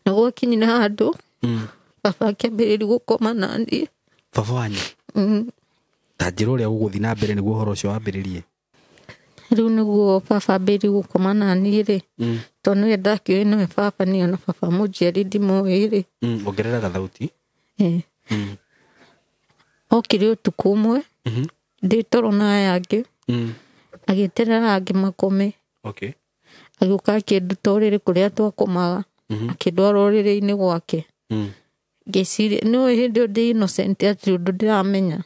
Na gwakinyire handũ baba akĩambĩrĩria gũkoma naniĩ. Baba wanyu? Ta njĩra ũrĩa gũgũthiĩ na mbere nĩguo ũhoro ũcio wambĩrĩrie. Rĩu nĩguo baba ambĩrĩrie gũkoma naniĩ rĩ, tondũ nĩwe ndakĩũĩ nĩwe baba, niĩ ona baba mũnjiari ndimũĩ rĩ. Ongerera gathauti. Okire ũtukũ ũmwe ndĩ toro na aya angĩ, agĩeterera angĩ makome. Agĩũka akĩnduta ũrĩrĩ kũrĩa twakomaga, akĩndwara ũrĩrĩ-inĩ gwake. Ngĩciria nĩũĩ hĩndĩ ĩyo ndĩ innocent hatirĩ ũndũ ndĩramenya.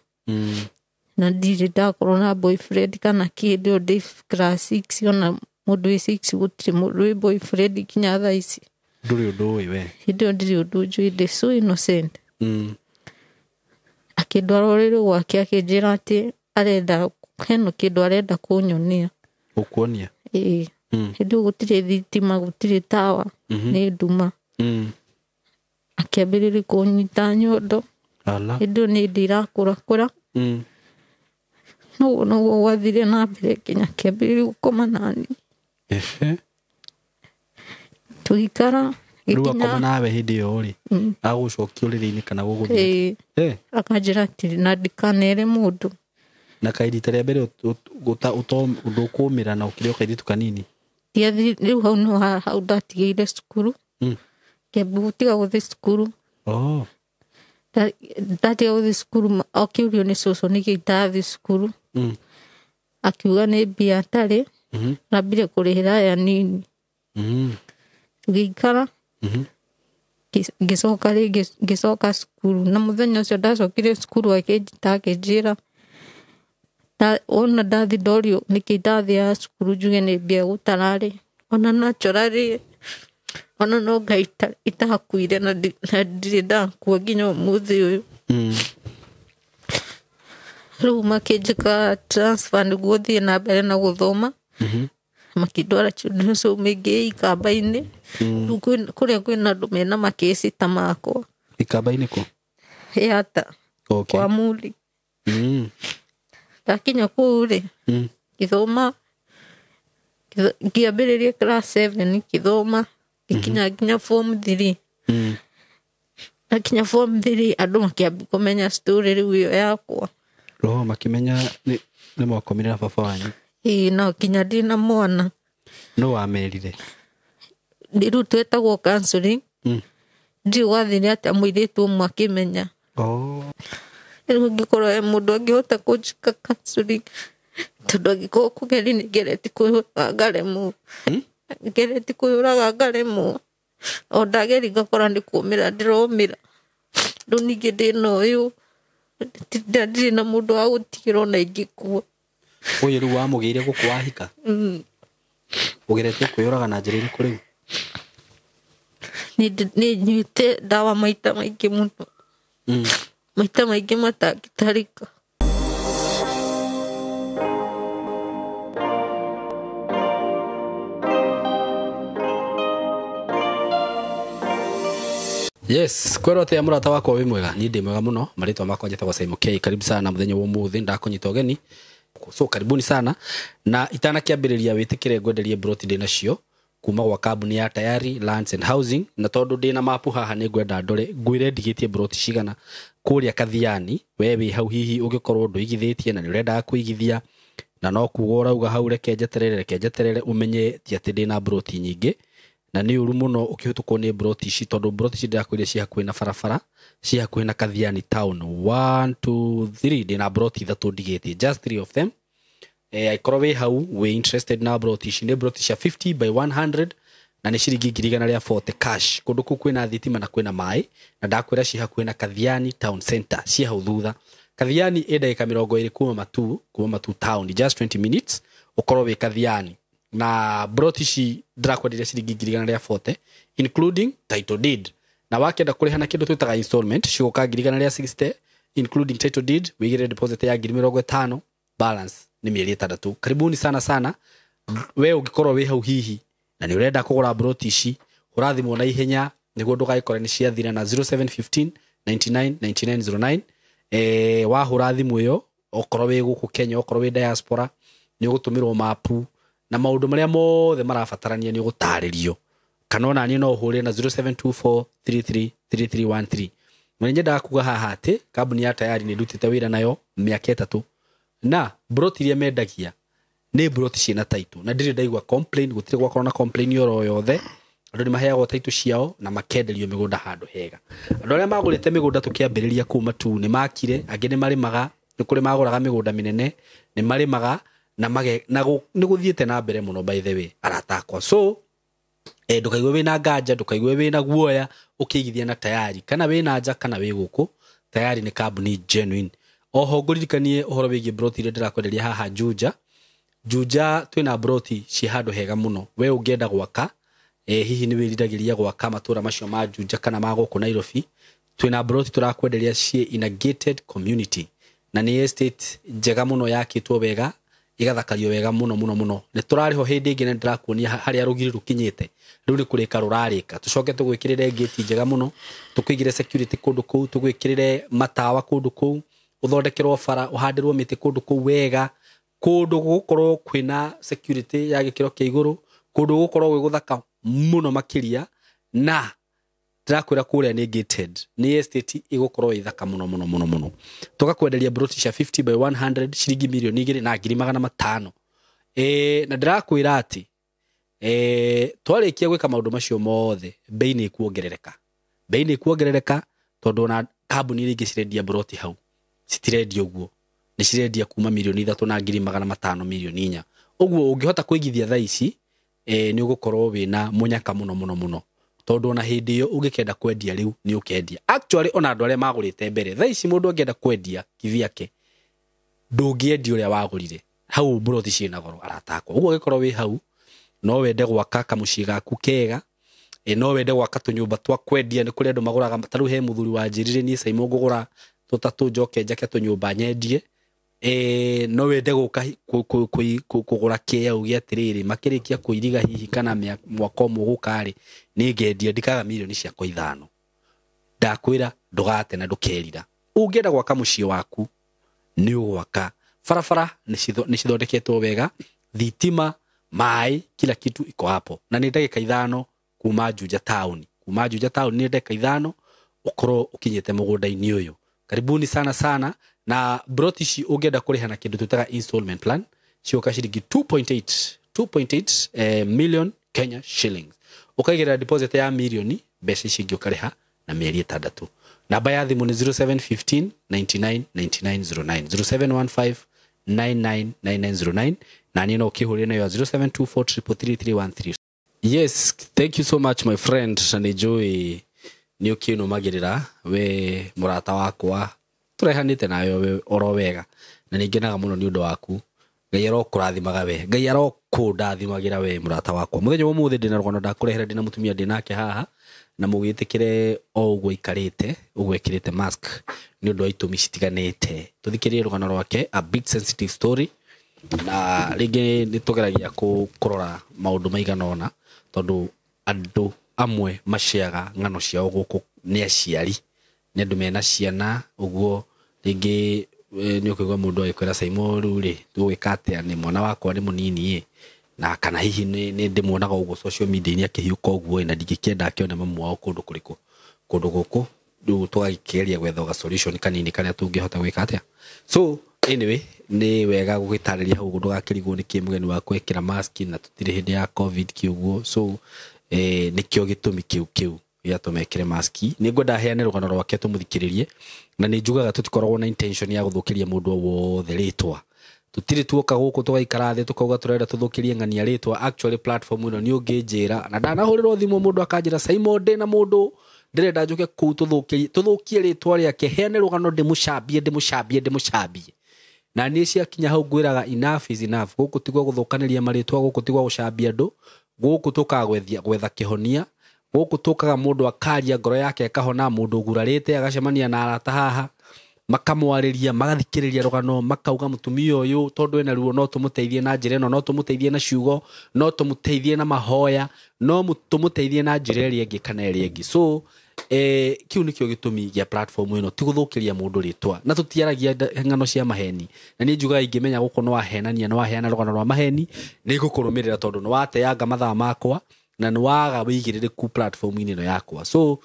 Na ndirĩ ndakorwo na boyfriend kana kĩ, hĩndĩ ĩyo ndĩ class 6, ona mũndũ wĩ 6 gũtirĩ mũndũ wĩ boyfriend nginya thaa ici. Ndũrĩ ũndũ ũĩ we? Hĩndĩ ĩyo ndirĩ ũndũ njũĩ, ndĩ so innocent. Akĩndwara ũrĩrĩ gwake akĩnjĩra atĩ arenda hena kĩndũ arenda kũnyonia. Gũkuonia? Ĩĩ. Hĩndĩ ĩyo gũtirĩ thitima, gũtirĩ tawa, nĩ nduma. Akĩambĩrĩria kũnyita nyondo. Hĩndĩ ĩyo nĩ ndirakũrakũra. Noguo noguo gwathire na mbere nginya akĩambĩrĩria gũkoma nani. Tũgĩikara, Rĩu gĩkinya akoma nawe hĩndĩ ĩyo rĩ, agũcokia ũrĩrĩ-inĩ kana gũgũthiĩ? Ĩĩ. Akanjĩra atĩrĩ, na ndikanere mũndũ. Na kaĩ rita rĩa mbere ũndũ ũkũmĩra na ũkĩrĩ o kairĩtu kanini? Ndiathire, rĩu hau no hau ndatigĩire cukuru. Ngĩambia gũtiga gũthiĩ cukuru. Ndatiga gũthiĩ cukuru, akĩũrio nĩ cũcũ nĩkĩ itathiĩ cukuru. Akiuga nĩ mbia atarĩ, nambire kũrĩhĩra aya nini. Tũgĩikara, ngĩcoka rĩngĩ, ngĩcoka cukuru. Na mũthenya ũcio ndacokire cukuru akĩnjĩta akĩnjĩra, wona ndathi ndorio nĩkĩ itathiaga cukuru njuge nĩ mbia gũtararĩ. Ona naturally, ona no Ngai itakuire na ndirĩ ndakua nginya ũmũthĩ ũyũ. Rĩu makĩnjĩka transfer nĩguo thiĩ na mbere na gũthoma. Makĩndwara children's home ĩngĩ ĩ Ikamba-inĩ. Rĩu kũrĩa kwĩna andũ mena makĩci ta makwa. Ikamba-inĩ kũ? Yata. Kwa Muri. Ndakinya kũu rĩ, ngĩthoma, ngĩambĩrĩria class 7 ngĩthoma, ngĩkinya nginya form 3. Ndakinya form 3 andũ makĩambia kũmenya story rĩu ĩyo yakwa. Roho makĩmenya nĩ mwakomire na baba wanyu? Ĩĩ, no nginya ndĩ na mwana. Nũ wamerire? Rĩu twetagwo counseling. Ndiũĩ gwathire atĩa mũirĩtu ũmwe akĩmenya. Rĩu angĩkorwo he mũndũ angĩhota kũnjĩka counseling, tondũ angĩkorwo kũgeria nĩ ngeretie kwĩyũraga ngaremwo. Ngeretie kwĩyũraga ngaremwo. O ndageria ngakora nĩ kũũmĩra ndĩromĩra. Rĩu ningĩ ndĩna ũyũ, ndirĩ na mũndũ wa gũtigĩra ona ingĩkua. Ũyũ rĩu wamũgĩire gũkũ wahika? Ũgeretie kwĩyũraga na njĩra ĩrĩkũ rĩu? Nĩ nyuĩte ndawa maita maingĩ mũno. Maita maingĩ matangĩtarĩka. Yes, kwĩrwo atĩa mũrata wakwa wĩ mwega? Niĩ ndĩ mwega mũno, marĩtwa makwa njĩtagwo Simon K. Karibu sana mũthenya wa ũmũthĩ, ndakũnyita ũgeni. So karibuni sana. Na itanakĩambĩrĩria wĩtĩkĩre ngwenderie broti ndĩ nacio kuma gwa kambuni ya Tayari Lands and Housing, na tondũ ndĩna mapu haha nĩ ngwenda ndore ngwĩre ndigĩtie broti cigana kũrĩa Kathiani. We wĩ hau hihi ũngĩkorwo ndũigithĩtie na nĩ ũrendaga kũigithia na no kuga ũrauga hau reke njeterere, reke njeterere, ũmenye ti atĩ ndĩna broti nyingĩ. Na nĩ ũru mũno ũkĩhĩtũkwo nĩ broti ici, tondũ broti ici ndĩrakwĩrire ciĩ hakuhĩ na barabara, ciĩ hakuhĩ na Kathiani town. 1, 2, 3, ndĩna broti ithatũ ndigĩtie, just 3 of them. Angĩkorwo wĩ hau wĩ interested na broti ici, nĩ broti cia 50 by 100 na nĩ ciringi ngiri igana rĩa 40 cash. Kũndũ kũu kwĩna thitima na kwĩna maĩ, na ndakwĩra ciĩ hakuhĩ na Kathiani town center, ciĩ hau thutha. Kathiani ĩ ndagĩka mĩrongo ĩrĩ kuma Matuu, kuma Matuu town, just 20 minutes ũkorwo wĩ Kathiani. Na broti ici ndĩrakwenderia ciringi ngiri igana rĩa 40 including title deed. Na wakĩenda kũrĩha na kĩndũ twĩtaga installment, cigũka ngiri igana rĩa 60 including title deed, wĩigĩre deposit ya ngiri mĩrongo ĩtano, balance nĩ mĩeri ĩtandatũ. Karibuni sana sana. We ũngĩkorwo wĩ hau hihi na nĩ ũrenda kũgũra broti ici, hũra thimũ na ihenya nĩguo ndũgagĩkore nĩ ciathira na zero seven fifteen ninety nine ninety nine zero nine. Wahũra thimũ ĩyo, okorwo wĩ gũkũ Kenya, okorwo wĩ diaspora, nĩ ũgũtũmĩrwo mapu na maũndũ marĩa mothe marabatarania nĩ ũgũtarĩrio. Kana ona niĩ no ũhũre na 0724333313. Na nyendaga kuga haha atĩ kambuni ya Tayari nĩ ndutĩte wĩra nayo mĩaka 3, na broti iria mendagia nĩ broti ciĩna title, na ndirĩ ndaigua complain, gũtirĩ gwakorwo na complain oro yothe. Andũ nĩ maheagwo title ciao na makenderio mĩgũnda handũ hega. Andũ arĩa magũrĩte mĩgũnda tũkĩambĩrĩria kũu Matuu nĩ makire, angĩ nĩ marĩmaga, nĩ kũrĩ magũraga mĩgũnda mĩnene, nĩ marĩmaga na nĩ gũthiĩte na mbere mũno, by the way, arata akwa. So ndũkaigue wĩna nganja, ndũkaigue wĩna guoya ũkĩigithia na Tayari, kana wĩna nja kana wĩ gũkũ. Tayari nĩ kambuni genuine. Oho ngũririkanie ũhoro wĩgiĩ broti iria ndĩrakwenderia haha Juja. Juja twĩna broti ciĩ handũ hega mũno. We ũngĩenda gwaka, hihi nĩ wĩriragĩria gwaka matũra macio ma Juja kana ma gũkũ Nairobi, twĩna broti tũrakwenderia ciĩ in a gated community, na nĩ estate njega mũno, yakĩtwo wega, ĩgathakario wega mũno mũno mũno. Nĩ tũrarĩho hĩndĩ ĩngĩ na ndĩrakuonia harĩa rũgiri rũkinyĩte, rĩu nĩ kũrĩka rũrarĩka. Tũcoke tũgwĩkĩrĩre ngĩti njega mũno, tũkũigĩre security kũndũ kũu, tũgwĩkĩrĩre matawa kũndũ kũu, ũthondekerwo bara, ũhandĩrwo mĩtĩ kũndũ kũu wega, kũndũ gũgũkorwo kwĩna security ya gĩkĩro kĩa igũrũ, kũndũ gũgũkorwo gwĩ gũthaka mũno makĩria. Na ndĩrakwĩra kũrĩa nĩ gated, nĩ estate ĩgũkorwo ĩ thaka mũno mũno mũno mũno. Tũgakwenderia broti cia 50 by 100 ciringi 2,500,000. Na ndĩrakwĩra atĩ twarĩkia gwĩka maũndũ macio mothe, bei nĩ ĩkuongerereka, bei nĩ ĩkuongerereka, tondũ ona kambuni iria ingĩ cirendia broti hau citirendia ũguo, nĩ cirendia kuma 3,500,000, 4,000,000. Ũguo ũngĩhota kũigithia thaa ici, nĩ ũgũkorwo wĩna mũnyaka mũno mũno mũno, tondũ ona hĩndĩ ĩyo ũngĩkenda kwendia rĩu nĩ ũkendia. Actually ona andũ arĩa magũrĩte mbere, thaa ici mũndũ angĩenda kwendia kivyake, ndũngĩendia ũrĩa wagũrire hau. Broti ciĩna goro, arata akwa. Ũguo ũngĩkorwo wĩ hau no wende gwaka kamũciĩ gaku kega, no wende gwaka tũnyũmba twa kwendia. Nĩ kũrĩ andũ magũraga, ta rĩu he mũthuri wanjĩrire, niĩ Saimo ngũgũra tũtatũ njoke njake tũnyũmba nyendie. No wende gũka kũgũra kĩea uge atĩrĩrĩ, makĩrĩkia kũiriga hihi kana mwaka ũmwe ũgũka-rĩ, nĩ ngendia ndikaga 5 mirioni. Ndakwĩra ndũgate na ndũkerira. Ũngĩenda gwaka mũciĩ waku nĩ ũgwaka. Barabara nĩ cithondeketwo wega, thitima, maĩ, kila kitu iko hapo, na nĩ ndagĩka 5 kuma Juja town. Kuma Juja town nĩ ndagĩka 5 ũkorwo ũkinyĩte mũgũnda-inĩ ũyũ. Karibuni sana sana. Na broti ici ũngĩenda kũrĩha na kĩndũ twĩtaga installment plan, cioka ciringi 2.8 2.8 million Kenya shillings. Ũkaigĩrĩra deposit ya mirioni, mbeca ici ingĩ ũkarĩha na mĩeri 6. Namba ya thimũ nĩ 0715 99 99 09, 0715 999909, na niĩ no ũkĩhũrĩre nayo ya 0724333313. Yes, thank you so much, my friend. Na nĩ njũĩ nĩ ũkĩnũmagĩrĩra, we mũrata wakwa tũrehanĩte nawe we oro wega, na nĩ ngenaga mũno nĩ ũndũ waku. Ngai arokũrathimaga we, Ngai arokũndathimagĩra we mũrata wakwa. Mũthenya wa ũmũthĩ ndĩna rũgano ndakũrehera, ndĩna mũtumia ndĩnake haha, na mũgĩtĩkĩre o ũguo aikarĩte ũguo ekĩrĩte mask nĩ ũndũ wa itũmi citiganĩte. Tũthikĩrĩrie rũgano rwake, a bit sensitive story, na rĩngĩ nĩ tũgeragia kũrora maũndũ maigana ũna, tondũ andũ amwe maciaga ng'ano ciao gũkũ nĩ aciari, nĩ andũ mena ciana. Ũguo rĩngĩ nĩ ũkũigua mũndũ agĩkwĩra, Saimo, rĩu rĩ tũgwĩka atĩa, nĩ mwana wakwa nĩ mũnini ĩ, na kana hihi nĩ ndĩmuonaga ũguo social media-inĩ akĩhiũka ũguo ĩ, na ndingĩkĩenda akĩone mamu wao kũndũ kũrĩkũ kũndũ gũkũ. Rĩu tũgakĩgeria gwetha ga solution kanini karĩa tũngĩhota gwĩka atĩa. So anyway, nĩ wega gũgĩtarĩria hau ũguo ndũgakĩrigwo nĩkĩ mũgeni wa gwĩkĩra mask, na tũtirĩ hĩndĩ ya COVID kĩũguo. So nĩkĩo gĩtũmi kĩu gĩatũma ekĩre maski. Nĩ ngwenda heane rũgano rwake tũmũthikĩrĩrie, na nĩ njugaga tũtikoragwo na intention ya gũthũkĩria mũndũ o wothe rĩtwa. Tũtirĩ tuoka gũkũ tũgaikara thĩ tũkauga tũrenda tũthũkĩrie ng'ania rĩtwa. Actually platform ĩno nĩ ũngĩnjĩra, na ndanahũrĩrwo thimũ mũndũ akanjĩra, Saimo, ndĩna mũndũ ndĩrenda njũke kũu tũthũkie rĩtwa rĩake, heane rũgano ndĩmũcambie ndĩmũcambie ndĩmũcambie. Na niĩ ciakinya hau ngwĩraga enough is enough. Gũkũ tigwa gũthũkanĩria marĩtwa, gũkũ tigwa gũcambia andũ, gũkũ tũkaga gwetha kĩhonia. Gũkũ tũkaga mũndũ akaria ngoro yake ĩkahona, mũndũ ũgurarĩte agacemania na arata haha, makamwarĩria, magathikĩrĩria rũgano, makauga mũtumia ũyũ tondũ ena ruo no tũmũteithie na njĩra ĩno, no tũmũteithie na ciugo, no tũmũteithie na mahoya, no tũmũteithie na njĩra ĩrĩa ĩngĩ kana ĩrĩa ĩngĩ. So kĩu nĩkĩo gĩtũmi gĩa platform ĩno, ti gũthũkĩria mũndũ rĩtwa, na tũtiaragia ng'ano cia maheni. Na niĩ njugaga ingĩmenya gũkũ nĩ wahenania, nĩ waheana rũgano rwa maheni, nĩ ngũkũrũmĩrĩra, tondũ nĩ wateanga mathaa makwa. Na nĩ waga wĩigĩrĩrĩku platform-inĩ ĩno yakwa. So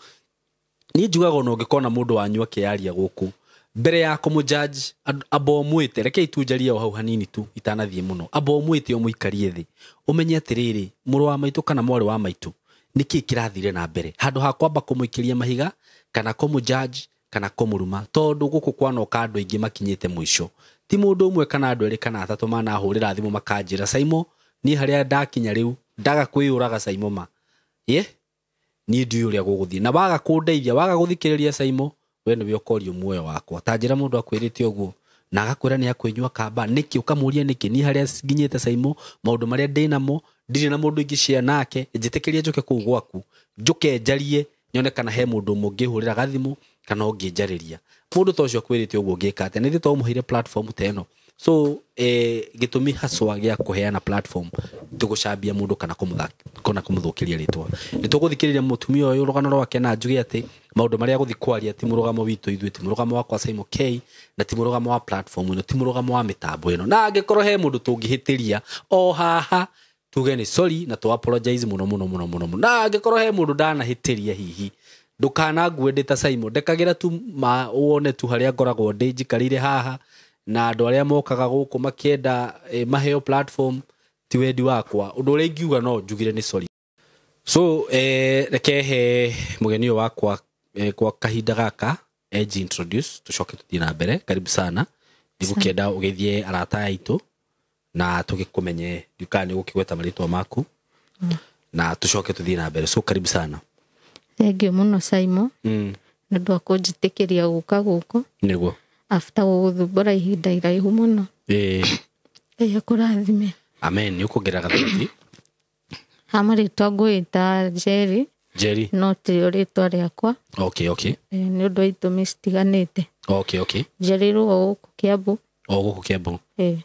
niĩ njugaga ona ũngĩkona mũndũ wanyu akĩaria gũkũ mbere ya kũmũjudge, amba ũmwĩte. Rekei tu njarie o hau hanini tu itanathiĩ mũno. Amba ũmwĩte, ũmũikarie thĩ, ũmenye atĩrĩrĩ, mũrũ wa maitũ kana mwarĩ wa maitũ, nĩkĩ kĩrathire na mbere, handũ ha kwamba kũmũikĩria mahiga kana kũmũjudge kana kũmũruma, tondũ gũkũ kwanoka andũ aingĩ makinyĩte mũico. Ti mũndũ ũmwe kana andũ erĩ kana atatũ manahũrĩra thimũ makanjĩra, "Saimo, niĩ harĩa ndakinya rĩu ndaga kwĩyũraga, Saimo ma ye niĩ ndiũĩ ũrĩa gũgũthiĩ, na waga kũndeithia, waga gũthikĩrĩria Saimo, we nĩwe ũkorio muoyo wakwa." Ta njĩra, mũndũ akwĩrĩte ũguo na agakwĩra nĩ akwĩnyua kamba nĩkĩ, ũkamũria nĩkĩ? "Niĩ harĩa nginyĩte, Saimo, maũndũ marĩa ndĩnamo, ndirĩ na mũndũ ingĩ share nake, njĩtĩkĩrie njũke kũu gwaku, njũke njarie, nyone kana he mũndũ ũmwe ũngĩhũrĩra gathimũ kana ũngĩnjarĩria." Mũndũ ta ũcio akwĩrĩte ũguo ũngĩka atĩa? Nĩ to ũmũheire platform ta ĩno? So gĩtũmi haswa gĩa kũheana platform ti gũcambia mũndũ kana kana kũmũthũkĩria rĩtwa. Nĩ tũgũthikĩrĩria mũtumia ũyũ rũgano rwake, na njuge atĩ maũndũ marĩa gũthi kwaria ti mũrũgamo witũ ithuĩ, ti mũrũgamo wakwa Simon K, na ti mũrũgamo wa platform ĩno, ti mũrũgamo wa mĩtambo ĩno. Na angĩkorwo he mũndũ tũngĩhĩtĩria o haha, tuge nĩ sorry na tũ apologize mũno mũno mũno mũno mũno. Na angĩkorwo he mũndũ ndanahĩtĩria, hihi ndũkanangue ndĩ ta Simon, ndekagĩra tu ma wone tu harĩa ngoragwo ndĩ njikarĩire haha na andũ arĩa mokaga gũkũ makĩenda maheo platform. Ti wendi wakwa. Ũndũ ũrĩa ingiuga, no njugire nĩ sorry. So reke he mũgeni ũyũ wakwa kwa kahinda gaka eji introduce, tũcoke tũthiĩ na mbere. Karibu sana, ndigũkĩenda ũgeithie arata aitũ na tũgĩkũmenye, ndiũkaga nĩ ũgũkĩgweta marĩtwa maku, na tũcoke tũthiĩ na mbere. So karibu sana. Thengiũ mũno, Simon, nĩ ũndũ wa kũnjĩtĩkĩria gũka gũkũ Nĩguo. after gũgũthumbũra ihinda iraihu mũno. Ngai akũrathime. Amen. Nĩ ũkũongerera gathauti. Ha marĩtwa ngwĩta Jerry. Jerry. No tirio rĩtwa rĩakwa. Okay. Nĩ ũndũ wa itũmi citiganĩte. Okay. Njiarĩirwo o gũkũ Kĩambu. O gũkũ Kĩambu. Eh.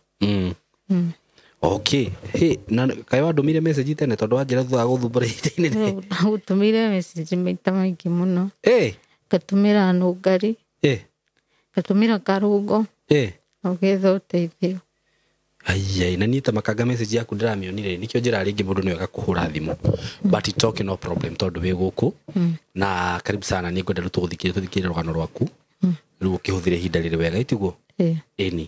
Okay, hey, na kaĩ wandũmire message tene, tondũ wanjĩra thutha wa gũthumbũra ihinda inene? Ndagũtũmĩire message maita maingĩ mũno. Ngatũmĩra nũngari, ngatũmĩra karũngo, ũgetha ũteithio. Aiyai, na niĩ ta makanga message yaku ndĩramĩonire, nĩkĩo njĩra rĩngĩ mũndũ nĩwe agakũhũra thimũ, but it's okay, no problem, tondũ wĩ gũkũ na karibu sana. Nĩ ngwenda rĩu tũgũthikĩrie, tũthikĩrĩrie rũgano rwaku rĩu, ũkĩhũthĩre ihinda rĩrĩ wega, itiguo? Eh. Ĩni.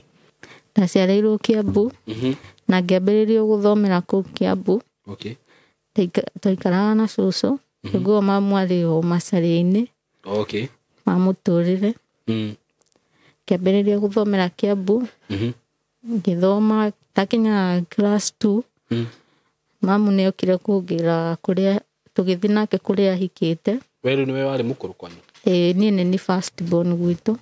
Ndaciarĩirwo Kĩambu na ngĩambĩrĩrio gũthomera kũu Kĩambu. Twaikaraga na cũcũ nĩguo mamu arĩ o macaria-inĩ ma mũtũrĩre. Ngĩambĩrĩria gũthomera Kĩambu, ngĩthoma ndakinya class 2, mamu nĩ okire kũngĩra kũrĩa, tũgĩthiĩ nake kũrĩa ahikĩte. We rĩu nĩwe warĩ mũkũrũ kwanyu? Ĩĩ, niĩ nĩ ni first born gwitũ.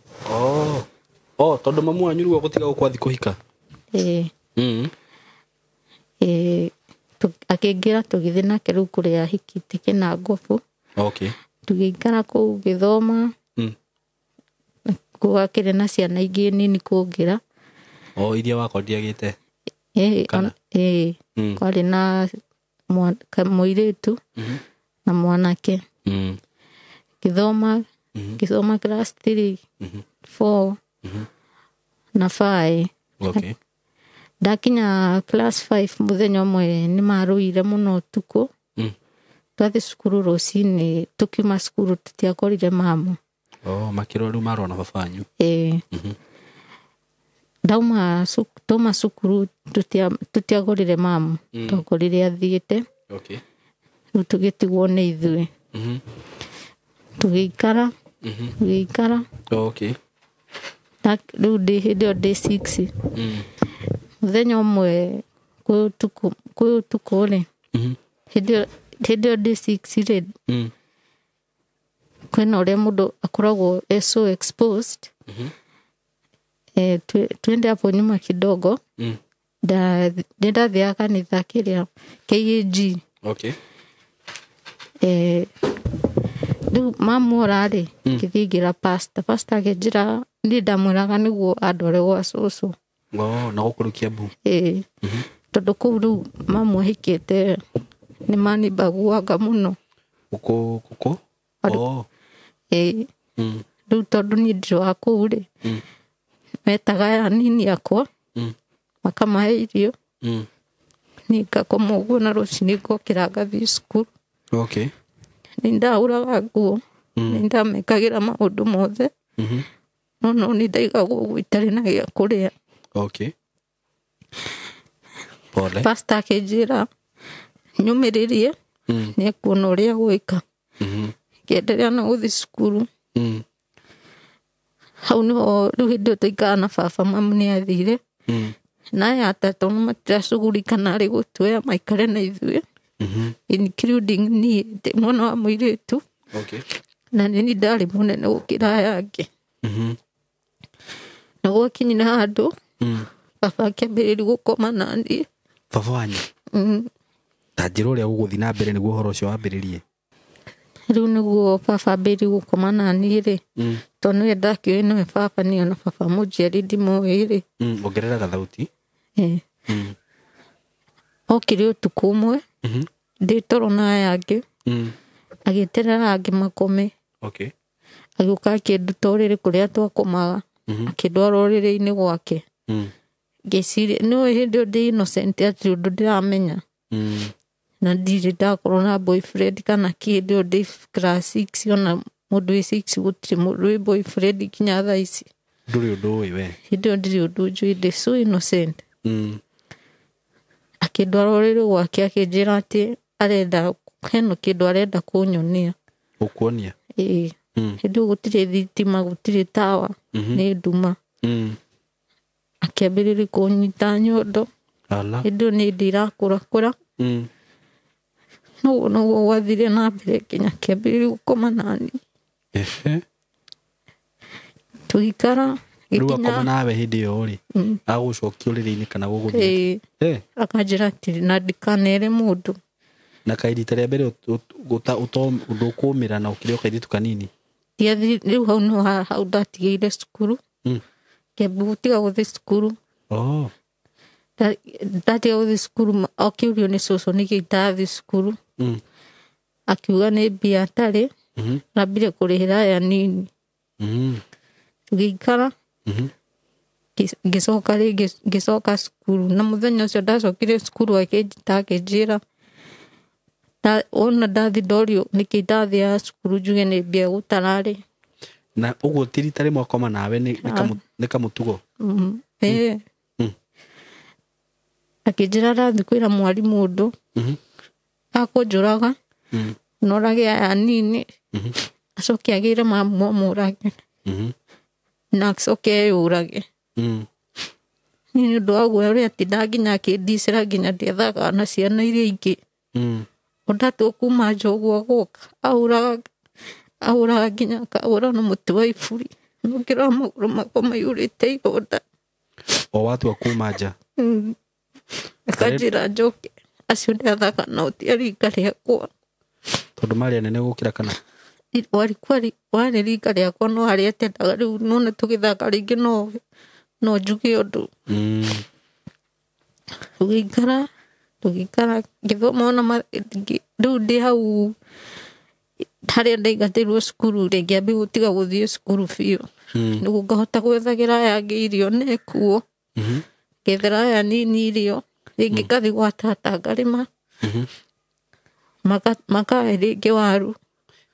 Oh, tondũ mamu wanyu rĩu agũtiga gũkũ athiĩ kũhika. Ĩĩ. Ĩĩ, akĩngĩra tũgĩthiĩ nake rĩu kũrĩa ahikĩte Kĩnangobu. Tũgĩikara kũu ngĩthoma. Gwakĩrĩ na ciana ingĩ nini kũngĩra. O iria wakorire agĩte? Ĩĩ. Kana? Ĩĩ. Kwarĩ na mũirĩtu na mwanake. Ngĩthoma, ngĩthoma class 3, 4 na 5. Ndakinya class 5, mũthenya ũmwe nĩ marũire mũno ũtukũ. Twathiĩ cukuru rũcinĩ, tũkiuma cukuru tũtiakorire mamu. Oh, makĩrwo rĩu marũa na baba wanyu. Ĩĩ. Ndauma twauma cukuru tũtiagũrire mamu, twakorire athiĩte. Rĩu tũgĩtigwo nĩ ithuĩ. Tũgĩikara, tũgĩikara. Rĩu ndĩ hĩndĩ ĩyo ndĩ 6. Mũthenya ũmwe kwĩ ũtukũ rĩ, hĩndĩ ĩyo ndĩ 6 rĩ, kwĩna ũrĩa mũndũ akoragwo e so exposed. Twende hapo nyuma kidogo. Nĩ ndathiaga kanitha kĩrĩa KAG. Rĩu mamu ora rĩ, ngĩthiĩ ngĩra pastor, pastor akĩnjĩra niĩ ndamwĩraga nĩguo andware gwa cũcũ. Oh, na gũkũ rĩu Kiambu? Ĩĩ, tondũ kũu rĩu mamu ahikĩte nĩ manimbaguaga mũno. Gũkũ gũkũ? Oh. Ĩĩ. Rĩu tondũ niĩ ndirĩ wa kũu rĩ, metaga aya anini akwa, makamahe irio. Niĩ ngakoma ũguo na rũcinĩ ngokĩra ngathiĩ cukuru. Okay. Nĩ ndahũraga nguo, nĩ ndamekagĩra maũndũ mothe. No no nĩ ndaigagwo ũguo itarĩ na gĩa kũrĩa. Okay. Pole. Pastor akĩnjĩra nyũmĩrĩrie nĩ ekuona ũrĩa gwĩka. Ngĩenderea na gũthiĩ cukuru. Hau nĩho rĩu hĩndĩ ĩyo twaikaraga na baba, mamu nĩ athire. Na aya atatũ matiracugurika narĩ gũtuoya maikare na ithuĩ. Including niĩ ndĩ mwana wa mũirĩtu. Okay. Na nĩ niĩ ndarĩ mũnene gũkĩra aya angĩ. Na gwakinyire handũ baba akĩambĩrĩria gũkoma na niĩ. Baba wanyu? Ta njĩra ũrĩa gũgũthiĩ na mbere nĩguo ũhoro ũcio wambĩrĩrie. Rĩu nĩguo baba ambĩrĩrie gũkoma na niĩ rĩ, tondũ nĩwe ndakĩũĩ nĩwe baba, niĩ ona baba mũnjiari ndimũĩ rĩ. Ongerera gathauti. Okire ũtukũ ũmwe, ndĩ toro na aya angĩ, agĩeterera angĩ makome. Okay. Agĩũka akĩnduta ũrĩrĩ kũrĩa twakomaga, akĩndwara ũrĩrĩ-inĩ gwake. Ngĩciria, nĩũĩ hĩndĩ ĩyo ndĩ innocent hatirĩ ũndũ ndĩramenya. Na ndirĩ ndakorwo na boyfriend kana kĩ, hĩndĩ ĩyo ndĩ class 6, ona mũndũ wĩ 6 gũtirĩ mũndũ wĩ boyfriend nginya thaa ici. Ndũrĩ ũndũ ũĩ we? Hĩndĩ ĩyo ndirĩ ũndũ njũĩ, ndĩ so innocent. Akĩndwara ũrĩrĩ gwake akĩnjĩra atĩ arenda, hena kĩndũ arenda kũnyonia. Gũkuonia? Ĩĩ. Hĩndĩ ĩyo gũtirĩ thitima, gũtirĩ tawa, nĩ nduma. Akĩambĩrĩria kũnyita nyondo. Hĩndĩ ĩyo nĩ ndĩ irakũrakũra. Noguo noguo gwathire na mbere nginya akĩambĩrĩria gũkoma na niĩ. Tũgĩikara, Rĩu gĩkinya akoma nawe hĩndĩ ĩyo rĩ, agũcokia ũrĩrĩ-inĩ kana gũgũthiĩ? Ĩĩ. Akanjĩra atĩrĩ, na ndikanere mũndũ. Na kaĩ rita rĩa mbere ndũkũmĩra na ũkĩrĩ o kairĩtu kanini? Ndiathire, rĩu hau nĩho hau ndatigĩire cukuru. Ngĩambia gũtiga gũthiĩ cukuru. Ndatiga gũthiĩ cukuru, akĩũrio nĩ cũcũ nĩkĩ itarathiĩ cukuru. Akiuga nĩ mbia atarĩ, nambire kũrĩhĩra aya nini. Tũgĩikara, ngĩcoka rĩngĩ, ngĩcoka cukuru. Na mũthenya ũcio ndacokire cukuru akĩnjĩta akĩnjĩra, wona ndathi ndorio nĩkĩ itathiaga cukuru njuge nĩ mbia gũtararĩ. Na ũguo ti rita rĩmwe akoma nawe nĩ kamũtugo? Ĩĩ. Akĩnjĩra ndathiĩ kwĩra mwarimũ ũndũ, akũnjũraga, na orage aya nini, acoke agĩre mamu amũrage, na acoke eyũrage. Niĩ nĩ ũndũ wa guoya ũrĩa atindaga nginya akĩndicĩra nginya ndiethagaga na ciana iria ingĩ. Ondatua kuma nja ũguo agoka, ahũraga nginya akahũra na mũtĩ wa iburi. Nokĩrora magũrũ makwa maiyũrĩte ironda. O watua kuma nja? Akanjĩra njoke, acio ndiathaga nao ti a rika rĩakwa. Tondũ marĩ anene gũkĩra kana? Warĩ rika rĩakwa no arĩa atendaga rĩu nona tũgĩthaka rĩngĩ no njuge ũndũ. Tũgĩikara, tũgĩikara, ngĩthoma ona rĩu ndĩ hau harĩa ndaingatĩirwo cukuru rĩ, ngĩambia gũtiga gũthiĩ cukuru biũ. Nĩguo ngahota gwethagĩra aya angĩ irio nekuo. Ngethera aya nini irio, rĩngĩ ngathiĩ gwa tata ngarĩma. Makahe rĩngĩ waru.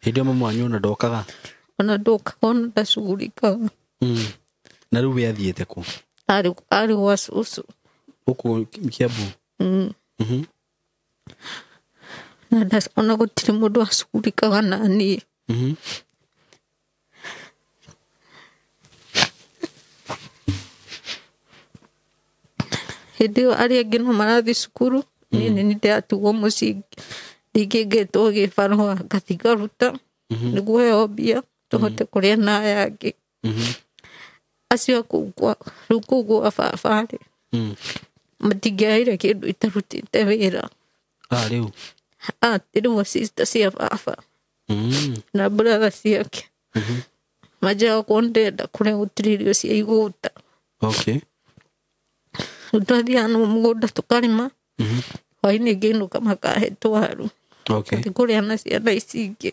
Hĩndĩ ĩyo mamu wanyu ona ndokaga? Ona ndokaga, ona ndacugurikaga. Na rĩu we athiĩte kũ? Arĩ gwa cũcũ. Gũkũ Kiambu? Na ona gũtirĩ mũndũ acugurikaga na niĩ. Hĩndĩ ĩyo arĩa angĩ no marathiĩ cukuru, niĩ nĩ ndĩratigwo mũciĩ, rĩngĩ ngetwo gĩbarũa ngathiĩ ngaruta, nĩguo heo mbia tũhote kũrĩa na aya angĩ. Acio a kũu kwa, rĩu kũu gwa baba rĩ, matingĩaheire kĩndũ itarutĩte wĩra. Rĩu? Rĩu sister cia baba. Na brother ciake. Manjĩraga korwo ndĩrenda kũrĩa gũtirĩ irio cia igũta. Rĩu twathiaga nao mũgũnda tũkarĩma. Hwaĩ-inĩ ngĩinũka makahe twaru. Ngathiĩ kũrĩa na ciana ici ingĩ.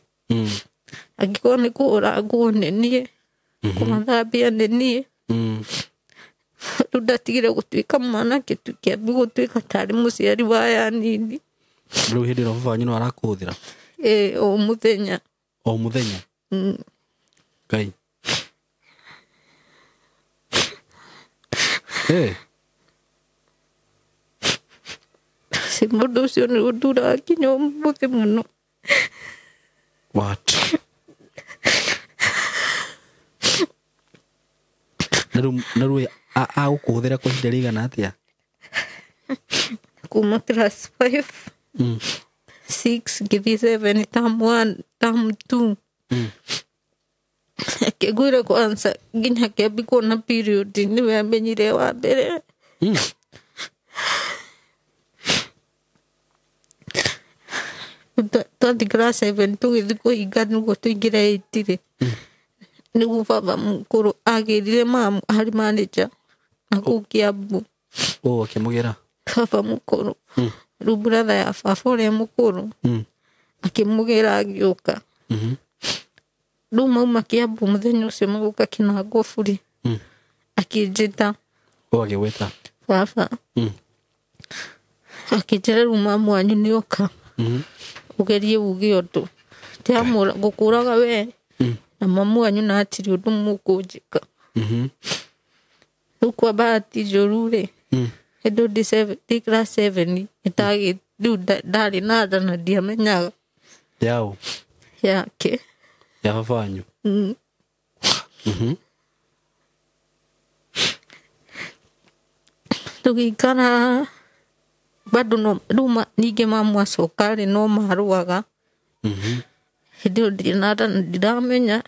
Angĩkorwo nĩ kũhũra nguo nĩ niĩ, kũmathambia nĩ niĩ. Rĩu ndatigire gũtuĩka mwanake tukĩambia gũtuĩka tarĩ mũciari wa aya anini. Rĩu hĩndĩ ĩno baba wanyu no arakũhũthĩra? Ĩĩ, o mũthenya. O mũthenya? Ngai. Si mũndũ ũcio nĩ ũnduraga nginya ũmũthĩ mũno. What? Na rĩu agũkũhũthĩra kwa ihinda rĩigana atĩa? Kuma class 5, 6 ngĩthiĩ 7, term 1, term 2. Akĩngwĩra kwanza nginya akĩambia kuona period nĩwe amenyire wa mbere. Twathi class 7 tũgĩthiĩ kũhinga nĩguo tũingĩre 8 rĩ. Nĩguo baba mũkũrũ agĩrire mamu harĩ manager na kũu Kiambu. Ũũ akĩmũgĩra? Baba mũkũrũ. Rĩu brother ya baba ũrĩa mũkũrũ akĩmũgĩra agĩũka. Rĩu mauma Kiambu mũthenya ũcio magũka Kĩnango buri. Akĩnjĩta. Ũũ agĩgwĩta? Baba. Akĩnjĩra rĩu mamu wanyu nĩoka. Ũgerie uge ũndũ. Ndĩramũra ngũkũraga we. Na mamu wanyu na hatirĩ ũndũ mũkũnjĩka. Rĩu kwa bahati njũru rĩ, hĩndĩ ĩyo ndĩ class 7 rĩu ndarĩ na nda na ndiamenyaga. Yaũ? Yake. Ya baba wanyu? Tũgĩikara bado no rĩu ningĩ mamu acoka rĩ no marũaga. Hĩndĩ ĩyo ndirĩ na nda na ndiramenya.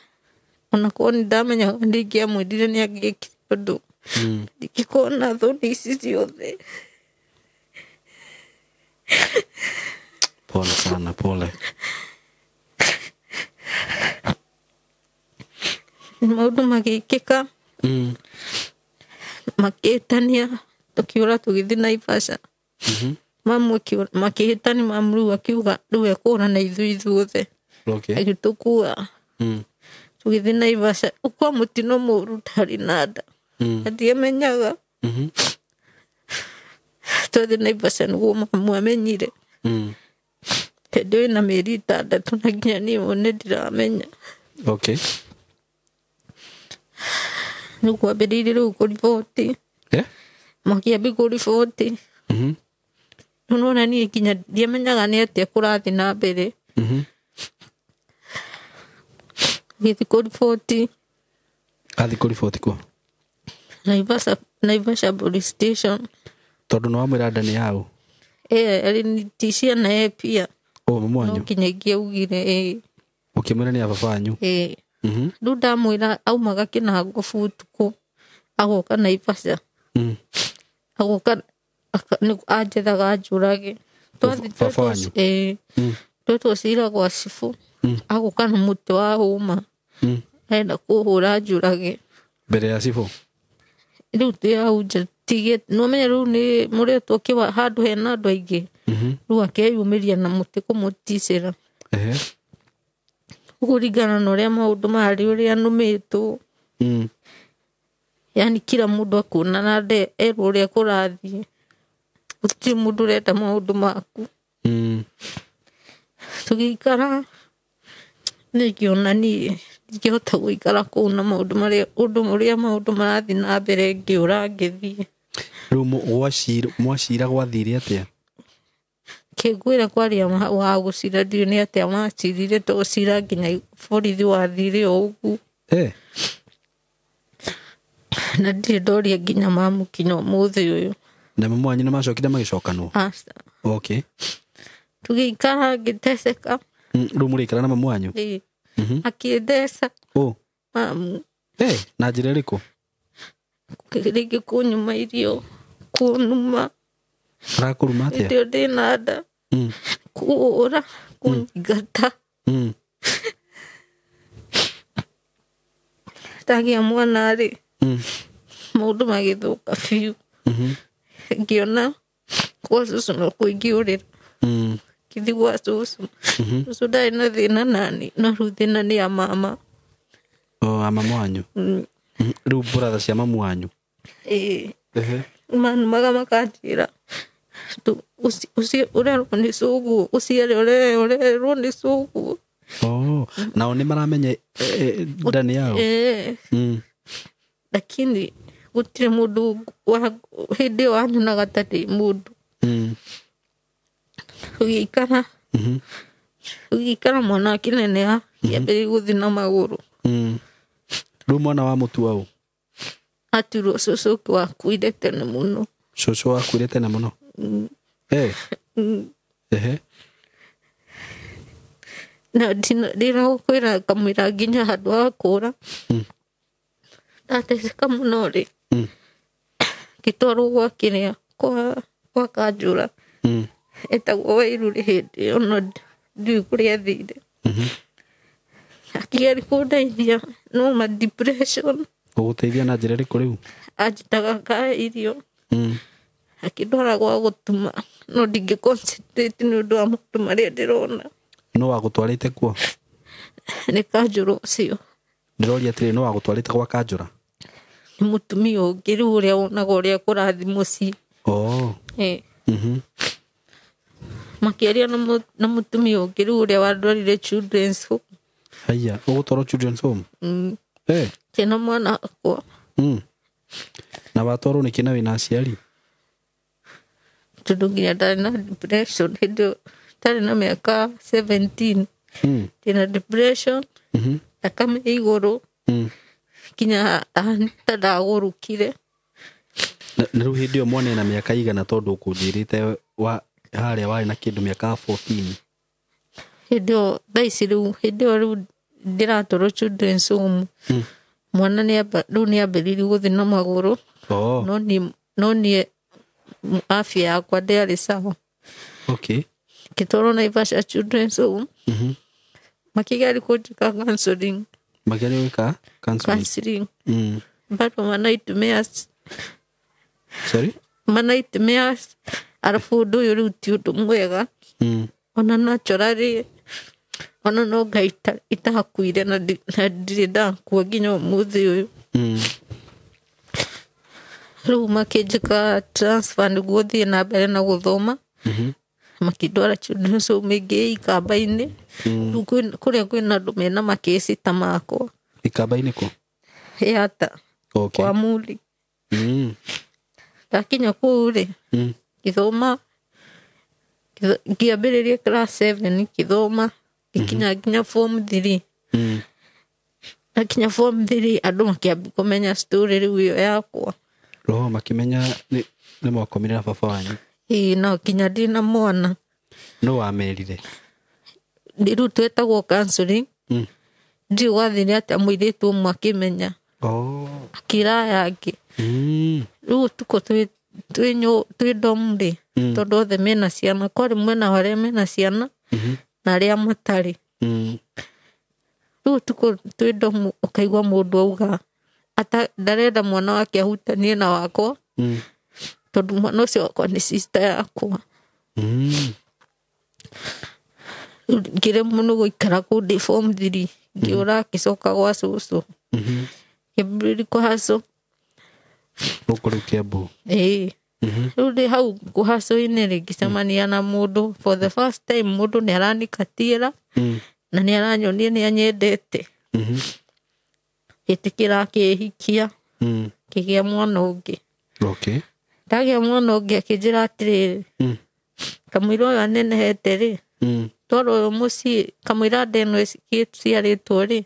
Ona korwo nĩ ndamenyaga ndingĩamwĩrire nĩ angĩekire ũndũ. Ndingĩkorwo na thoni ici ciothe. Pole sana, pole. Maũndũ magĩkĩka. Makĩhĩtania tũkĩũra tũgĩthiĩ Naivasha. Mamu makĩhĩtania mamu rĩu akiuga rĩu ekũra na ithuĩ ithuothe. Agĩtũkua. Tũgĩthiĩ Naivasha. Kwa mũtino mũũru ndarĩ na nda. Na ndiamenyaga. Twathiĩ Naivasha nĩguo mamu amenyire. Hĩndĩ ĩyo ĩna mĩeri 6 na nginya niĩ mwene ndiramenya. Nĩ kwambĩrĩirie rĩu kũriboti. Makĩambia kũriboti. Rĩu nĩwona niĩ nginya ndiamenyaga nĩ atĩa kũrathiĩ na mbere. Gĩthiĩ kũriboti. Athiĩ kũriboti kũ? Naivasha police station. Tondũ nĩ wamwĩra nda nĩ yaũ? Alinitishia na yeye pia. Oh, mamu wanyu? No nginya ingĩaugire, ĩĩ. Ũkĩmwĩra nĩ ya baba wanyu? Ĩĩ. Rĩu ndamwĩra aumaga Kĩnango ũtukũ agoka Naivasha. Agoka anjethaga anjũrage. Baba wanyu? Ĩĩ. Twetwo cira gwa cibũ. Agoka na mũtĩ wa hũma. Arenda kũhũra anjũrage. Mbere ya cibũ? Rĩu twĩ hau nja tige nĩũmenye rĩu nĩ mũretwo kĩwa handũ hena andũ aingĩ. Rĩu akeyumĩria na mũtĩ kũmũticĩra. Kũringana na ũrĩa maũndũ marĩ ũrĩa nũmĩtwo. Yaani kila mũndũ akuona na erwo ũrĩa kũrathiĩ. Gũtirĩ mũndũ ũrenda maũndũ maku. Tũgĩikara nĩngĩona niĩ ndingĩhota gũikara kũu na maũndũ marĩa ũndũ ũrĩa maũndũ marathiĩ na mbere ngĩũra ngĩthiĩ. Rĩu mwacira gwathire atĩa? Kĩngwĩra kwaria wa gũcira ndiũĩ nĩ atĩa macirire tondũ cira nginya borithi wathire o ũguo. Na ndirĩ ndoria nginya mamu kinya ũmũthĩ ũyũ. Na mamu wanyu nĩ macokire magĩcokanwo? Aca. Tũgĩikara ngĩteceka. Rĩu mũrĩikara na mamu wanyu? Ĩĩ. Akĩndeca. Mamu. Na njĩra ĩrĩkũ? Rĩngĩ kũnyuma irio, kũnuma. Arakũruma atĩa? Hĩndĩ ĩyo ndĩna nda. Kũũra, kũnyingata. Ndagĩa mwana rĩ, maũndũ magĩthũka biũ. Ngĩona kwa cũcũ no kũingĩũrĩra. Ngĩthiĩ gwa cũcũ. Cũcũ ndarĩ na thĩna nani, no rĩu thĩna nĩ ya mama. O, a mama wanyu? Rĩu brother cia mamu wanyu? Ĩĩ. Manumaga makanjĩra ũrerwo nĩ cũguo, ũciare ũrerwo nĩ cũguo. Oh, nao nĩ maramenya ndani yao. Lakini gũtirĩ mũndũ hĩndĩ ĩyo wanyonaga ta ndĩ mũndũ. Ũgĩikara ũgĩikara mwana akĩneneha kĩambĩrĩria gũthiĩ na magũrũ. Rĩu mwana wa mũtua ũ? Aturwo cũcũ wakuire tene mũno. Cũcũ wakuire tene mũno? Ehe. Na ndĩragũkwĩra kamũira nginya handũ ha kũra. Ndateceka mũno rĩ. Ngĩtwarwo gwa kĩrĩa kwa kanjũra. Etagwo Wairuri hĩndĩ ĩyo no ndiũĩ kũrĩa athire. Akĩgeria kũndeithia no ma depression. Gũgũteithia na njĩra ĩrĩkũ rĩu? Anjĩtaga ngahe irio. Akĩndwara gwa gũtuma no ndingĩ concentrate nĩ ũndũ wa maũndũ marĩa ndĩrona. No wagũtwarĩte kuo? Nĩ kanjũra ũcio. Ndĩroria atĩrĩ, no wagũtwarĩte gwa kanjũra? Nĩ mũtumia ũngĩ rĩu ũrĩa wonaga ũrĩa kũrathiĩ mũciĩ. Oh. Makĩaria na mũtumia ũngĩ rĩu ũrĩa wandwarire children's home. Haiya, ũgũtwarwo children's home? Ndĩna mwana wakwa. Na watwarwo nĩkĩ na wĩna aciari? Tondũ nginya ndarĩ na depression hĩndĩ ĩyo ndarĩ na mĩaka 17. Ndĩna depression, thakame igũrũ, nginya ta ndagũrũkire. Na rĩu hĩndĩ ĩyo mwana ena mĩaka igana tondũ ũkũnjĩrĩte harĩa warĩ na kĩndũ mĩaka 14. Hĩndĩ ĩyo thaa ici rĩu hĩndĩ ĩyo rĩu ndĩratwarwo children's home. Mwana rĩu nĩambĩrĩirie gũthiĩ na magũrũ. No niĩ afya yakwa ndĩarĩ sawa. Okay. Ngĩtwarwo Naivasha children's home. Makĩgeria kũnjĩka counseling. Makĩgeria gwĩka counseling? Counseling. Bado ma nightmares. Sorry? Ma nightmares. Arabu ũndũ ũyũ rĩu ti ũndũ mwega. Ona naturally ona no Ngai itakuire na ndirĩ ndakua nginya ũmũthĩ ũyũ. Rĩu makĩnjĩka transfer nĩguo thiĩ na mbere na gũthoma. Makĩndwara children's home ĩngĩ Ikamba-inĩ. Rĩu kũrĩa kwĩna andũ mena makĩci ta makwa. Ikamba-inĩ kũ? Yata. Okay. Kwa Muri. Ndakinya kũu rĩ, ngĩthoma, ngĩambĩrĩria class 7 ngĩthoma, ngĩkinya nginya form 3. Ndakinya form 3 andũ makĩambia kũmenya story rĩu ĩyo yakwa. Roho makĩmenya nĩ mwakomire na baba wanyu. Ĩĩ, no nginya ndĩ na mwana. No wamerire? Rĩu twetagwo counseling. Ndiũĩ gwathire atĩa mũirĩtu ũmwe akĩmenya. Akĩra aya angĩ. Rĩu ũtukũ twĩ dorm rĩ, tondũ othe mena ciana, kwarĩ mwena wa arĩa mena ciana na arĩa matarĩ. Rĩu ũtukũ twĩ dorm ũkaigua mũndũ auga ndarenda mwana wake ahutanie na wakwa. Tondũ mwana ũcio wakwa nĩ sister yakwa. Ngĩremwo nĩ gũikara kũu ndĩ form 3, ngĩũra ngĩcoka gwa cũcũ. Ngĩambĩrĩria kũhacũ. Gũkũ rĩu Kiambu? Ĩĩ. Rĩu ndĩ hau kũhacũ-inĩ rĩ, ngĩcemania na mũndũ for the first time, mũndũ nĩ aranikatiĩra na nĩ aranyonia nĩ anyendete. Ngĩtĩkĩra akĩhikia, ngĩgĩa mwana ũngĩ. Okay. Ndagĩa mwana ũngĩ akĩnjĩra atĩrĩrĩ, kamũira ũyũ anenehete rĩ, twara ũyũ mũciĩ, kamũira nda ĩno ĩciarĩtwo rĩ,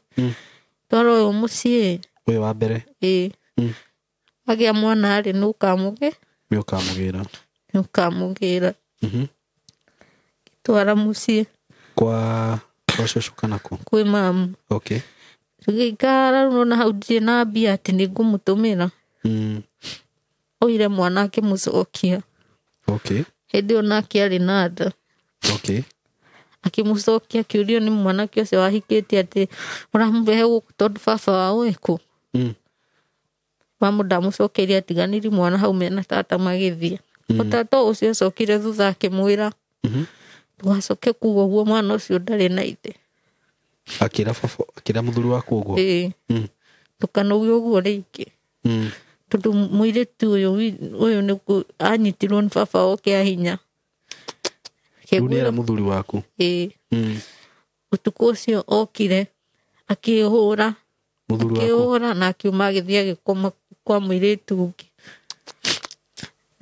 twara ũyũ mũciĩ. Ũyũ wa mbere? Ĩĩ. Agĩa mwana rĩ, nĩ ũkamũgĩra. Nĩ ũkamũgĩra. Nĩ ũkamũgĩra. Twara mũciĩ. Kwa cũcũ kana kũ? Kwĩ mamu. Okay. Tũgĩikara rĩu nona hau ndirĩ na mbia atĩ nĩ ngũmũtũmĩra. Oire mwana akĩmũcokia. Okay. Hĩndĩ ĩyo nake arĩ na nda. Okay. Akĩmũcokia akĩũrio nĩ mwanake ũcio wahikĩtie atĩ ũramũrehe gũkũ tondũ baba wao e kũ? Mamu ndamũcokeirie atiganĩrie mwana hau mena tata magĩthiĩ. O tata ũcio acokire thutha akĩmwĩra, ndũgacoke kuga ũguo mwana ũcio ndarĩ na ithe. Akĩra baba, akĩra mũthuri waku ũguo? Ĩĩ. Ndũkanauge ũguo rĩngĩ. Tondũ mũirĩtu ũyũ nĩ anyitirwo nĩ baba oke ahinya. Rĩu nĩ era mũthuri waku. Ĩĩ. Ũtukũ ũcio okire akĩhũra. Mũthuri waku. Akĩhũra na akiuma agĩthiĩ agĩkoma kwa mũirĩtu ũngĩ.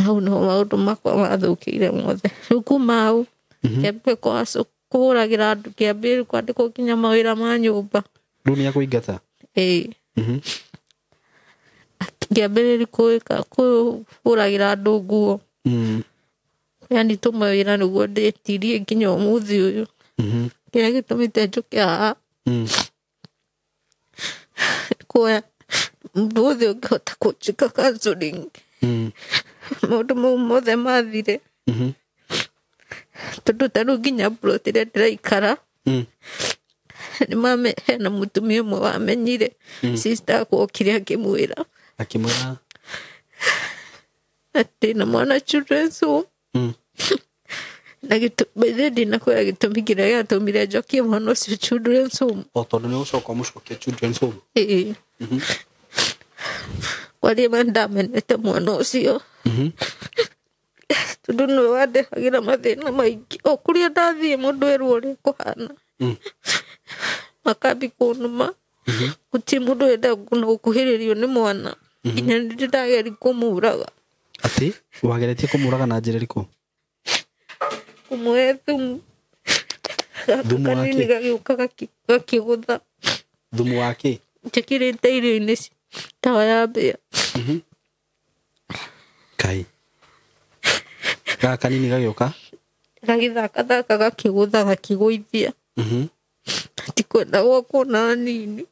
Hau nĩho maũndũ makwa mathũkĩire mothe. Rĩu kuma hau kĩambĩrĩria kũhũragĩra andũ, kĩambĩrĩria kwandĩkwo nginya mawĩra ma nyũmba. Rĩu nĩ akũingata? Ĩĩ. Kĩambĩrĩria kũhũragĩra andũ nguo. Yani tũmawĩra nĩguo ndĩtirie nginya ũmũthĩ ũyũ. Kĩrĩa gĩtũmĩte njũke haha kuoya mũndũ wothe ũngĩhota kũnjĩka counseling. Maũndũ mau mothe mathire. Tondũ ta rĩu nginya plot ĩrĩa ndĩraikara hena mũtumia ũmwe wamenyire sister akwa okire akĩmwĩra. Akĩmwĩra? Atĩ na mwana children's home. Na gĩtũmi ndinakwĩra gĩtũmi kĩrĩa gĩatũmire njokie mwana ũcio children's home. O tondũ nĩ ũcoka ũmũcokie children's home? Ĩĩ. Kwaria ma ndamenete mwana ũcio. Tondũ nĩwe wandehagĩra mathĩna maingĩ. O kũrĩa ndathiĩ mũndũ erwo ũrĩa kũhana. Makambi kũnũma. Gũtirĩ mũndũ wendaga gũkuhĩrĩrio nĩ mwana. Nginya nĩ ndageria kũmũraga. Atĩ wageretie kũmũraga na njĩra ĩrĩkũ? Kũmũhe thumu. Thumu wa Kanini kĩ? gagĩũka gakĩgũtha. Thumu wa kĩ? Njĩkĩrĩte irio-inĩ ndawa ya mbĩa. Kai. Gaka kanini gagĩũka? Gagĩthakathaka gakĩgũtha gakĩgũithia. Tikwenda gwakwo na hanini.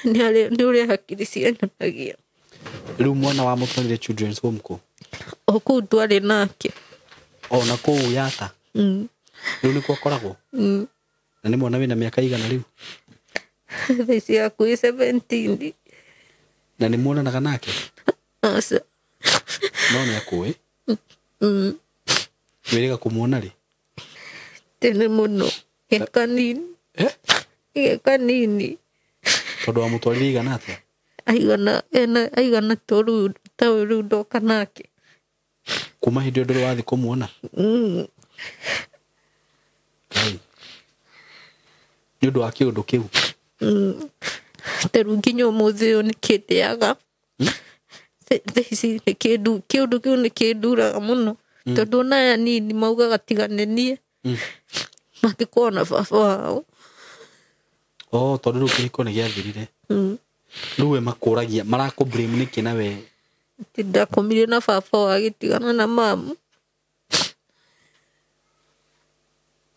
Nĩ ũrĩa hakiri cianyonagia. Rĩu mwana wa mũtwarire children's home kũ? O kũu twarĩ nake. O na kũu Yata? Rĩu nĩkuo akoragwo? Na nĩ mwana wĩna mĩaka igana rĩu? Thaa ici hakuhĩ 17. Na nĩ muonanaga nake? Aca. No nĩ akũĩ? Wĩrĩga kũmuona rĩ? Tene mũno. Ge kanini. Ge kanini. Tondũ wamũtwarire igana atĩa? Aigana ta rĩu ndoka nake. Kuma hĩndĩ ĩyo ndũrĩ wathiĩ kũmuona? Ngai. Nĩ ũndũ wa kĩũndũ kĩu? Ta rĩu nginya ũmũthĩ ũyũ nĩ kĩndĩaga. Thaa ici kĩũndũ kĩu nĩ kĩnduraga mũno. Tondũ ona aya nini maugaga tigane niĩ. Mangĩkorwo na baba wao. Oh, tondũ rĩu kĩhiko nĩ gĩathirire. Rĩu we makũragia, marakũ blame nĩkĩ na we? Ndakomire na baba wao agĩtigana na mamu.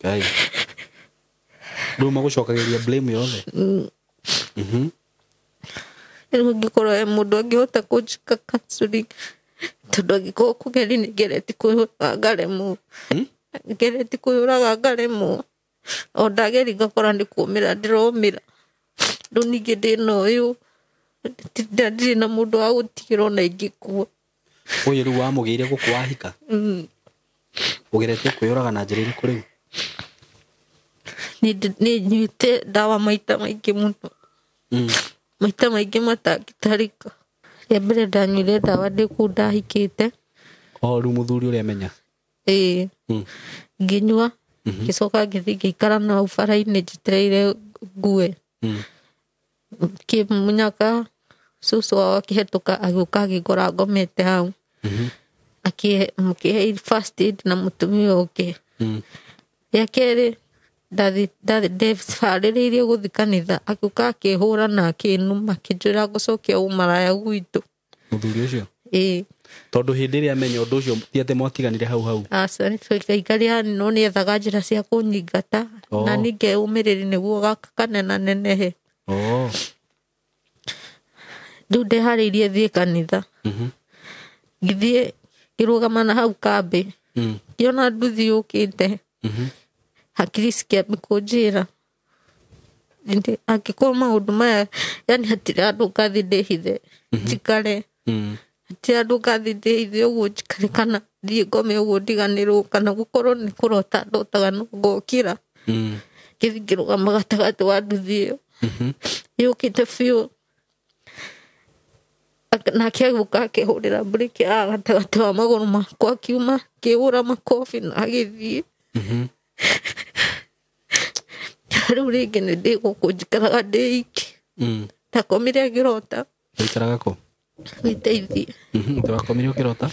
Ngai. Rĩu magũcokagĩria blame yothe? Rĩu angĩkorwo he mũndũ angĩhota kũnjĩka counseling, tondũ angĩkorwo kũgeria nĩ ngeretie kwĩyũraga ngaremwo. Ngeretie kwĩyũraga ngaremwo. O ndageria ngakora nĩ kũũmĩra ndĩromĩra. Rĩu ningĩ ndĩna ũyũ, ndirĩ na mũndũ wa gũtigĩra ona ingĩkua. Ũyũ rĩu wamũgĩire gũkũ wahika? Ũgeretie kwĩyũraga na njĩra ĩrĩkũ rĩu? Nĩ nyuĩte ndawa maita maingĩ mũno. Maita maingĩ matangĩtarĩka. Rĩa mbere ndanyuire ndawa ndĩ kũu ndahikĩte. O rĩu mũthuri ũrĩa amenya? Ĩĩ. Ngĩnyua, ngĩcoka ngĩthiĩ ngĩikara nao bara-inĩ njetereire ngue. Kĩmũnyaka cũcũ wao akĩhetũka agĩũka agĩngora ngomete hau. Akĩhe first aid na mũtumia ũngĩ. Rĩa kerĩ ndebarĩrĩirie gũthiĩ kanitha, agĩũka akĩhũra na akĩnuma, akĩnjĩra ngũcokia ũmaraya gwitũ. Mũthuri ũcio? Ĩĩ. Tondũ hĩndĩ ĩrĩa amenya ũndũ ũcio ti atĩ mwatiganire hau hau? Aca, twaikaire hanini no nĩethaga njĩra cia kũnyingata. Na niĩ ngeyũmĩrĩria nĩguo gaka kanenanenehe. Rĩu ndeharĩirie thiĩ kanitha. Ngĩthiĩ ngĩrũgama na hau kambĩ. Ngĩona nduthi yũkĩte. Hakiri cikĩambia kũnjĩra angĩkorwo maũndũ maya, yani hatirĩ handũ ngathiĩ ndĩhithe njikare. Hatirĩ handũ ngathiĩ ndĩhithe ũguo njikare kana thiĩ ngome ũguo ndiganĩrwo kana gũkorwo nĩ kũrota ndotaga no ngokĩra. Ngĩthiĩ ngĩrũgama gatagatĩ wa nduthi ĩyo. Yũkĩte biũ. Nake agĩũka akĩhũrĩra mburĩki haha gatagatĩ wa magũrũ makwa, akiuma akĩhũra makobi na agĩthiĩ. Rĩu rĩngĩ nĩ ndĩ gũkũ njikaraga ndĩ iki. Ndakomire ngĩrota. Waikaraga kũ? Wĩteithie. Wakomire ũkĩrota?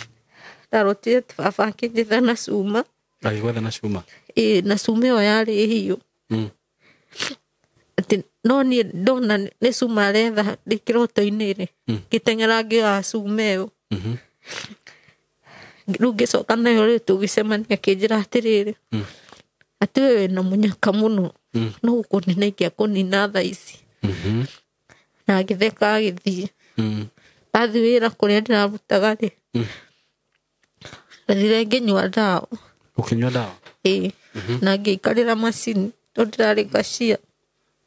Ndarotire atĩ baba akĩnjetha na cuma. Agĩgwetha na cuma? Ĩĩ, na cuma ĩyo yarĩ hiũ. Atĩ no niĩ ndona nĩ cuma aretha ndĩ kĩroto-inĩ rĩ, ngĩteng'era ngĩoya cuma ĩyo. Rĩu ngĩcoka nayo rĩ, tũgĩcemania akĩnjĩra atĩrĩrĩ, atĩ we wĩna mũnyaka mũno, no gũkũnina ingĩakũnina thaa ici. Na agĩtheka agĩthiĩ. Athiĩ wĩra kũrĩa ndĩrarutaga rĩ, ndathire ngĩnyua ndawa. Ũkĩnyua ndawa? Ĩĩ. Na ngĩikarĩra macini tondũ ndĩrarĩ cashier.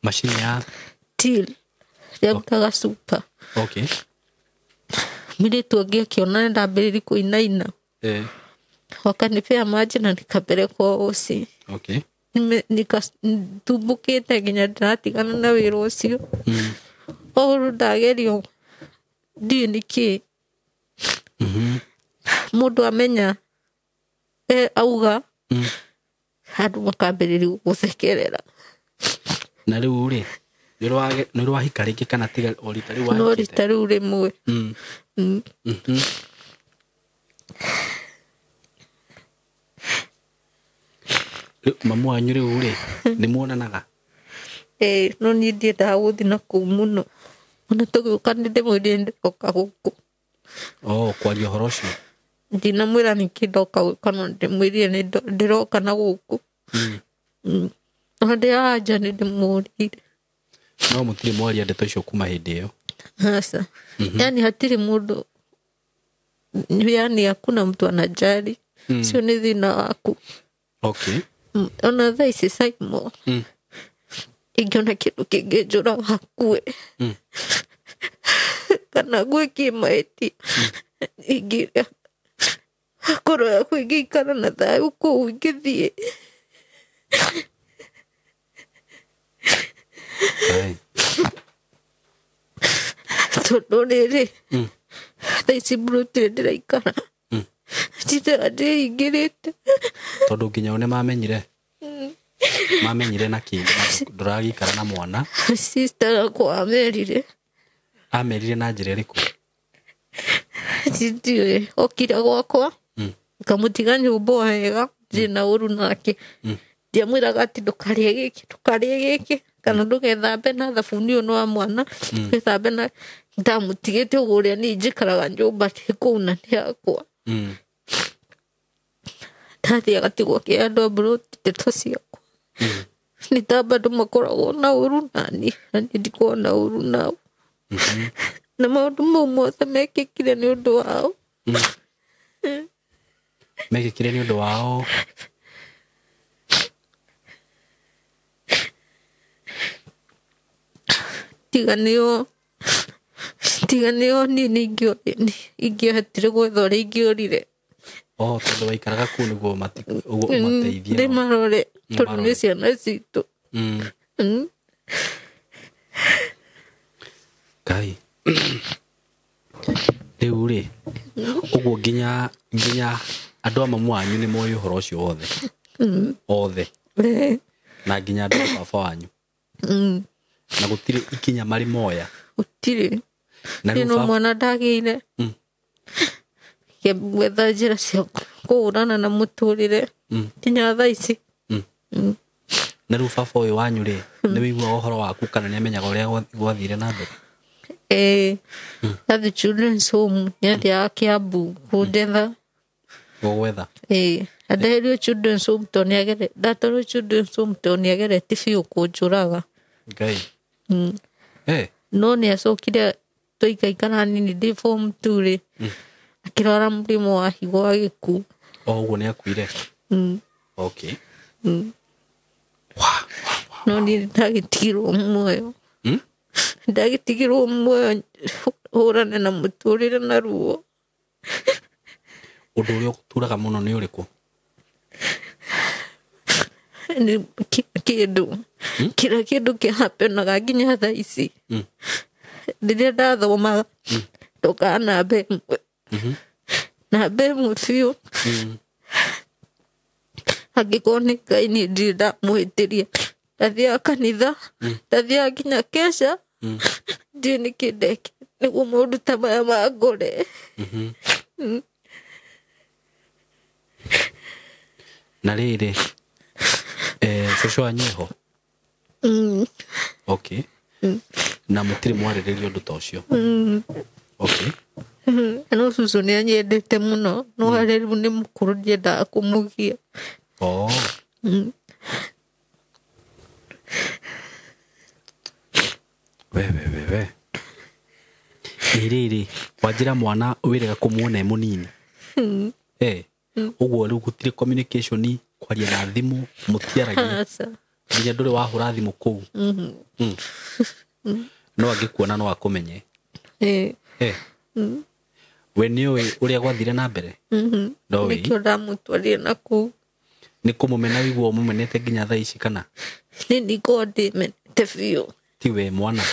Macini ya? Till. Rĩarutaga cuba. Okay. Mũirĩtu ũngĩ akĩona nĩ ndambĩrĩria kũinaina. Wakanipea maji na nikapelekwa OC. Okay. Nitumbũkĩte nginya ndĩratigana na wĩra ũcio. Ũguo ndagerio ndiũĩ nĩkĩ. Mũndũ amenya auga andũ makambĩrĩria gũthekerera. Na rĩu rĩ, nĩ ũrĩ wahika rĩngĩ kana tiga o rita rĩu No wahikĩte? rita rĩu rĩmwe. Rĩu mamu wanyu rĩu rĩ, nĩ muonanaga? Ĩĩ, no niĩ ndiendaga gũthiĩ na kũu mũno. Ona tũgĩũka nĩ ndĩmwĩrire nĩndĩroka gũkũ. Oh, kwaria ũhoro ũcio? Ndinamwĩra nĩkĩ ndoka gũka, no ndĩmwĩrire nĩ ndĩroka na gũkũ. Ona ndĩ haha nja nĩ ndĩmũrire. No mũtirĩ mwaria ndeto icio kuma hĩndĩ ĩyo? Aca. Yani hatirĩ mũndũ, yani hakuna mtu anajali. Sio nĩ thĩna waku. Okay. Ona thaa ici Simon, ingĩona kĩndũ kĩngĩnjũraga hakue. Kana ngwĩkie mahĩtia. Ingĩ ngoro yakwa ĩngĩikara na thayũ kũu ingĩthiĩ. Tondũ rĩrĩ, thaa ici mburũti ndĩraikara. Ndindaga ndĩhingĩrĩte. Tondũ nginya o nĩ mamenyire? Mamenyire na kĩ? Ndũragĩikara na mwana? Sister yakwa amerire. Amerire na njĩra ĩrĩkũ? Ndiũĩ, okire gwakwa, ngamũtiga nyũmba o wega, ndirĩ na ũru nake. Ndiamwĩraga atĩ ndũkarĩe gĩkĩ, ndũkarĩe gĩkĩ, kana ndũgethambe na thabuni ũyũ nĩ wa mwana, ndũgethambe na ndamũtigĩte ũguo ũrĩa niĩ njikaraga nyũmba ndĩ kũu na nĩ yakwa. Ndathiĩ agatigwo akĩandwo mburoti ndeto ciakwa. Nĩ ta bado makoragwo na ũru nani, na niĩ ndikoragwo na ũru nao. Na maũndũ mau mothe mekĩkire nĩ ũndũ wao. Mekĩkire nĩ ũndũ wao? Tiga nĩo, tiga nĩo niĩ nĩ ingĩahotire gwetha ũrĩa ingĩorire. Oh, tondũ waikaraga kũu nĩguo ũguo ũmateithie. Ndĩmarore, tondũ nĩ ciana citũ. Ngai. Rĩu rĩ, ũguo nginya andũ a mamu wanyu nĩ moĩ ũhoro ũcio wothe? Othe. Na nginya andũ a baba wanyu. Na gũtirĩ ikinya marĩ moya? Gũtirĩ. Na rĩu No mwana ndagĩire. Gwetha njĩra cia kũhũrana na mũtũrĩre nginya thaa ici. Na rĩu baba ũyũ wanyu rĩ, nĩ wĩiguaga ũhoro waku kana nĩ amenyaga ũrĩa gwathire na mbere? Ĩĩ, athiĩ children's home, nĩ athiaga Kiambu kũndetha. Gũgwetha? Ĩĩ, andeherio children's home tondũ nĩ ndatwarwo children's home tondũ nĩ ageretie biũ kũnjũraga. Ngai. No nĩ acokire twaikaikara hanini ndĩ form 2 rĩ, akĩrwara mũrimũ wa higo agĩkua. O ũguo nĩ akuire? Okay. No niĩ ndagĩtigirwo muoyo. Ndagĩtigirwo muoyo hũrane na mũtũrĩre na ruo. Ũndũ ũrĩa ũgũturaga mũno nĩ ũrĩkũ? Nĩ kĩndũ. Kĩrĩa kĩndũ kĩhapenaga nginya thaa ici. Rĩrĩa ndathomaga, Ndokaga namba ĩmwe. Namba ĩmwe biũ. Angĩkorwo nĩ Ngai niĩ ndirĩ ndamũhĩtĩria. Ndathiaga kanitha, ndathiaga nginya keca, ndiũĩ nĩkĩ ndekire nĩguo maũndũ ta maya mangore. Na rĩrĩ, cũcũ wanyu eho? Okay. Na mũtirĩ mwarĩrĩria ũndũ ta ũcio? Okay. No cũcũ nĩ anyendete mũno, no harĩa rĩu nĩ mũkũrũ ndiendaga kũmũgia. Oh. We we we we. Ĩ rĩrĩ, wanjĩra mwana wĩrĩga kũmuona e mũnini. Ũguo rĩu gũtirĩ communication, kwaria na thimũ, mũtiaragia. Aca. Nginya ndũrĩ wahũra thimũ kũu. No angĩkuona no akũmenye. We nĩũĩ ũrĩa gwathire na mbere? Ndoĩ. Nĩkĩo ndamũtwarire na kũu. Nĩ kũmũmena wĩiguo ũmũmenete nginya thaa ici kana? Niĩ ningorwo ndĩmenete biũ. Ti we mwana?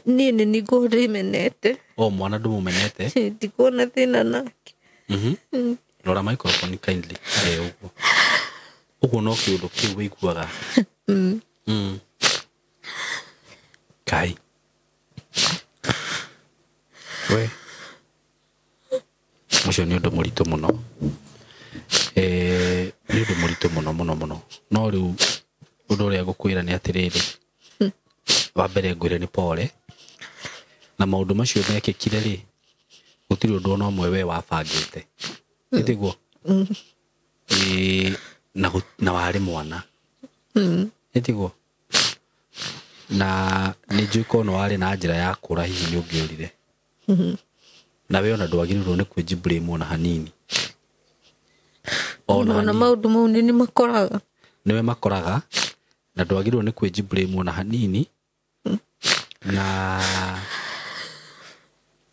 Niĩ nĩ ningorwo ndĩmenete. O mwana ndũmũmenete? Ndikorwo na thĩna nake. Rora microphone kindly. Ũguo. Ũguo no kĩũndũ kĩu wĩiguaga. Kai. We. Ũcio nĩ ũndũ mũritũ mũno. Nĩ ũndũ mũritũ mũno mũno mũno. No rĩu ũndũ ũrĩa ngũkwĩra nĩ atĩrĩrĩ. Wa mbere ngwĩre nĩ pole. Na maũndũ macio mekĩkire rĩ, gũtirĩ ũndũ ona ũmwe we wabangĩte. Nĩ tiguo? Na warĩ mwana. Nĩ tiguo? Na nĩ njũĩ korwo nĩ warĩ na njĩra ya kũra hihi nĩ ũngĩũrire. Na we ona ndwagĩrĩirwo nĩ kwĩji-blame ona hanini. Ona Ona hanini. maũndũ mau nĩ makoraga. Nĩwe makoraga, na ndwagĩrĩirwo nĩ kwĩji-blame ona hanini. Na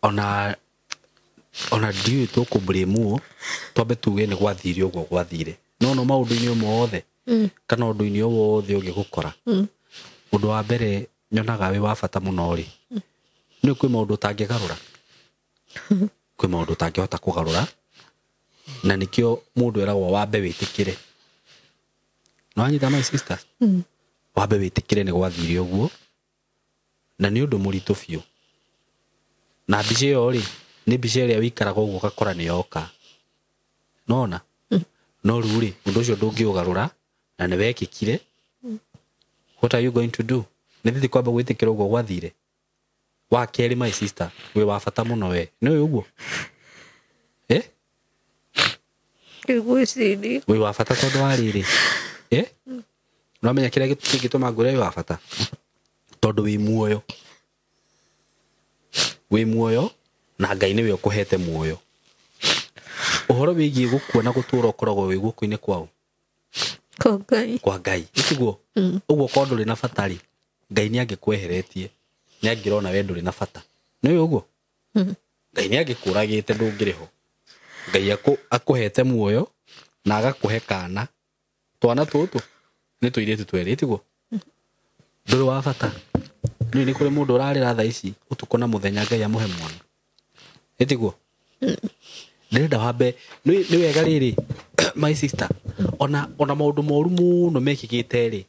ona ndiũĩ tũkũ-blame ũ, twambe tuge nĩ gwathire ũguo gwathire. No no maũndũ-inĩ mothe, kana ũndũ-inĩ o wothe ũngĩgũkora. Ũndũ wa mbere nyonaga wĩ wa bata mũno rĩ, nĩ kwĩ maũndũ ũtangĩgarũra. Kwĩ maũndũ ũtangĩhota kũgarũra, na nĩkĩo mũndũ eragwo wambe wĩtĩkĩre. Nĩ wanyita my sister? Wambe wĩtĩkĩre nĩ gwathire ũguo, na nĩ ũndũ mũritũ biũ. Na mbica ĩyo rĩ, nĩ mbica ĩrĩa wĩikaraga ũguo ũgakora nĩ yoka. Nona? No rĩu rĩ, ũndũ ũcio ndũngĩũgarũra, na nĩ wekĩkire. What are you going to do? Nĩ thithi kwamba gwĩtĩkĩra ũguo gwathire. Wa kerĩ my sister, wĩ wa bata mũno we. Nĩ ũĩ ũguo? Ngwĩciria. Wĩ wa bata tondũ wa rĩrĩ. Nĩwamenya kĩrĩa kĩngĩtũma ngwĩre wĩ wa bata? Tondũ wĩ muoyo. Wĩ muoyo na Ngai nĩwe ũkũhete muoyo. Ũhoro wĩgiĩ gũkua na gũtũũra ũkoragwo wĩ guoko-inĩ kwaũ? Kwa Ngai. Kwa Ngai. Nĩ tiguo? Ũguo korwo ndũrĩ na bata rĩ, Ngai nĩ angĩkweheretie. Nĩ angĩrona we ndũrĩ na bata. Nĩ ũĩ ũguo? Ngai nĩ angĩkũragĩte ndũngĩrĩ ho. Ngai akũhete muoyo na agakũhe kana. Twana tũtũ nĩ tũirĩtu twerĩ, tiguo? Ndũrĩ wa bata. Nĩ nĩ kũrĩ mũndũ ũrarĩra thaa ici ũtukũ na mũthenya Ngai amũhe mwana. Nĩ tiguo? Ndĩrenda wambe, nĩ wega rĩrĩ, my sister, ona maũndũ moru mũno mekĩkĩte rĩ,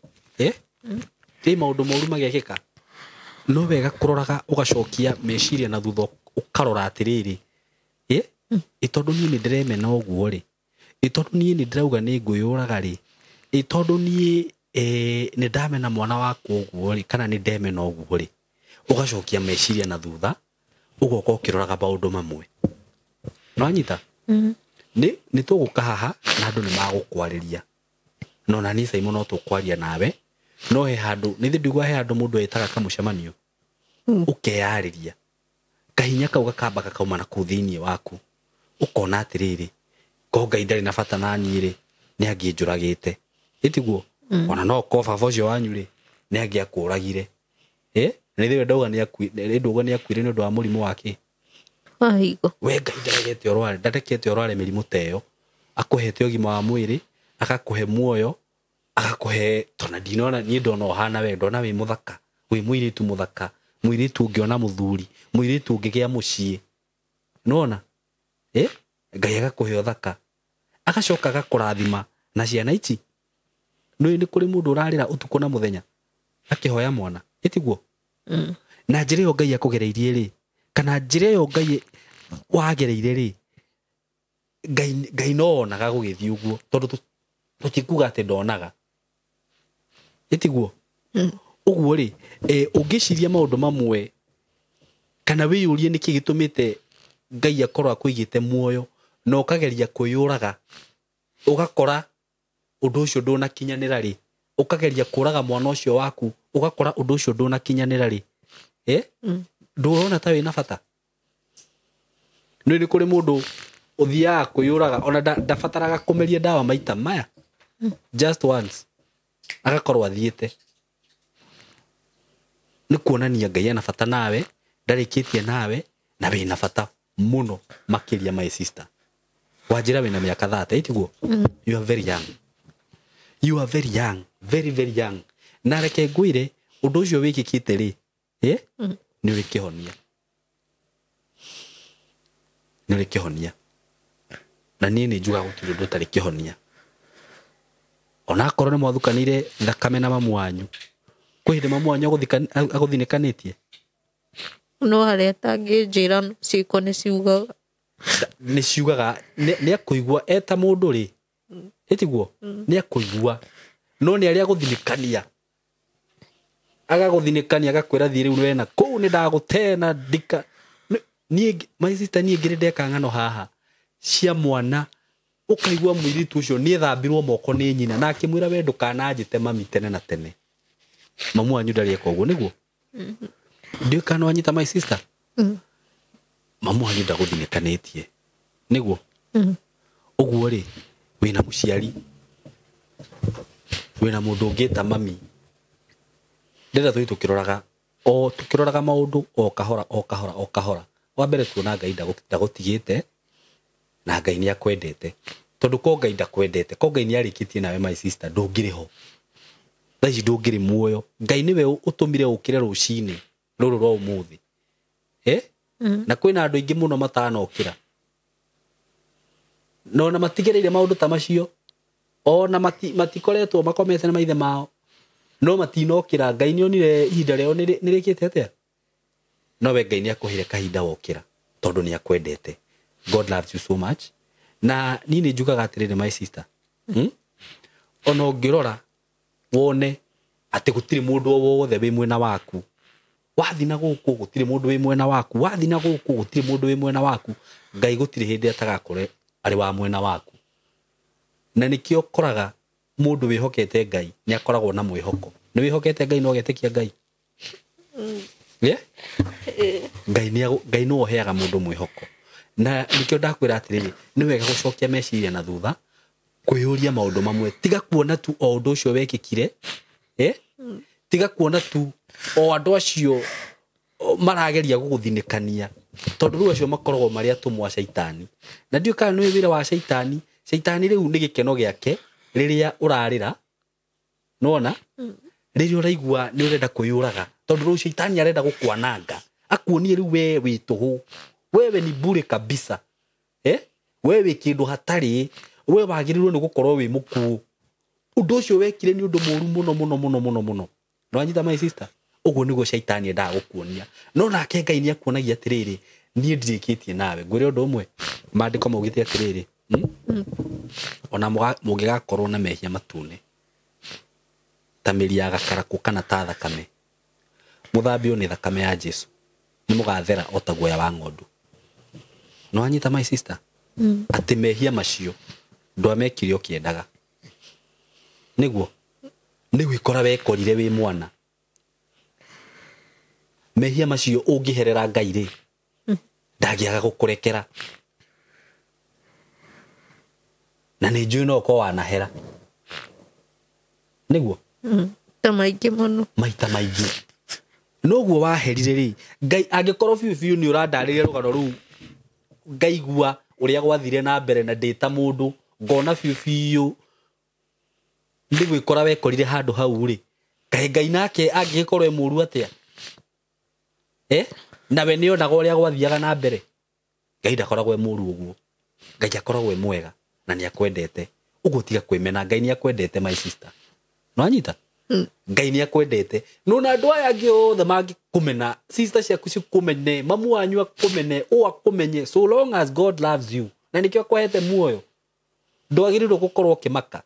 Ĩ maũndũ moru magekĩka, no wega kũroraga ũgacokia meciria na thutha ũkarora atĩrĩrĩ, Ĩ tondũ niĩ nĩ ndĩremena ũguo rĩ, ĩ tondũ niĩ nĩ ndĩrauga nĩ ngwĩyũraga rĩ, ĩ tondũ niĩ nĩ ndamena mwana wakwa ũguo rĩ, kana nĩ ndemena ũguo rĩ, ũgacokia meciria na thutha, ũgoka ũkĩroraga maũndũ mamwe. Nĩwanyita? Nĩ tũgũka haha na andũ nĩ magũkwarĩria. No na niĩ Simon no tũkwaria nawe, no he handũ, nĩ thĩ ndiguaga he handũ mũndũ etaga kamũcemanio. Ũkeyarĩria. Kahinya kau gakamba gakauma na kũu thĩinĩ waku. Ũkona atĩrĩrĩ, ko Ngai ndarĩ na bata na niĩ rĩ, nĩ angĩnjũragĩte. Ĩ tiguo? Ona no ko baba ũcio wanyu rĩ, nĩ angĩakũragire. Nĩ thĩ ndauga nĩ akuire nĩ ũndũ wa mũrimũ wake. Wa higo. We Ngai ndarekete ũrware, ndarekete ũrware mĩrimũ ta ĩyo. Akũhete ũgima wa mwĩrĩ, agakũhe muoyo, agakũhe tona ndinona niĩ ndona ũhana we, ndona wĩ mũthaka, wĩ mũirĩtu mũthaka, mũirĩtu ũngĩona mũthuri, mũirĩtu ũngĩgĩa mũciĩ. Nona Ngai agakũhe ũthaka agacoka agakũrathima na ciana ici. Nĩ kũrĩ mũndũ ũrarĩra ũtukũ na mũthenya akĩhoya mwana, ĩtiguo? Na njĩra ĩyo Ngai akũgereirie rĩ, kana njĩra ĩyo Ngai wagereire rĩ, Ngai no onaga gũgĩthiĩ ũguo, tondũ tũtikuga atĩ ndonaga, ĩtiguo? Ũguo rĩ, ũngĩciria maũndũ mamwe kana wĩyũrie nĩkĩ gĩtũmĩte Ngai akorwo akũigĩte muoyo na ũkageria kwĩyũraga, ũgakora ũndũ ũcio ndũnakinyanĩra rĩ, ũkageria kũraga mwana ũcio waku, ũgakora ũndũ ũcio ndũnakinyanĩra rĩ, ndũrona ta wĩna bata? Nĩ kũrĩ mũndũ ũthiaga kwĩyũraga ona ndabataraga kũmeria ndawa maita maya, just once agakorwo athiĩte. Nĩ kuonania Ngai ena bata nawe, ndarĩkĩtie nawe, na wĩna bata mũno makĩria, my sister. Wanjĩra wĩna mĩaka 30, ĩtiguo? You are very young. You are very young, very very young. Na reke ngwĩre ũndũ ũcio wĩkĩkĩte rĩ, nĩ ũrĩ kĩhonia. Nĩ ũrĩ kĩhonia. Na niĩ nĩ njugaga gũtirĩ ũndũ ũtarĩ kĩhonia. Onakorwo nĩ mwathukanire thakame na mamu wanyu, kwĩ hĩndĩ mamu wanyu agũthinĩkanĩtie? No harĩa atangĩnjĩra, ciĩko nĩ ciugaga. Nĩ ciugaga. Nĩ akũigua eta mũndũ rĩ, ĩtiguo? Nĩ akũigua, no nĩ arĩa agũthinĩkania, agagũthinĩkania agakwĩra thiĩ rĩu wena kũu nĩ ndagũte na ndika. Niĩ, my sister, niĩ ngĩrĩ ndeka ng'ano haha cia mwana ũkaigua mũirĩtu ũcio nĩ ethambirwo moko nĩ nyina na akĩmwĩra we ndũkananjĩte mami tene na tene. Mamu wanyu ndarĩ eka ũguo, nĩguo? Ndiũĩ kana wanyita, my sister. Mamu wanyu ndagũthinĩkanĩtie, nĩguo? Ũguo rĩ, wĩna mũciari, wĩna mũndũ ũngĩta mami. Ndĩrenda tũthiĩ tũkĩroraga, o tũkĩroraga maũndũ o kahora o kahora o kahora. Wa mbere tuona Ngai ndagũtigĩte na Ngai nĩ akwendete, tondũ ko Ngai ndakwendete, ko Ngai nĩ arĩkĩtie nawe, my sister, ndũngĩrĩ ho thaa ici, ndũngĩrĩ muoyo. Ngai nĩwe ũtũmire ũkĩre rũcinĩ rũrũ rwa ũmũthĩ, na kwĩna andũ aingĩ mũno matanokĩra na ona matigereire maũndũ ta macio, ona matikoretwo makomete na maithe mao, no matinokĩra. Ngai nĩ onire ihinda rĩao nĩ rĩkĩte atĩa, no we Ngai nĩ akũheire kahinda wokĩra tondũ nĩ akwendete. God loves you so much. Na niĩ nĩ njugaga atĩrĩrĩ, my sister, Ona ũngĩrora wone atĩ gũtirĩ mũndũ o wothe wĩ mwena waku, wathi na gũkũ gũtirĩ mũndũ wĩ mwena waku, wathi na gũkũ gũtirĩ mũndũ wĩ mwena waku, Ngai gũtirĩ hĩndĩ atagakorwo arĩ wa mwena waku. Na nĩkĩo ũkoraga mũndũ wĩhokete Ngai nĩ akoragwo na mwĩhoko. Nĩ wĩhokete Ngai na ũgetĩkia Ngai? Yeah? Ngai nĩ Ngai nĩwe ũheaga mũndũ mwĩhoko. Na nĩkĩo ndakwĩra atĩrĩrĩ, nĩ wega gũcokia meciria na thutha, kwĩyũria maũndũ mamwe. Tiga kuona tu o ũndũ ũcio wekĩkire, Tiga kuona tu o andũ acio marageria gũgũthinĩkania, tondũ rĩu acio makoragwo marĩ atũmwo a caitani. Na ndiũĩ kana nĩ wĩra wa caitani. Caitani rĩu nĩ gĩkeno gĩake rĩrĩa ũrarĩra, nĩwona? Rĩrĩa ũraigua nĩ ũrenda kwĩyũraga, tondũ rĩu caitani arenda gũkwananga, akuonie rĩu we wĩ tũhũ, wewe ni bure kabisa, Wewe wĩ kĩndũ hatarĩ, we wagĩrĩirwo nĩ gũkorwo wĩ mũkuũ. Ũndũ ũcio wekire nĩ ũndũ mũru mũno mũno mũno mũno mũno. Nĩwanyita, my sister? Ũguo nĩguo caitani endaga gũkuonia, no nake Ngai nĩ akuonagia atĩrĩrĩ, niĩ ndirĩkĩtie nawe. Ngwĩre ũndũ ũmwe, maandĩko maugĩte atĩrĩrĩ, Ona mũngĩgakorwo na mehia matune ta mĩri ya gakarakũ kana ta thakame, mũthambio nĩ thakame ya Jesu, nĩ mũgathera o ta guoya wa ng'ondu. Nĩwanyita, my sister? Atĩ mehia macio ndwamekire ũkĩendaga, nĩguo nĩ gwĩkora wekorire wĩ mwana. Mehia macio ũngĩherera Ngai rĩ, ndangĩaga gũkũrekera, na nĩ njũĩ no ũkorwo wanahera, nĩguo? Ta maingĩ mũno. Maita maingĩ. Noguo waherire rĩ, Ngai angĩkorwo biũ biũ nĩ ũrandarĩria rũgano rũu, ngaigua ũrĩa gwathire na mbere, na ndĩ ta mũndũ ngona biũ biũ nĩ gwĩkora wekorire handũ hau rĩ, kaĩ Ngai nake angĩgĩkorwo e mũru atĩa? Nawe nĩ onaga ũrĩa gwathiaga na mbere. Ngai ndakoragwo e mũru ũguo. Ngai akoragwo e mwega na nĩ akwendete. Ũguo tiga kwĩmena, Ngai nĩ akwendete my sister. Nĩwanyita? Ngai nĩ akwendete. No na andũ aya angĩ othe mangĩkũmena, sister ciaku cikũmene, mamu wanyu akũmene, ũ akũmenye, so long as God loves you. Na nĩkĩo akũhete muoyo. Ndwagĩrĩirwo gũkorwo ũkĩmaka.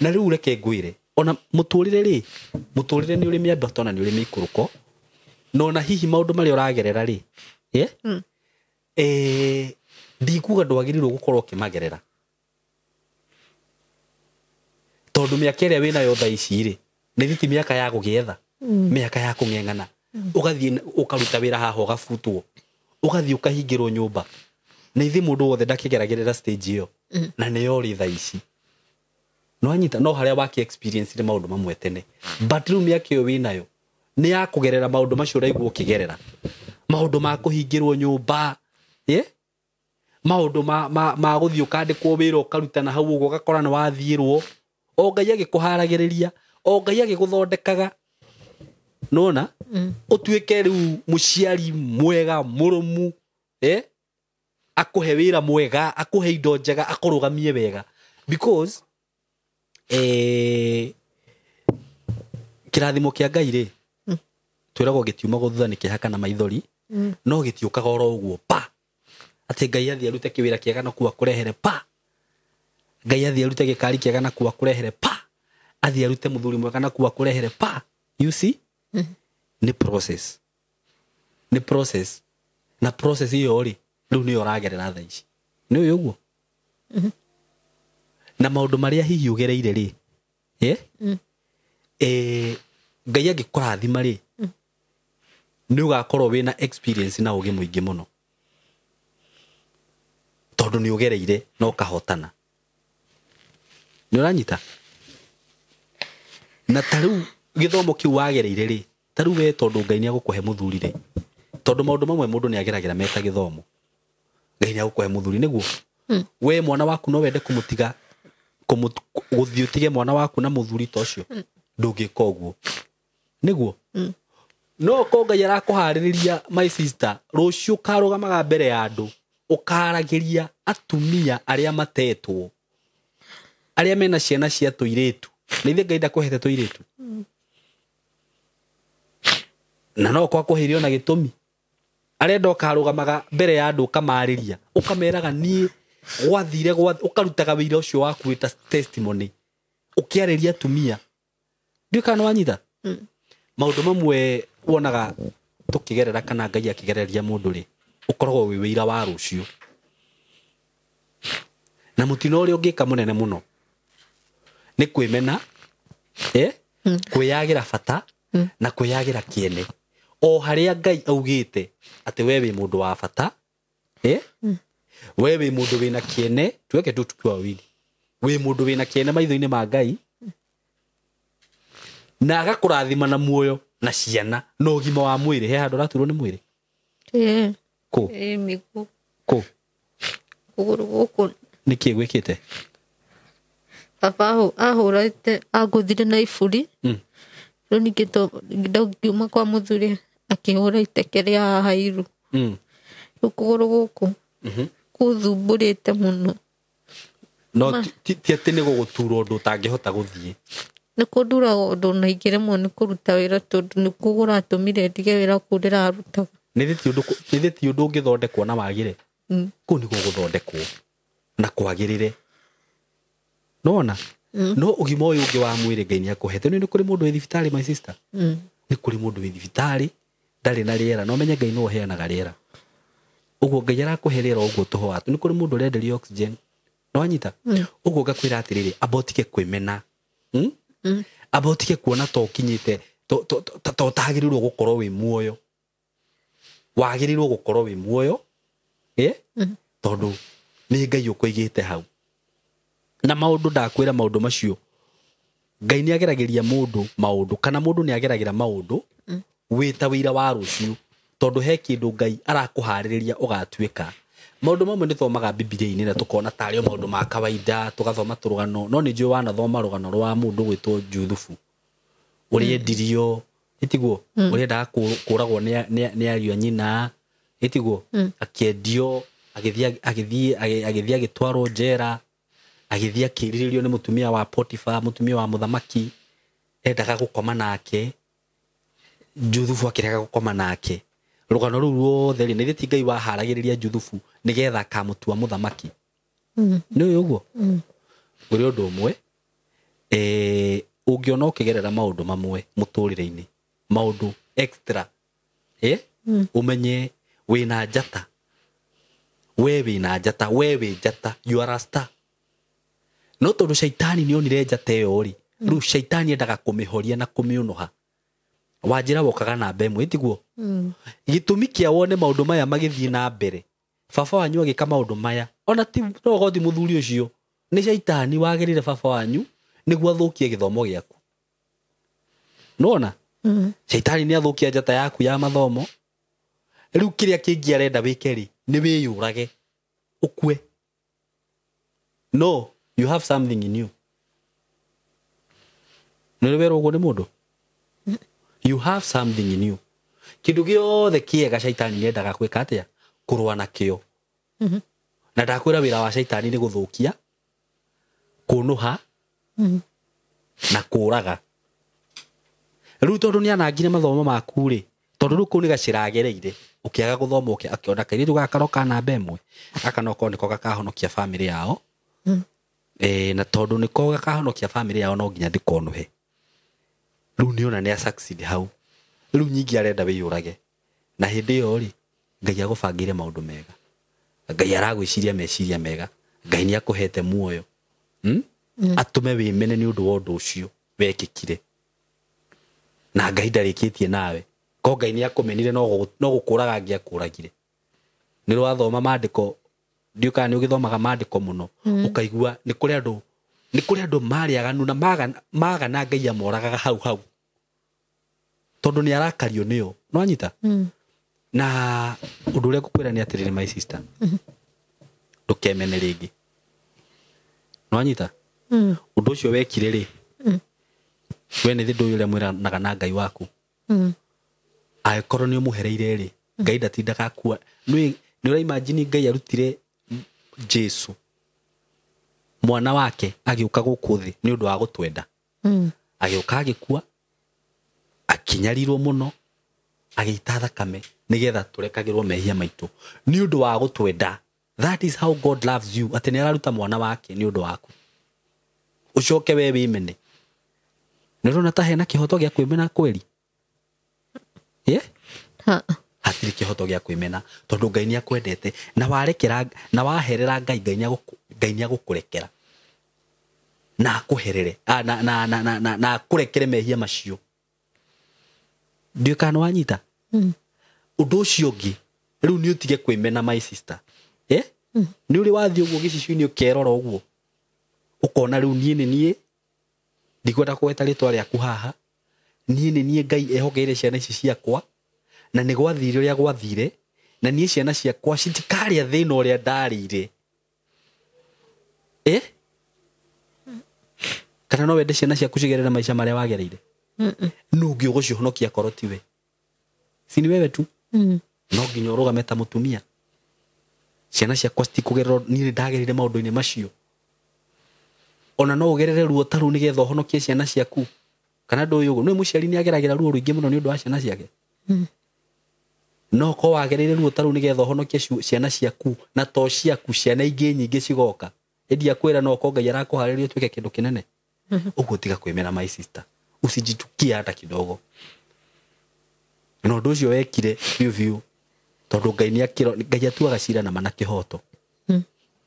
Na rĩu reke ngwĩre, ona mũtũrĩre rĩ, mũtũrĩre nĩ ũrĩ mĩambato na nĩ ũrĩ mĩikũrũko. No na hihi maũndũ marĩa ũragerera rĩ, yeah? Ndikuga ndwagĩrĩirwo gũkorwo ũkĩmagerera. Tondũ mĩaka ĩrĩa wĩnayo thaa ici rĩ, nĩ thiti mĩaka ya gũgĩetha, mĩaka ya kũng'eng'ana. Ũgathiĩ ũkaruta wĩra haha ũgabutwo, ũgathiĩ ũkahingĩrwo nyũmba. Na ithuĩ mũndũ wothe ndakĩgeragĩrĩra stage ĩyo. Na nĩyo ũrĩ thaa ici. Nĩwanyita? No harĩa waki experience nĩ maũndũ mamwe tene. But rĩu mĩaka ĩyo wĩnayo nĩ ya kũgerera maũndũ macio ũraigua ũkĩgerera. Maũndũ ma kũhingĩrwo nyũmba, yeah? Maũndũ ma gũthiĩ ũkandĩkwo wĩra ũkaruta na hau ũguo ũgakora nĩ wathiĩrwo. O Ngai agĩkũharagĩrĩria, o Ngai agĩgũthondekaga. Nĩwona? Ũtuĩke rĩu mũciari mwega, mũrũmu, akũhe wĩra mwega, akũhe indo njega, akũrũgamie wega. Because kĩrathimo kĩa Ngai rĩ, twĩragwo gĩtiumagwo thutha nĩ kĩeha kana maithori, no gĩtiũkaga oro ũguo pa. Atĩ Ngai athiĩ arute kĩwĩra kĩega na kuo akũrehere pa. Ngai athiĩ arute gĩkari kĩega na kuo akũrehere pa. Athiĩ arute mũthuri mwega na kuo akũrehere pa. You see? Nĩ process. Nĩ process. Na process ĩyo rĩ, rĩu nĩyo ũragerera thaa ici. Nĩ ũĩ ũguo? Na maũndũ marĩa hihi ũgereire rĩ, Ngai angĩkũrathima rĩ, nĩ ũgakorwo wĩna experience na ũgĩ mũingĩ mũno. Tondũ nĩ ũgereire na ũkahotana. Nĩ ũranyita? Na ta rĩu gĩthomo kĩu wagereire rĩ, ta rĩu we tondũ Ngai nĩ agũkũhe mũthuri rĩ, tondũ maũndũ mamwe mũndũ nĩ ageragĩra meta gĩthomo. Ngai nĩ agũkũhe mũthuri nĩguo. We mwana waku no wende kũmũtiga, gũthiĩ ũtige mwana waku na mũthuri ta ũcio. Ndũngĩka ũguo. Nĩguo? No ko Ngai arakũharĩrĩria my sister, rũciũ ũkarũgamaga mbere ya andũ, ũkaragĩria atumia arĩa matetwo, arĩa mena ciana cia tũirĩtu. Na ithe Ngai ndakũhete tũirĩtu. Na no kwa kũhĩrio na gĩtũmi. Arenda ũkarũgamaga mbere ya andũ ũkamarĩria, ũkameraga niĩ gwathire ũkarutaga wĩira ũcio waku wĩ ta testimony, ũkĩarĩria atumia. Ndiũĩ kana nĩ wanyita? Maũndũ mamwe wonaga tũkĩgerera kana Ngai akĩgereria mũndũ rĩ, ũkoragwo wĩ wĩira wa rũciũ. Na mũtino ũrĩa ũngĩka mũnene mũno nĩ kwĩmena, kwĩyagĩra bata, na kwĩyagĩra kĩene. O harĩa Ngai augĩte atĩ we wĩ mũndũ wa bata, we wĩ mũndũ wĩna kĩene, tuweke tu tukiwa wawili, wĩ mũndũ wĩna kĩene maitho-inĩ ma Ngai, na agakũrathima na muoyo na ciana na ũgima wa mwĩrĩ. He handũ ũraturwo nĩ mwĩrĩ? Kũ? Mĩgũ. Kũ? Kũgũrũ gũkũ. Nĩ kĩ gwĩkĩte? Baba ahũrĩte, angũthire na iburi. Rĩu ningĩ ngiuma kwa mũthuri akĩhũra iteke rĩa haha iru. Rĩu kũgũrũ gũkũ kũthumbũrĩte mũno. No ti atĩ nĩ gũgũtura ũndũ ũtangĩhota gũthiĩ. Nĩ kũnduraga ũndũ na ingĩremwo nĩ kũruta wĩra tondũ nĩ kũratũmire ndige wĩra kũu ndĩrarutaga. Nĩ ti ũndũ ũngĩthondekwo na wagĩre. Kũu nĩ gũgũthondekwo na kwagĩrĩre. Nĩwona? No ũgima ũyũ ũngĩ wa mwĩrĩ Ngai nĩ akũhete. Nĩ kũrĩ mũndũ wĩ thibitarĩ my sister? Nĩ kũrĩ mũndũ wĩ thibitarĩ ndarĩ na rĩera. No menye Ngai no ũheanaga rĩera. Ũguo Ngai arakũhe rĩera ũguo tũhũ watu. Nĩ kũrĩ mũndũ ũrenderio oxygen. Nĩwanyita? Ũguo ngakwĩra atĩrĩrĩ, amba ũtige kwĩmena. Amba ũtige kuona ta ũkinyĩte, ta ũtagĩrĩirwo gũkorwo wĩ muoyo. Wagĩrĩirwo gũkorwo wĩ muoyo, Tondũ nĩ Ngai ũkũigĩte hau. Na maũndũ ndakwĩra maũndũ macio, Ngai nĩ ageragĩria mũndũ maũndũ, kana mũndũ nĩ ageragĩra maũndũ wĩ ta wĩira wa rũciũ, tondũ he kĩndũ Ngai arakũharĩrĩria ũgatuĩka. Maũndũ mamwe nĩ thomaga Bibilia-inĩ na tũkona tarĩ o maũndũ ma kawaida, tũgathoma tũrũgano, no nĩ njũĩ wanathoma rũgano rwa mũndũ gwĩtwo Juthubu, ũrĩa endirio, ĩtiguo? Ũrĩa endaga kũragwo nĩ ariũ a nyina, Ĩtiguo? Akĩendio, agĩthiĩ agĩtwarwo njera, agĩthiĩ akĩrirĩrio nĩ mũtumia wa Potifa, mũtumia wa mũthamaki, endaga gũkoma nake. Juthubu akĩrega gũkoma nake. Rũgano rũu ruothe rĩ, nĩ ti Ngai waharagĩrĩria Juthubu nĩgetha akamũtua mũthamaki. Nĩ ũĩ ũguo? Ngwĩre ũndũ ũmwe, ũngĩona ũkĩgerera maũndũ mamwe mũtũrĩre-inĩ, maũndũ extra, ũmenye wĩna njata, we wĩna njata, we wĩ njata, you are a star. No tondũ caitani nĩ onire njata ĩyo rĩ, rĩu caitani endaga kũmĩhoria na kũmĩũnũha. Wanjĩra wokaga namba ĩmwe, tiguo? Gĩtũmi kĩa wone maũndũ maya magĩthiĩ na mbere, baba wanyu agĩka maũndũ maya, ona ti no goti mũthuri ũcio, nĩ caitani wagĩrĩire baba wanyu nĩguo athũkie gĩthomo gĩaku. Nĩwona? Caitani nĩ athũkia njata yaku ya mathomo. Rĩu kĩrĩa kĩngĩ arenda wĩke rĩ, nĩ wĩyũrage, ũkue. No, you have something in you. Nĩ ũrĩ werwo ũguo nĩ mũndũ? You have something in you. Kĩndũ gĩothe kĩega caitani nĩendaga gwĩka atĩa? Kũrũa nakĩo. Na ndakwĩra wĩra wa caitani nĩ gũthũkia, kũnũha, na kũraga. Rĩu tondũ nĩ anangire mathomo maku rĩ, tondũ rĩu kũu nĩ gacĩra agereire, ũkĩaga gũthoma akĩona kairĩtu gaka karoka namba ĩmwe, gaka no korwo nĩko gakahonokia bamĩrĩ yao. Na tondũ nĩko gakahonokia bamĩrĩ yao no nginya ndĩkonũhe. Rĩu nĩona nĩ a succeed hau. Rĩu nyingĩ arenda wĩyũrage. Na hĩndĩ ĩyo rĩ, Ngai agũbangĩire maũndũ mega. Ngai aragwĩciria meciria mega. Ngai nĩ akũhete muoyo. Atũme wĩmene nĩ ũndũ wa ũndũ ũcio wekĩkire. Na Ngai ndarĩkĩtie nawe. Ko Ngai nĩ akũmenire no gũkũraga angĩakũragire. Nĩ ũrathoma maandĩko, ndiũĩ kana nĩ ũgĩthomaga maandĩko mũno, ũkaigua nĩ kũrĩ andũ marĩ aganu na magana Ngai amoragaga hau hau. Tondũ nĩ arakario nĩo. No anyita? Na ũndũ ũrĩa ngũkwĩra nĩ atĩrĩrĩ, my sister, ndũkemene rĩngĩ. No anyita? Ũndũ ũcio wekire rĩ, we nĩ thĩ ndũĩ ũrĩa mwĩranaga na Ngai waku. Angĩkorwo nĩ ũmũhereire rĩ, Ngai ndatindaga akua. Nĩ ũraimagine Ngai arutire Jesu mwana wake agĩũka gũkũ thĩ nĩ ũndũ wa gũtwenda. Agĩũka agĩkua, akĩnyarirwo mũno, agĩita thakame nĩgetha tũrekagĩrwo mehia maitũ nĩ ũndũ wa gũtwenda. That is how God loves you. Atĩ nĩ araruta mwana wake nĩ ũndũ waku. Ũcoke we wĩmene. Nĩ ũrona ta hena kĩhoto gĩa kwĩmena kweri? Hatirĩ kĩhoto gĩa kwĩmena tondũ Ngai nĩ akwendete na warekera na waherera Ngai, Ngai nĩ agũkũrekera na akũherere na akũrekere mehia macio. Ndiũĩ kana wanyita? Ũndũ ũcio ũngĩ rĩu nĩ ũtige kwĩmena, my sister. Nĩ ũrĩ wathiĩ ũguo gĩcicio-inĩ ũkerora ũguo ũkona rĩu niĩ nĩ niĩ, ndikwenda kũgweta rĩtwa rĩaku haha, niĩ nĩ niĩ Ngai ehokeire ciana ici ciakwa, na nĩ gwathire ũrĩa gwathire, na niĩ ciana ciakwa citikarĩa thĩna ũrĩa ndarĩire. Kana no wende ciana ciaku cigerere maica marĩa wagereire? Nũ ũngĩ ũgũcihonokia korwo tiwe? Si ni wewe tu? No nginya ũrũgame ta mũtumia. Ciana ciakwa citikũgerera, niĩ nĩ ndagereire maũndũ-inĩ macio. Ona no ũgerere ruo ta rũu nĩgetha ũhonokie ciana ciaku. Kana ndũĩ ũguo? Nĩ mũciari nĩ ageragĩra ruo rũingĩ mũno nĩ ũndũ wa ciana ciake. No ko wagereire ruo ta rũu nĩgetha ũhonokie ciana ciaku, na to ciaku, ciana ingĩ nyingĩ cigoka. Ĩndi akwĩra no ko Ngai arakũharĩria ũtuĩke kĩndũ kĩnene. Ũguo tiga kwĩmena, my sister. Usijichukie hata kidogo. Na ũndũ ũcio wekire biũ biũ, tondũ Ngai nĩ akĩro, Ngai atuaga cira na mana kĩhoto.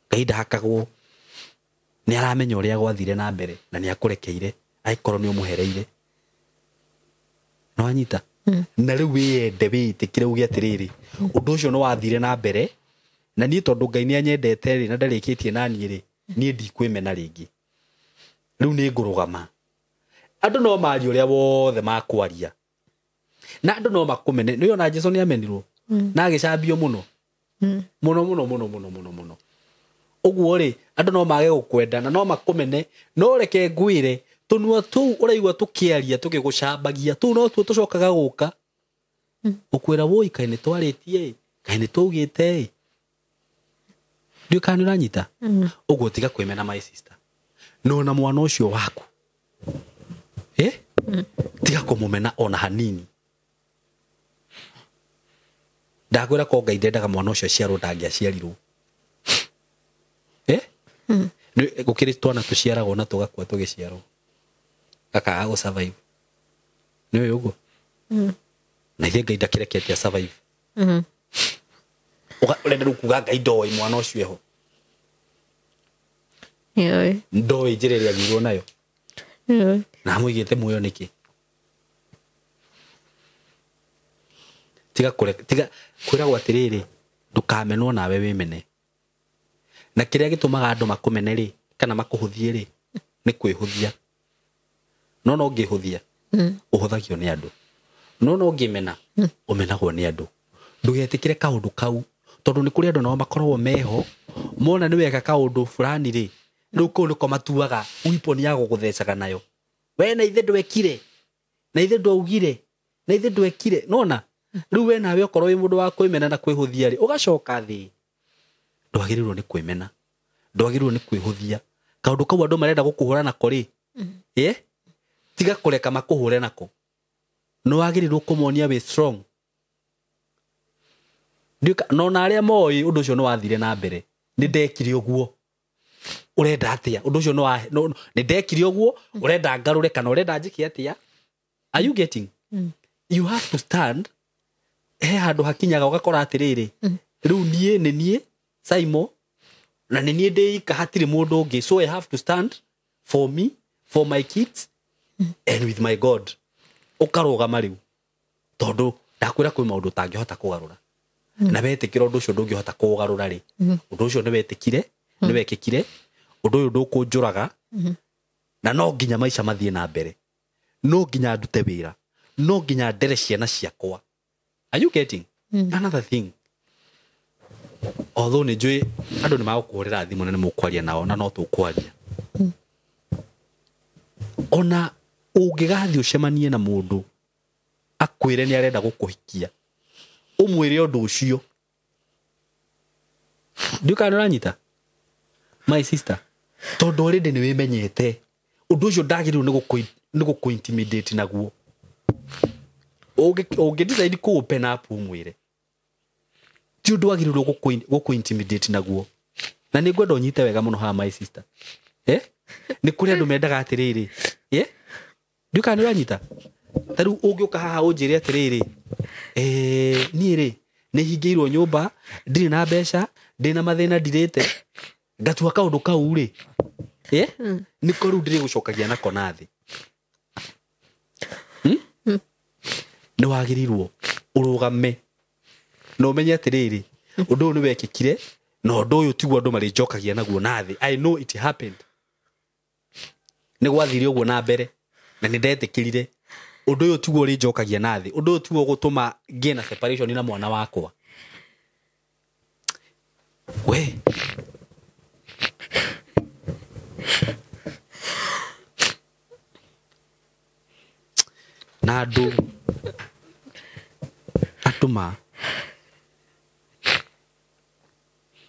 Ngai ndahakagwo. Nĩ aramenya ũrĩa gwathire na mbere na nĩ akũrekeire angĩkorwo nĩ ũmũhereire. No anyita? Na rĩu wĩyende, wĩĩtĩkĩre uge atĩrĩrĩ, ũndũ ũcio nĩ wathire na mbere, na niĩ tondũ Ngai nĩ anyendete rĩ, na ndarĩkĩtie na niĩ rĩ, niĩ ndikwĩmena rĩngĩ. Rĩu nĩ ngũrũgama. Andũ no marie ũrĩa wothe makwaria. Na andũ no makũmene. Nĩ ona Jesu nĩ amenirwo. Na agĩcambio mũno. Mũno, mũno, mũno, mũno, mũno, mũno. Ũguo rĩ, andũ no mage gũkwenda na no makũmene, no reke ngwĩre, tũnua tũu ũraigua tũkĩaria tũgĩgũcambagia, tũu no tuo tũcokaga gũka. Ũkwĩra woi, kaĩ nĩ twarĩtie ĩ, Kaĩ nĩ twaugĩte ĩ. Ndiũĩ kana nĩ ũranyita. Ũguo tiga kwĩmena my sister. No na mwana ũcio waku. Tiga kũmũmena ona hanini. Ndakwĩra ko Ngai ndendaga mwana ũcio aciarwo ndangĩaciarirwo. Gũkĩrĩ twana tũciaragwo na tũgakua tũgĩciarwo. Gakaga gũ survive. Nĩ ũĩ ũguo? Na ithe Ngai ndakĩrekete survive. Ũrenda rĩu kuga Ngai ndoĩ mwana ũcio eho. Nĩoĩ. Ndoĩ njĩra ĩrĩa agĩirwo nayo. Nĩoĩ. Na amũigĩte muoyo nĩkĩ? Tiga tiga kwĩragwo atĩrĩrĩ, ndũkamenwo nawe wĩmene. Na kĩrĩa gĩtũmaga andũ makũmene rĩ, kana makũhũthie rĩ, nĩ kwĩhũthia. No no ũngĩhũthia, ũhũthagio nĩ andũ. No no ũngĩmena, ũmenagwo nĩ andũ. Ndũgetĩkĩre kaũndũ kau, tondũ nĩ kũrĩ andũ nao makoragwo meho, mona nĩ weka kaũndũ fulani rĩ, rĩu kũu nĩko matuaga weapon ya gũgũthecaga nayo. We na ithe ndwekire, na ithe ndwaugire, na ithe ndwekire. Nona rĩu we nawe okorwo wĩ mũndũ wa kwĩmena na kwĩhũthia rĩ, ũgacoka thĩ. Ndwagĩrĩirwo nĩ kwĩmena, ndwagĩrĩirwo nĩ kwĩhũthia. Kaũndũ kau andũ marenda gũkũhũra nako rĩ, tiga kũreka makũhũre nako. Nĩ wagĩrĩirwo kũmonia wĩ strong. No na arĩa moĩ ũndũ ũcio nĩ wathire na mbere. Nĩ ndekire ũguo. Ũrenda atĩa? Ũndũ ũcio nĩ ndekire ũguo, ũrenda ngarũre kana ũrenda njĩke atĩa? Are you getting? You have to stand. He handũ hakinyaga ũgakora atĩrĩrĩ, rĩu niĩ nĩ niĩ Saimo, na nĩ niĩ ndĩika, hatirĩ mũndũ ũngĩ. So I have to stand for me, for my kids, and with my God. Ũkarũgama rĩu, tondũ ndakwĩra kwĩ maũndũ ũtangĩhota kũgarũra. Na wetĩkĩra ũndũ ũcio ndũngĩhota kũgarũra rĩ, ũndũ ũcio nĩ wetĩkire, nĩ wekĩkire, ũndũ ũyũ ndũkũnjũraga, na no nginya maica mathiĩ na mbere, no nginya ndute wĩra, no nginya ndere ciana ciakwa. Are you getting? Another thing, although nĩ njũĩ andũ nĩ magũkũhũrĩra thimũ na nĩ mũkwaria nao, na no tũkwaria. Ona ũngĩgathiĩ ũcemanie na mũndũ akwĩre nĩ arenda gũkũhikia, ũmwĩre ũndũ ũcio. Ndiũĩ kana nĩ ũranyita my sister, tondũ already nĩ wĩmenyete ũndũ ũcio ndagĩrĩirwo nĩ gũkũ intimidate naguo. Ũngĩ decide kũ open up ũmwĩre, ti ũndũ wagĩrĩirwo gũkũ intimidate naguo. Na nĩ ngwenda ũnyite wega mũno haha my sister. Nĩ kũrĩ andũ mendaga atĩrĩrĩ, ndiũĩ kana nĩ ũranyita. Ta rĩu ũngĩũka haha ũnjĩre atĩrĩrĩ, niĩ rĩ nĩ hingĩirwo nyũmba, ndirĩ na mbeca, ndĩ na mathĩna ndirĩte, ngatua kaũndũ kau rĩ, nĩko rĩu ndĩrĩgũcokagia nako na thĩ. Nĩ wagĩrĩirwo ũrũgame na ũmenye atĩrĩrĩ, ũndũ ũyũ nĩ wekĩkire, na ũndũ ũyũ tiguo andũ marĩnjokagia naguo na thĩ. I know it happened. Nĩ gwathire ũguo na mbere, na nĩ ndetĩkĩrire. Ũndũ ũyũ tiguo ũrĩnjokagia na thĩ, ũndũ ũyũ tiguo ũgũtũma ngĩe na separation na mwana wakwa. We na andũ ma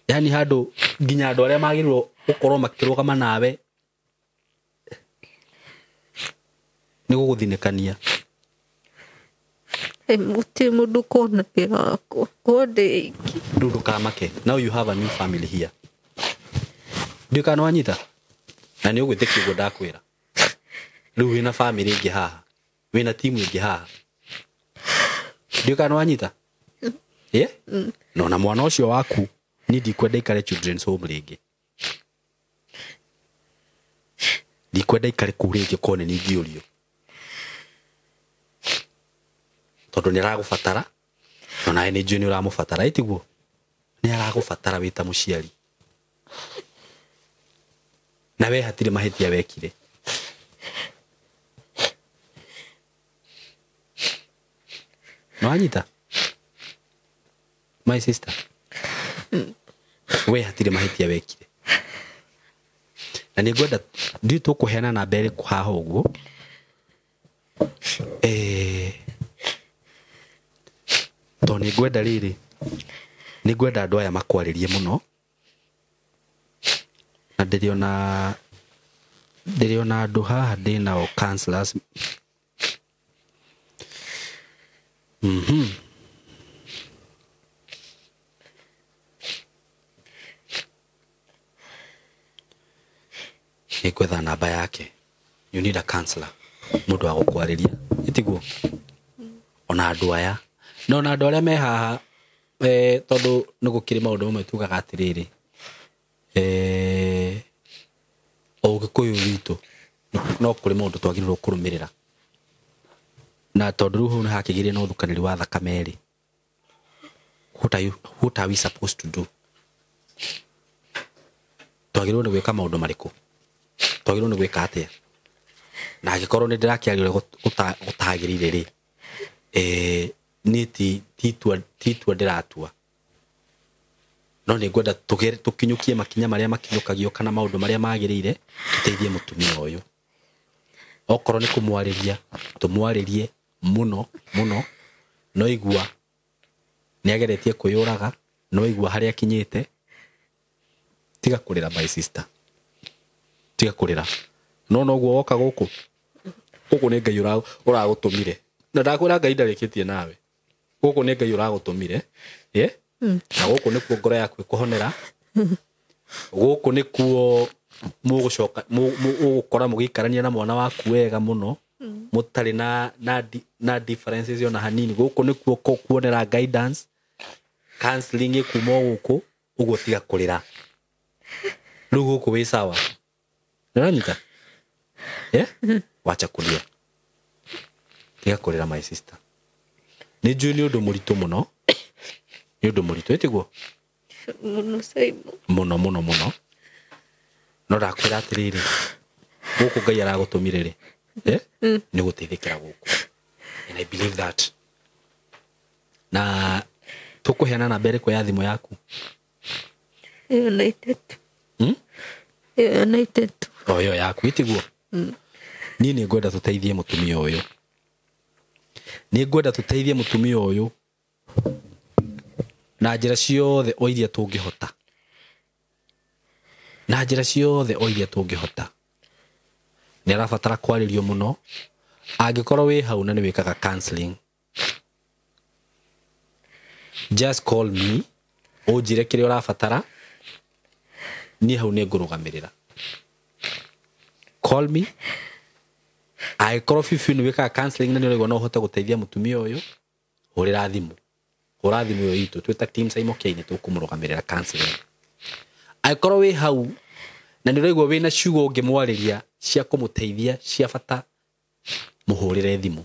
yani handũ nginya andũ arĩa magĩrĩirwo gũkorwo makĩrũgama nawe nĩ gũgũthinĩkania. Gũtirĩ mũndũ ũkona wĩra wakwa, korwo ndĩ iki. Rĩu ndũkamake. Now you have a new family here. Ndiũĩ kana nĩwanyita? Na nĩ ũgwĩtĩkia ũguo ndakwĩra. Rĩu wĩna family ĩngĩ haha, wĩna timu ĩngĩ haha. Ndiũĩ kana nĩwanyita? No na mwana ũcio waku niĩ ndikwenda ikare children's home rĩngĩ. Ndikwenda ikare kũu rĩngĩ korwo nĩ niĩ ingĩũrio. Tondũ nĩ aragũbatara, no nawe nĩ njũĩ nĩ ũramũbatara, ĩ tiguo? Nĩ aragũbatara wĩ ta mũciari. Na we hatirĩ mahĩtia wekire. Nĩwanyita? My sister. We hatirĩ mahĩtia wekire. Na nĩ ngwenda ndiũĩ tũkũheana namba ĩrĩkũ haha ũguo. Tondũ nĩ ngwenda rĩrĩ Nĩ ngwenda andũ aya makwarĩrie mũno na ndĩrĩona andũ haha ndĩ nao counselors. Nĩ ngwetha namba yake. You need a counselor, mũndũ wa gũkwarĩria, ĩtiguo? Ona andũ aya na ona andũ arĩa me haha, tondũ nĩ gũkĩrĩ maũndũ mamwe tugaga atĩrĩrĩ, o Gĩkũyũ witũ no kũrĩ maũndũ twagĩrĩirwo kũrũmĩrĩra, na tondũ rĩu hau nĩ hakĩgĩire na ũthukanĩri wa thakame rĩ, what are we supposed to do? Twagĩrĩirwo nĩ gwĩka maũndũ marĩkũ? Twagĩrĩirwo nĩ gwĩka atĩa? Na angĩkorwo nĩ ndĩrakĩaria ũrĩa gũtagĩrĩire rĩ, niĩ ti itua ndĩratua, no nĩ ngwenda tũkinyũkie makinya marĩa makinyũkagio kana maũndũ marĩa magĩrĩire tũteithie mũtumia ũyũ. Okorwo nĩ kũmwarĩria, tũmwarĩrie mũno mũno. No igua nĩ ageretie kwĩyũraga, no igua harĩa akinyĩte. Tiga kũrĩra my sister, tiga kũrĩra. No noguo woka gũkũ, gũkũ nĩ Ngai ũragũtũmire, na ndakwĩra Ngai ndarĩkĩtie nawe. Gũkũ nĩ Ngai ũragũtũmire, na gũkũ nĩkuo ngoro yaku ĩkũhonera, gũkũ nĩkuo mũgũcoka ũgũkora mũgĩikarania na mwana waku wega mũno, mũtarĩ na differences ona hanini. Gũkũ nĩkuo kuonera guidance, counseling ĩkuma gũkũ, ũguo tiga kũrĩra. Rĩu gũkũ wĩ sawa, nĩũranyita? Wacha kulia, tiga kũrĩra my sister. Nĩ njũĩ nĩ ũndũ mũritũ mũno, nĩ ũndũ mũritũ, ĩtiguo? Mũno mũno mũno. No ndakwĩra atĩrĩrĩ, gũkũ Ngai aragũtũmire rĩ, nĩ gũteithĩkĩra gũkũ, and I believe that. Na tũkũheana namba ĩrĩkũ ya thimũ yaku? Ĩyo na ithatũ. Ĩyo na ithatũ. O ĩyo yaku, ĩtiguo? Niĩ nĩ ngwenda tũteithie mũtumia ũyũ, nĩ ngwenda tũteithie mũtumia ũyũ na njĩra ciothe o iria tũngĩhota, na njĩra ciothe o iria tũngĩhota. Nĩ arabatara kwarĩrio mũno. Angĩkorwo wĩ hau na nĩ wĩkaga counseling, just call me, ũnjĩre kĩrĩa ũrabatara, niĩ hau nĩ ngũrũgamĩrĩra. Call me. Angĩkorwo biũ nĩ wĩkaga counseling na nĩ ũraigua no ũhote gũteithia mũtumia ũyũ, hũrĩra thimũ, hũra thimũ ĩyo itũ, twĩ ta team Simon K nĩ tũkũmũrũgamĩrĩra counseling. Angĩkorwo wĩ hau na nĩ ũraigua wĩna ciugo ũngĩmwarĩria cia kũmũteithia cia bata, mũhũrĩre thimũ.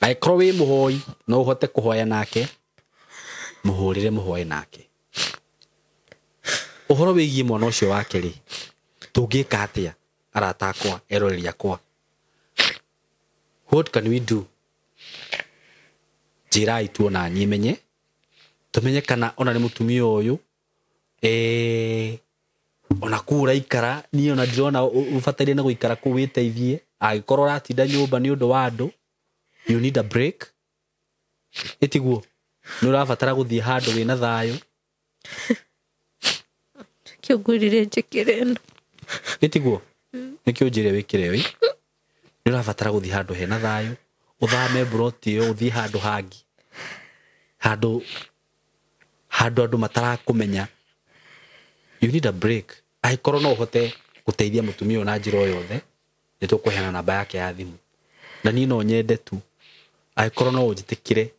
Angĩkorwo wĩ mũhoi no ũhote kũhoya nake, mũhũrĩre mũhoe nake. Ũhoro wĩgiĩ mwana ũcio wake rĩ, tũngĩka atĩa arata akwa, eroreri akwa? What can we do? Njĩrai tu ona niĩ menye, tũmenye kana ona nĩ mũtumia ũyũ, ona kũu ũraikara, niĩ ona ndirona ũbataire nĩ gũikara kũu wĩteithie. Angĩkorwo ũratinda nyũmba nĩ ũndũ wa andũ, you need a break, ĩtiguo? Nĩ ũrabatara gũthiĩ handũ wĩna thayũ. Kĩo ngwĩrire njĩkĩre ĩno. Ĩtiguo? Nĩkĩo ũnjĩre wĩkĩre ĩyo? Nĩ ũrabatara gũthiĩ handũ hena thayũ, ũthame mburoti ĩyo, ũthiĩ handũ hangĩ, handũ andũ matarakũmenya. You need a break. Angĩkorwo no ũhote gũteithia mũtumia ũyũ na njĩra o yothe, nĩ tũkũheana namba yake ya thimũ. Na niĩ no nyende tu, angĩkorwo no ũnjĩtĩkĩre,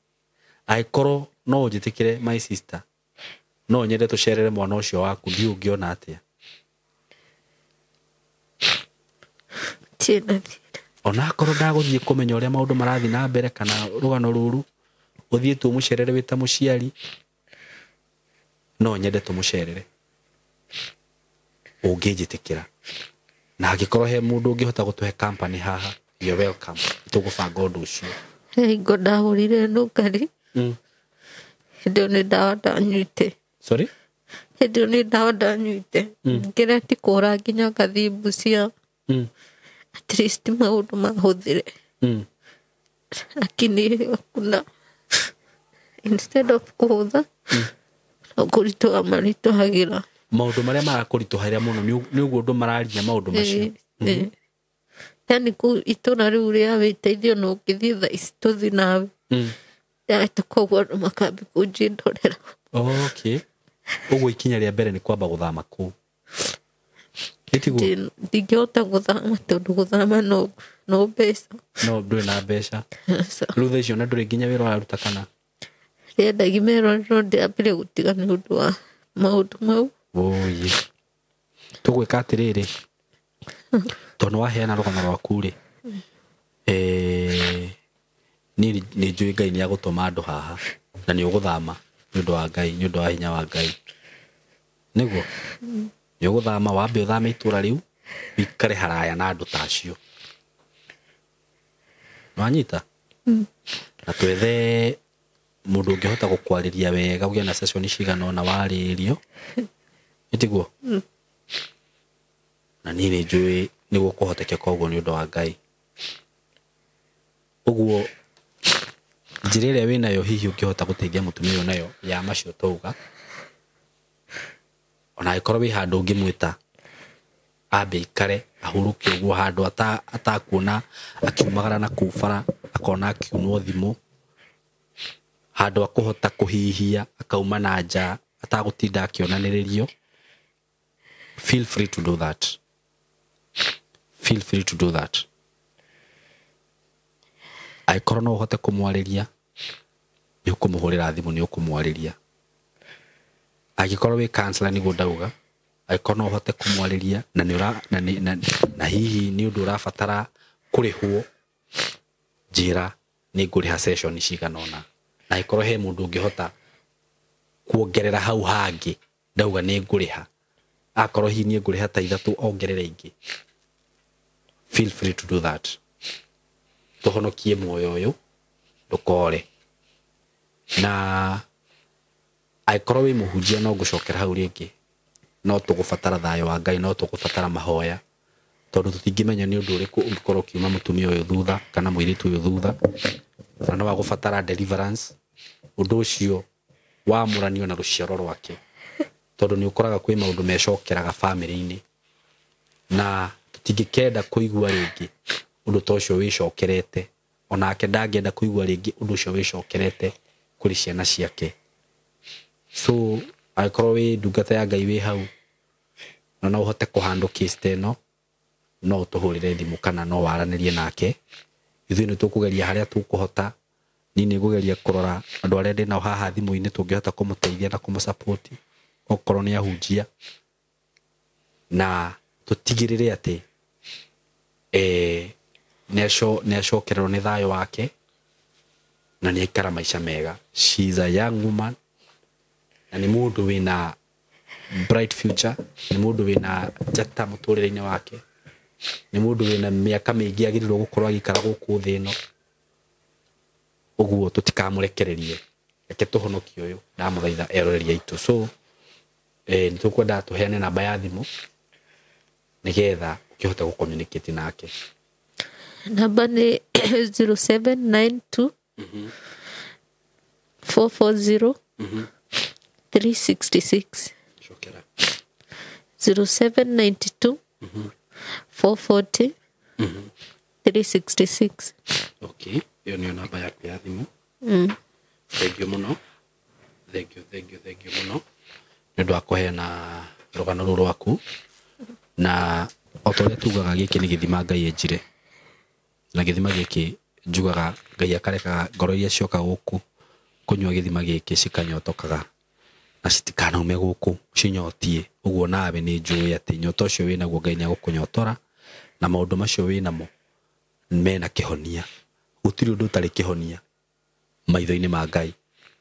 angĩkorwo no ũnjĩtĩkĩre my sister, no nyende tũcerere mwana ũcio waku, ndiũ ũngĩona atĩa? Ona akorwo ndagũthiĩ kũmenya ũrĩa maũndũ marathiĩ na mbere kana rũgano rũru, ũthiĩ tu ũmũcerere wĩ ta mũciari, no nyende tũmũcerere ũngĩnjĩtĩkĩra. Na angĩkorwo he mũndũ ũngĩhota gũtũhe company haha, you're welcome, tũgũbanga ũndũ ũcio. He hingo ndahũrire nũngari. Hĩndĩ ĩyo nĩ ndawa ndanyuĩte. Sorry? Hĩndĩ ĩyo nĩ ndawa ndanyuĩte. Ngereti kũra nginya ngathiĩ Busia. At least maũndũ mahũthĩre. Lakini hakuna, instead of kũhũtha, Kũritũha maritũhagĩra. Maũndũ marĩa marakũritũhĩra mũno nĩ ũguo ũndũ mararia maũndũ macio. Yani kũu itũra rĩu rĩa wĩteithio no ũngĩthiĩ thaa ici tũthiĩ nawe. Koguo andũ makambia kũnjĩndorera. Okay. Ũguo ikinya rĩa mbere nĩ kwamba gũthama kũu. Ĩtiguo? Ndingĩhota gũthama tondũ gũthama no mbeca. No ndũrĩ na mbeca. Rĩu thaa icio na ndũrĩ nginya wĩra ũraruta kana? Rĩendagi mero no ndĩambire gũtiga nĩ ũndũ wa maũndũ mau. Ũũi. Tũgwĩka atĩrĩrĩ, tondũ nĩwaheana rũgano rwaku rĩ, niĩ nĩ njũĩ Ngai nĩ agũtũma andũ haha na nĩ ũgũthama nĩ ũndũ wa Ngai, nĩ ũndũ wa hinya wa Ngai. Nĩguo? Nĩ ũgũthama, wambe ũthame itũra rĩu, ũikare haraya na andũ ta acio. Nĩwanyita? Na twethe mũndũ ũngĩhota gũkwarĩria wega, ũgĩe na session cigana ũna warĩrio. Ĩtiguo? Na niĩ nĩ njũĩ nĩ gũkũhotekeka ũguo nĩ ũndũ wa Ngai. Ũguo njĩra ĩrĩa wĩnayo hihi ũngĩhota gũteithia mũtumia ũyũ nayo ya macio twauga, ona angĩkorwo wĩ handũ ũngĩmwĩta ambe aikare ahurũke ũguo handũ atakuona akiumagara na kũu bara, akona akiunwo thimũ, handũ akũhota kũhihia akauma na nja atagũtinda akĩonanĩrĩrio. Feel free to do that. Feel free to do that. Angĩkorwo no ũhote kũmwarĩria, nĩ ũkũmũhũrĩra thimũ, nĩ ũkũmwarĩria. Angĩkorwo wĩ counselor nĩguo ndauga, angĩkorwo no ũhote kũmwarĩria na nĩ ũra, na nĩ, na, na hihi nĩ ũndũ ũrabatara kũrĩhwo, njĩra nĩ ngũrĩha session cigana ũna. Na angĩkorwo he mũndũ ũngĩhota kuongerera hau hangĩ, ndauga nĩ ngũrĩha. Akorwo hihi niĩ ngũrĩha ta ithatũ, ongerere ingĩ. Feel free to do that. Tũhonokie muoyo ũyũ, ndũkore. Na angĩkorwo wĩ mũhunjia no ngũcokera hau rĩngĩ, no tũgũbatara thayũ wa Ngai, no tũgũbatara mahoya, tondũ tũtingĩmenya nĩ ũndũ ũrĩkũ ũngĩkorwo ũkiuma mũtumia ũyũ thutha kana mũirĩtu ũyũ thutha, na no agũbatara deliverance, ũndũ ũcio wamũranio na rũciaro rwake, tondũ nĩ ũkoraga kwĩ maũndũ mecokeraga bamĩrĩ-inĩ, na tũtingĩkenda kũigua rĩngĩ ũndũ ta ũcio wĩcokerete, onake ndangĩenda kũigua rĩngĩ ũndũ ũcio wĩcokerete kũrĩ ciana ciake. So angĩkorwo wĩ ndungata ya Ngai wĩ hau na no ũhote kũhandle case ta ĩno, no ũtũhũrĩre thimũ kana no waranĩrie nake. Ithuĩ nĩ tũkũgeria harĩa tũkũhota. Niĩ nĩ ngũgeria kũrora andũ arĩa ndĩ nao haha thimũ-inĩ tũngĩhota kũmũteithia na kũmũsupport, okorwo nĩ ahunjia, na tũtigĩrĩre atĩ nĩ acokererwo nĩ thayũ wake na nĩ aikara maica mega. She is a young woman na nĩ mũndũ wĩna bright future, nĩ mũndũ wĩna njata mũtũrĩre-inĩ wake, nĩ mũndũ wĩna mĩaka mĩingĩ agĩrĩirwo gũkorwo agĩikara gũkũ thĩ ĩno. Ũguo tũtikamũrekererie, reke tũhonokie ũyũ, ndamũthaitha eroreri aitũ. So nĩ tũkwenda tũheane namba ya thimũ nĩgetha ũkĩhote gũ-communicate nake. Namba nĩ 0792 440 366. Cokera. 0792 440 366. Okay, ĩyo nĩyo namba yaku ya thimũ. Thank you mũno. Thank you, thank you, thank you mũno nĩ ũndũ wa kũheana rũgano rũrũ rwaku. Na o ta ũrĩa tugaga, gĩkĩ nĩ gĩthima Ngai enjire, na gĩthima gĩkĩ njugaga Ngai akarekaga ngoro iria cioka gũkũ kũnyua gĩthima gĩkĩ cikanyotokaga na citikanaume gũkũ cinyotie. Ũguo nawe nĩ njũĩ atĩ nyota ũcio wĩnaguo Ngai nĩ agũkũnyotora, na maũndũ macio wĩnamo mena kĩhonia. Gũtirĩ ũndũ ũtarĩ kĩhonia maitho-inĩ ma Ngai.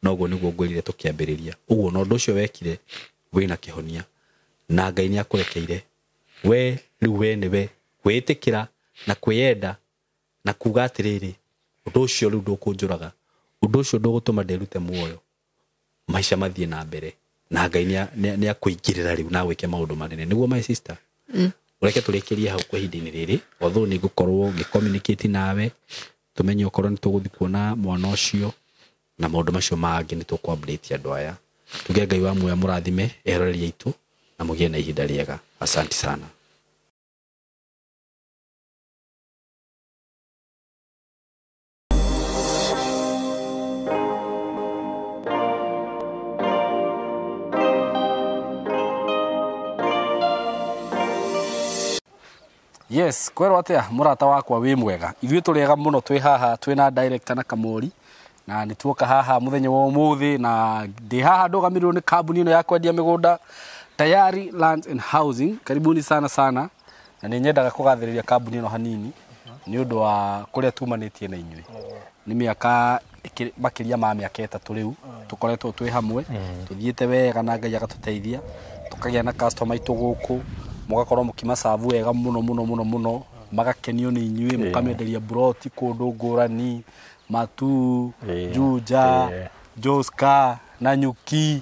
Noguo nĩguo ngwĩrire tũkĩambĩrĩria. Ũguo na ũndũ ũcio wekire wĩna kĩhonia, na Ngai nĩ akũrekeire. We rĩu we nĩwe kwĩĩtĩkĩra na kwĩyenda na kuga atĩrĩrĩ, ũndũ ũcio rĩu ndũkũnjũraga, ũndũ ũcio ndũgũtũma ndĩrute muoyo, maica mathiĩ na mbere, na Ngai nĩ akũingĩrĩra rĩu na gwĩke maũndũ manene. Nĩguo my sister, ũreke tũrĩkĩrie hau kwa ihinda-inĩ rĩrĩ, although nĩ ngũkorwo ngĩ-communicate nawe, tũmenye okorwo nĩ tũgũthiĩ kuona mwana ũcio na maũndũ macio mangĩ nĩ tũkũ-update andũ aya. Tuge Ngai wa muoyo mũrathime eroreri aitũ na mũgĩe na ihinda rĩega. Asante sana. Yes, kwerwo atia murata wakwa wi mwega. Ithuĩ tũrĩega mũno twĩ haha twĩna director na Kamori na nĩ tuoka haha mũthenya wa ũmũthĩ na ndĩ haha ndũgamĩrĩirwo nĩ kambuni ĩno ya kwendia mĩgũnda Tayari Lands and Housing. Karibuni sana sana, na nĩ nyendaga kũgathĩrĩria kambuni ĩno hanini nĩ ũndũ wa kũrĩa tumanĩtie na inyuĩ. Nĩ mĩaka makĩria ma mĩaka 3 rĩu tũkoretwo twĩ hamwe, tũthiĩte wega na Ngai agatũteithia, tũkagĩa na customer aitũ gũkũ, mũgakorwo mũkĩmacabu wega mũno mũno mũno mũno, magakenio nĩ inyuĩ, mũkamenderia broti kũndũ ngũrani, Matu, Juja, Joska na Nyuki,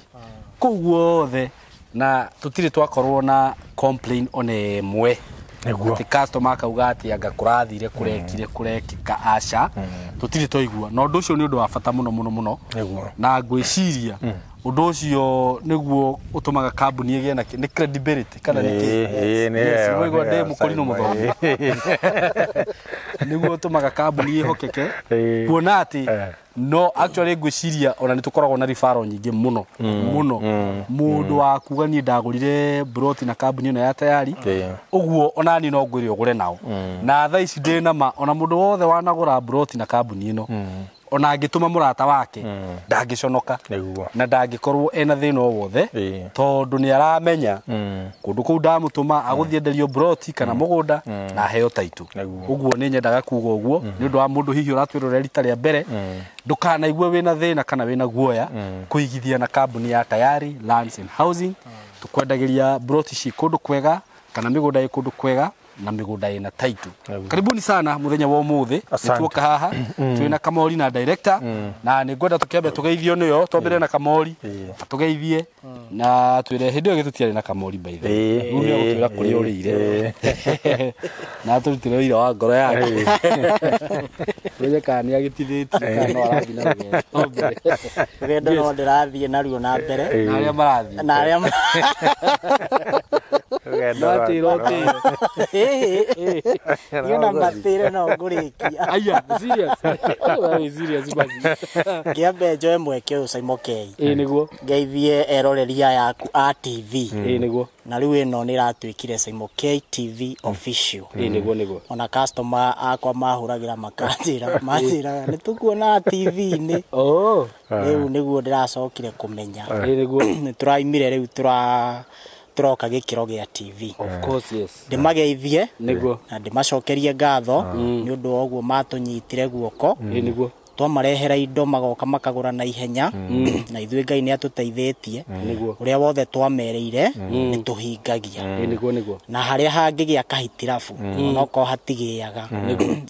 kũu guothe, na tũtirĩ twakorwo na complain ona ĩmwe. Atĩ customer akauga atĩ anga kũrathire kũrekire kũrekĩka, aca tũtirĩ twaigua. Na ũndũ ũcio nĩ ũndũ wa bata mũno mũno mũno, na ngwĩciria ũndũ ũcio nĩguo ũtũmaga kambuni ĩgĩe na nĩ credibility kana nĩ kĩ? Yes, nĩguo ndĩ mũkũrinũ mũthomi. Nĩguo ũtũmaga kambuni ĩhokeke, kuona atĩ no actually ngwĩciria ona nĩ tũkoragwo na referral nyingĩ mũno mũno. Mũndũ wa kuga niĩ ndagũrire broti na kambuni ĩno ya Tayari, ũguo ona niĩ no ngwĩre ũgũre nao. Na thaa ici ndĩ na ma ona mũndũ wothe wanagũra broti na kambuni ĩno, ona angĩtũma mũrata wake ndangĩconoka na ndangĩkorwo ena thĩna o wothe, tondũ nĩ aramenya kũndũ kũu ndamũtũma agũthiĩ enderio broti kana mũgũnda na aheo taitũ. Ũguo nĩ nyendaga kuga ũguo nĩ ũndũ wa mũndũ hihi ũratwĩrorera rita rĩa mbere, ndũkanaigue wĩna thĩna kana wĩna guoya kũigithia na kambuni ya Tayari Lands and Housing. Tũkwendagĩria broti ci kũndũ kwega kana mĩgũnda ĩ kũndũ kwega na mĩgũnda ĩna taitũ. Karibuni sana mũthenya wa ũmũthĩ, nĩ tuoka haha twĩna Kamori na director, na nĩ ngwenda tũkĩambe tũgeithio nĩyo, twambĩre na Kamori atũgeithie na twĩre hĩndĩ ĩyo gĩtũtiarĩ na Kamori by the way. Rĩu nĩ egũtwĩra kũrĩa ũrĩire na atũrutĩre ũira wa ngoro yake, menye kana nĩ agĩtithĩtie kana no arathiĩ na rũgendo. Rũgendo no ndĩrathiĩ naruo na mbere, na arĩa marathiĩ na arĩa matĩrwo tĩro. Niĩ ona matĩre no ngũrĩkia. Aya, serious. Very serious basi. Ngĩambe njoe mweke ũyũ Simon K. Ĩĩ nĩguo. Ngeithie eroreri aya aku a TV. Ĩĩ nĩguo. Na rĩu ĩno nĩ ĩratuĩkire Simon K TV official. Ĩĩ nĩguo nĩguo. Ona customer akwa mahũragĩra makanjĩra, manjĩraga nĩ tũkuona TV-inĩ. Oh. Rĩu nĩguo ndĩracokire kũmenya. Ĩĩ nĩguo. Nĩ tũraimire rĩu tũroka gĩkĩro gĩa TV. Of course, yes. Ndĩmageithie nĩguo na ndĩmacokerie ngatho nĩ ũndũ wa ũguo matũnyitire guoko. Ĩĩ nĩguo. Twamarehera indo magoka makagũra na ihenya, na ithuĩ Ngai nĩ atũteithĩtie. Nĩguo. Ũrĩa wothe twamereire nĩ tũhingagia. Ĩĩ nĩguo nĩguo. Na harĩa hangĩgĩa kahitirabu onokorwo hatigĩaga,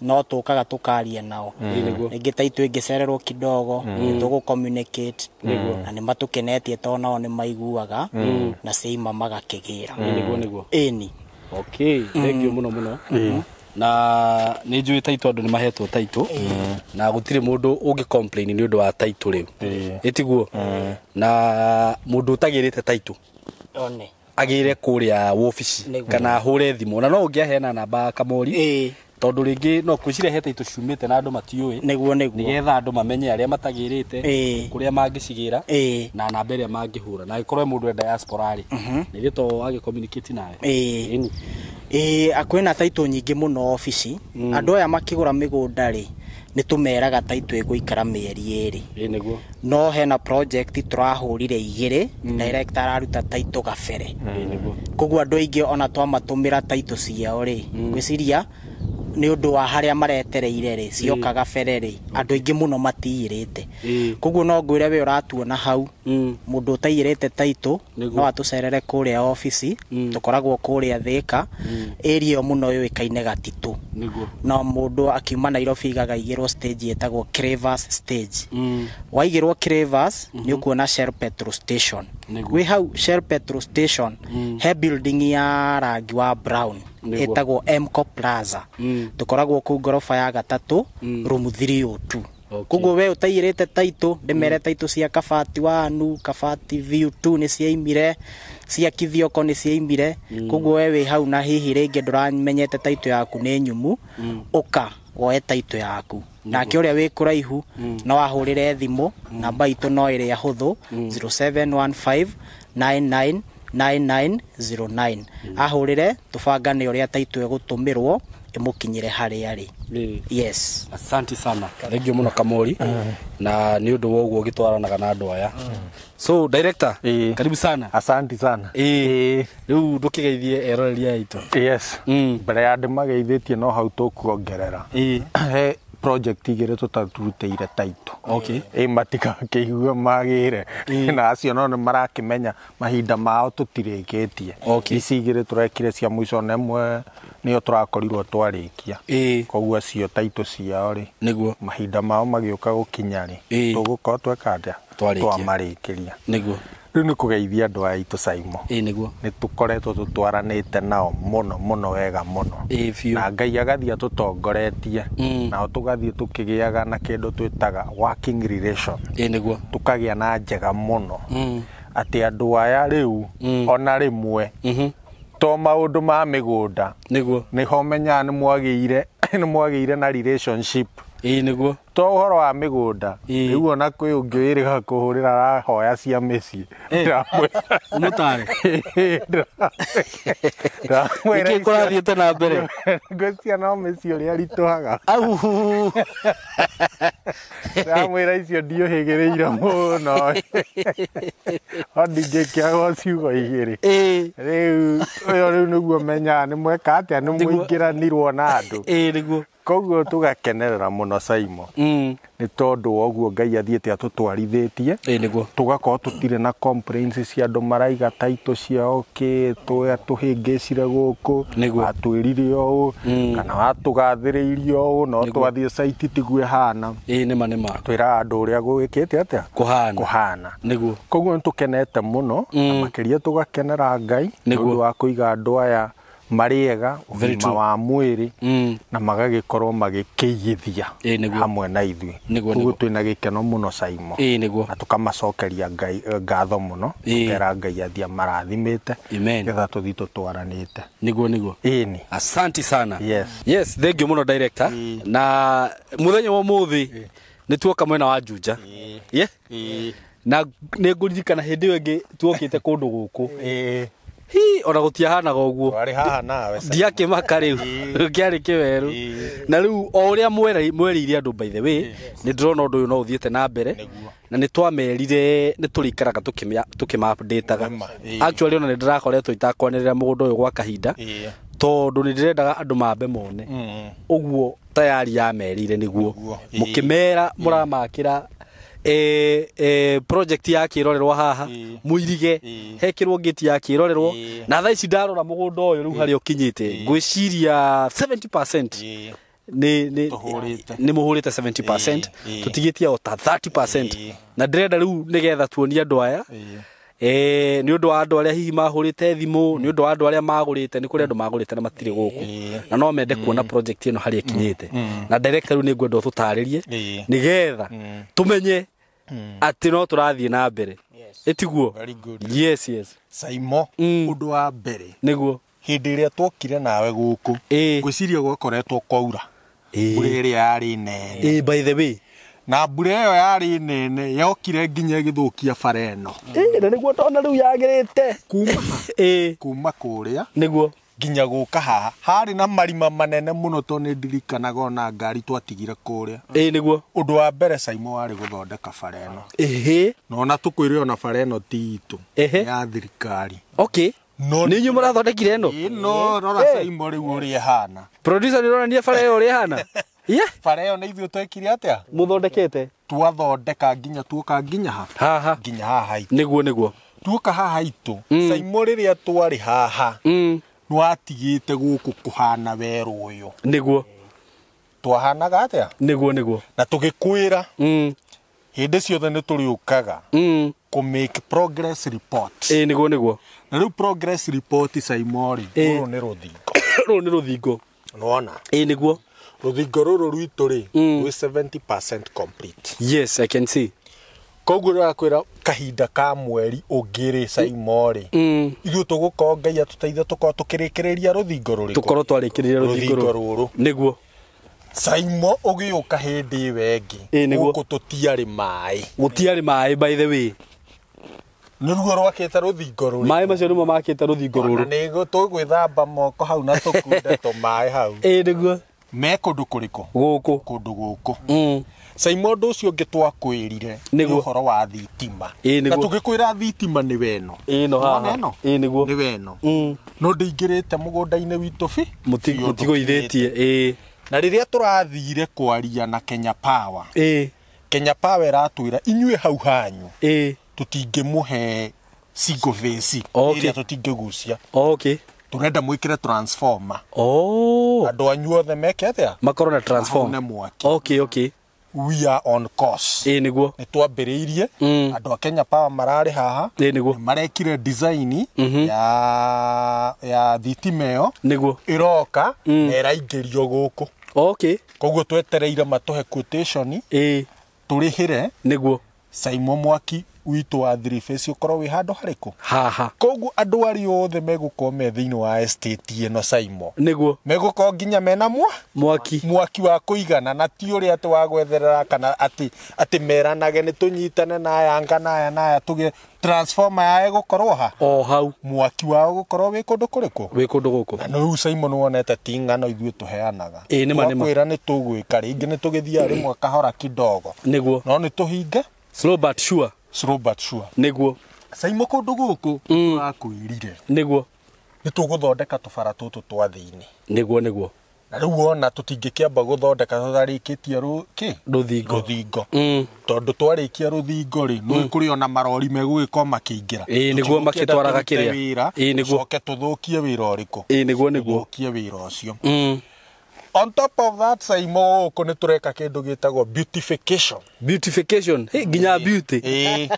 no tũkaga tũkaria nao. Ĩĩ nĩguo. Rĩngĩ ta itũ ĩngĩcererwo kidogo nĩ tũgũ communicate, na nĩ matũkenetie tondũ nao nĩ maiguaga na ciaima magakĩgĩra. Ĩĩ nĩguo nĩguo. Ĩni. Okay, thank you mũno mũno. Na nĩ njũĩ taitũ andũ nĩ mahetwo taitũ, na gũtirĩ mũndũ ũngĩ complain nĩ ũndũ wa taitũ rĩu. Ĩtiguo? Na mũndũ ũtagĩrĩte taitũ one agĩre kũrĩa wobici kana ahũre thimũ, na no ũngĩaheana namba Kamori, tondũ rĩngĩ no kwĩciria he taitũ ciumĩte na andũ matiũĩ. Nĩguo nĩguo. Nĩgetha andũ mamenye arĩa matagĩrĩte, kũrĩa mangĩcigĩra na namba ĩrĩa mangĩhũra, na angĩkorwo he mũndũ e diaspora rĩ, nĩ gĩto agĩ communicate nawe. Ĩĩ. Ĩĩ, kwĩna taitũ nyingĩ mũno obici. Andũ aya makĩgũra mĩgũnda rĩ, nĩ tũmeraga taitũ ĩgũikara mĩeri 2. Ĩĩ nĩguo. No hena project tũrahũrire 2, director araruta taitũ gabere. Ĩĩ nĩguo. Koguo andũ aingĩ ona twamatũmĩra taitũ ciao rĩ, ngwĩciria nĩ ũndũ wa harĩa maretereire rĩ, cioka gabere rĩ, andũ aingĩ mũno matiyĩrĩte. Koguo no ngwĩre we ũratuona hau, mũndũ ũtaiyĩrĩte taitũ no atũcerere kũrĩa obici, tũkoragwo kũrĩa Thĩka, area ĩyo mũno yũĩkaine Gatitũ. No mũndũ akiuma Nairobi igaga stage ĩtagwo Cravers stage. Waigĩrwo Cravers nĩ ũkuona Shell petrol station. Wĩ hau Shell petrol station he building ya rangi wa brown ĩtagwo Mco Plaza. Tũkoragwo kũu ngoroba ya 3 room 302. Koguo we ũtaiyĩrĩte title ndĩmere title cia Kabati 1 Kabati View 2 nĩ ciaimire, cia Kithioko nĩ ciaimire. Koguo we wĩ hau na hihi rĩngĩ ndũramenyete title yaku nĩ nyumu, ũka woe title yaku. Nake ũrĩa wĩ kũraihu no ahũrĩre thimũ, namba itũ no ĩrĩa hũthũ 0715 99 9909. Ahũrĩre tũbangane ũrĩa title ĩgũtũmĩrwo ĩmũkinyĩre harĩa arĩ. Yes. Asante sana. Thank you muno Kamori. Na nĩ ũndũ wa ũguo gĩtwaranaga na andũ aya. So director, karibu sana. Asante sana. Rĩu ndũkĩgeithie eroreri aitũ. Yes. Mbere ya ndĩmageithĩtie no hau tũkuongerera. He project igĩrĩ tũtarutĩire title. Okay. Matikakĩigue magĩre. Na acio no nĩ marakĩmenya mahinda mao tũtirĩkĩtie. Ici igĩrĩ tũrekire cia mũico na ĩmwe nĩyo tũrakorirwo twarĩkia. Koguo acio title ciao rĩ, nĩguo mahinda mao magĩũka gũkinya rĩ, tũgũkorwo tweka atĩa? Twamarĩkĩria. Nĩguo. Rĩu nĩ kũgeithia andũ aya aitũ Saimo. Nĩguo. Nĩ tũkoretwo tũtwaranĩte nao mũno mũno wega mũno. Na Ngai agathiĩ atũtongoretie. Nao tũgathiĩ tũkĩgĩaga na kĩndũ twĩtaga working relation. Nĩguo. Tũkagĩa na njega mũno. Atĩ andũ aya rĩu ona rĩmwe to maũndũ ma mĩgũnda. Nĩguo. Nĩho menyaga nĩ mwagĩire na relationship. Nĩguo. To ũhoro wa mĩgũnda rĩu ona kwĩ ũngĩ wĩrĩga kũhũrĩra arahoya cia mĩciĩ. Ũmũtare. Nĩkĩ kũrathiĩte na mbere? Ngwĩciria no mĩciĩ ũrĩa ritũhaga. Ndamwĩra icio ndiũhĩgĩrĩire mũno. O ndingĩkĩagwo ciugo igĩrĩ. Rĩu ũyũ rĩu nĩguo menyaga nĩ mweka atĩa, nĩ mũingĩranirwo na andũ. Nĩguo. Koguo tũgakenerera mũno Saimo. Nĩ tondũ wa ũguo Ngai athiĩte atũtwarithĩtie. Nĩguo. Tũgakorwo tũtirĩ na complaints cia andũ maraiga title ciao kĩ tũhĩngĩcire gũkũ, watwĩrire ũũ kana watũgathĩrĩirie ũũ, no twathiĩ site tiguo ĩhana. Nĩma nĩma. Twĩraga andũ ũrĩa gũgĩkĩte atĩa? Kũhana. Nĩguo. Koguo nĩ tũkenete mũno, na makĩria tũgakenera Ngai nĩ ũndũ wa kũiga andũ aya marĩega ũgima wa mwĩrĩ na magagĩkorwo magĩkĩigithia hamwe na ithuĩ. Koguo twĩna gĩkeno mũno Saimo. Nĩguo. Na tũkamacokeria Ngai ngatho mũno, tũkera Ngai athiĩ amarathimĩte nĩgetha tũthiĩ tũtwaranĩte. Nĩguo nĩguo. Asante sana. Yes. Yes, thank you mũno director. Na mũthenya wa ũmũthĩ nĩ tuoka mwena wa Juja. Na nĩ ngũririkana hĩndĩ ĩyo ĩngĩ tuokĩte kũndũ gũkũ. Hi ona gũtiahanaga ũguo. Warĩ haha nawe. Ndiakĩmaka rĩu. Kĩarĩ kĩwerũ. Na rĩu o ũrĩa mwerĩire andũ by the way, nĩ ndĩrona ũndũ ũyũ no ũthiĩte na mbere. Na nĩ twamerire nĩ tũrĩikaraga tũkĩma-update-aga. Actually ona nĩ ndĩrakoretwo itakwanĩrĩra mũgũnda ũyũ gwa kahinda. Tondũ nĩ ndĩrendaga andũ mambe mone. Ũguo tayari yamerire nĩguo. Mũkĩmera mũramakĩra project ya kĩrorerwo haha mũirige hekĩrwo gate ya kĩrorerwo na thaa ici ndarora mũgũnda ũyũ rĩu harĩa ũkinyĩte ngwĩciria 70% nĩ mũhũrĩte 70% tũtigĩtie o ta 30% na ndĩrenda rĩu nĩgetha tuonie andũ aya nĩ ũndũ wa andũ arĩa hihi mahũrĩte thimũ, nĩ ũndũ wa andũ arĩa magũrĩte, nĩ kũrĩ andũ magũrĩte na matirĩ gũkũ na no mende kuona project ĩno harĩa ĩkinyĩte. Na director rĩu nĩ ngwenda ũtũtarĩrie nĩgetha tũmenye atĩ no tũrathiĩ na mbere. Ĩtiguo? Yes, yes. Saimo, ũndũ wa mbere nĩguo hĩndĩ ĩrĩa tuokire nawe gũkũ ngwĩciria gwakoretwo kwaura mbura ĩrĩa yarĩ nene. By the way, na mbura ĩyo yarĩ nene yokire nginya ĩgĩthũkia bara ĩno. Na nĩguo ndona rĩu yagĩrĩte kuma kũrĩa nĩguo nginya gũka haha harĩ na marima manene mũno tondũ nĩ ndirikanaga ona ngari twatigire kũrĩa. Nĩguo. Ũndũ wa mbere Saimo warĩ gũthondeka bara ĩno. Na ona tũkwĩre ona bara ĩno ti itũ, ya thirikari. Okay. Nĩ inyuĩ mũrathondekire ĩno? Ĩno rora Saimo rĩu ũrĩa ĩhana. Producer nĩ ũronania bara ĩyo ũrĩa ĩhana? Bara ĩyo nĩ ithuĩ twekire atĩa? Mũthondekete? Twathondeka nginya tuoka nginya haha. Nginya haha itũ. Nĩguo nĩguo. Tuoka haha itũ. Saimo rĩrĩa twarĩ haha nĩwatigĩte gũkũ kũhana werũ ũyũ. Nĩguo. Twahanaga atĩa? Nĩguo nĩguo. Na tũgĩkwĩra hĩndĩ ciothe nĩ tũrĩũkaga kũ make progress report. Nĩguo nĩguo. Na rĩu progress report Saimo rĩ, rũrũ nĩ rũthingo. Rũrũ nĩ rũthingo. Nĩwona? Nĩguo. Rũthingo rũrũ rwitũ rĩ rwĩ 70% complete. Yes, I can see. Koguo ndĩrakwĩra kahinda ka mweri ũngĩ rĩ Saimo rĩ, ithuĩ tũgũkorwo Ngai atũteithie tũkorwo tũkĩrĩkĩrĩria rũthingo rũrĩkũ? Tũkorwo twarĩkĩrĩria rũthingo rũrũ. Nĩguo. Saimo ũgĩũka hĩndĩ ĩyo ĩngĩ gũkũ tũtiarĩ maĩ. Gũtiarĩ maĩ by the way. Nĩruo rwakĩte rũthingo rũrũ. Maĩ macio nĩmo makĩte rũthingo rũrũ. Na nĩguo tũgwĩthamba moko hau na tũkunde tũmaĩ hau. Ĩĩ nĩguo. Me kũndũ kũrĩkũ? Gũkũ. Kũndũ gũkũ. Saimo ũndũ ũcio ũngĩ twakwĩrire nĩ ũhoro wa thitima. Na tũgĩkwĩra thitima nĩ weno. Ĩno haha. Ĩĩ nĩguo. Nĩ weno. No ndĩingĩrĩte mũgũnda-inĩ witũ bi. Mũtigũithĩtie. Ĩĩ. Na rĩrĩa tũrathire kwaria na Kenya Power. Ĩĩ. Kenya Power ĩratwĩra inyuĩ hau hanyu. Ĩĩ. Tũtingĩmũhe single phase. Ĩrĩa tũtingĩgucia. Okay. Tũrenda mwĩkĩre transformer. Oh. Andũ anyu othe meke atĩa? Makorwo na transformer. Mwaki. Okay, okay. We are on course. Ĩĩ nĩguo. Nĩ twambĩrĩirie. Andũ a Kenya Power mararĩ haha. Ĩĩ nĩguo. Marekire design ya thitima ĩyo. Nĩguo. Ĩroka na ĩraingĩrio gũkũ. Okay. Koguo twetereire matũhe quotation. Ĩĩ. Tũrĩhĩre. Nĩguo. Saimo mwaki witũ wa three phase ũkorwo wĩ handũ harĩkũ? Haha. Koguo andũ arĩa othe megũkorwo me thĩinĩ wa estate ĩno Saimo. Nĩguo. Megũkorwo nginya mena mwaki. Mwaki wa kũigana na ti ũrĩa atĩ wa gwetherera kana atĩ meranage nĩ tũnyitane na aya anga na aya na aya tũgĩe transformer ya ĩgũkorwo ha? O hau. Mwaki wao ũgũkorwo wĩ kũndũ kũrĩkũ? Wĩ kũndũ gũkũ. Na rĩu Saimo nĩwonete ti ng'ano ithuĩ tũheanaga. Ĩĩ nĩma nĩma. Twakwĩra nĩ tũgwĩka rĩngĩ nĩ tũgĩthiaga rĩmwe kahora kidogo. Nĩguo. No nĩ tũhinge. Slow but sure. Slow but sure. Nĩguo. Saimo kũndũ gũkũ tũrakwĩrire. Nĩguo. Nĩ tũgũthondeka tũbara tũtũ twa thĩinĩ. Nĩguo nĩguo. Na rĩu wona tũtingĩkĩamba gũthondeka tũtarĩkĩtie rũthingo. Rũthingo. Tondũ twarĩkia rũthingo rĩ, nĩ kũrĩ ona marori megũgĩkorwo makĩingĩra. Ĩĩ nĩguo makĩtwaraga kĩrĩa. Ĩĩ nĩguo. Coke tũthũkie wĩra ũrĩkũ? Ĩĩ nĩguo nĩguo. Tũthũkie wĩra ũcio. On top of that, Saimo gũkũ nĩ tũreka kĩndũ gĩtagwo beautification. Beautification. Hey, nginya beauty. Ĩĩ.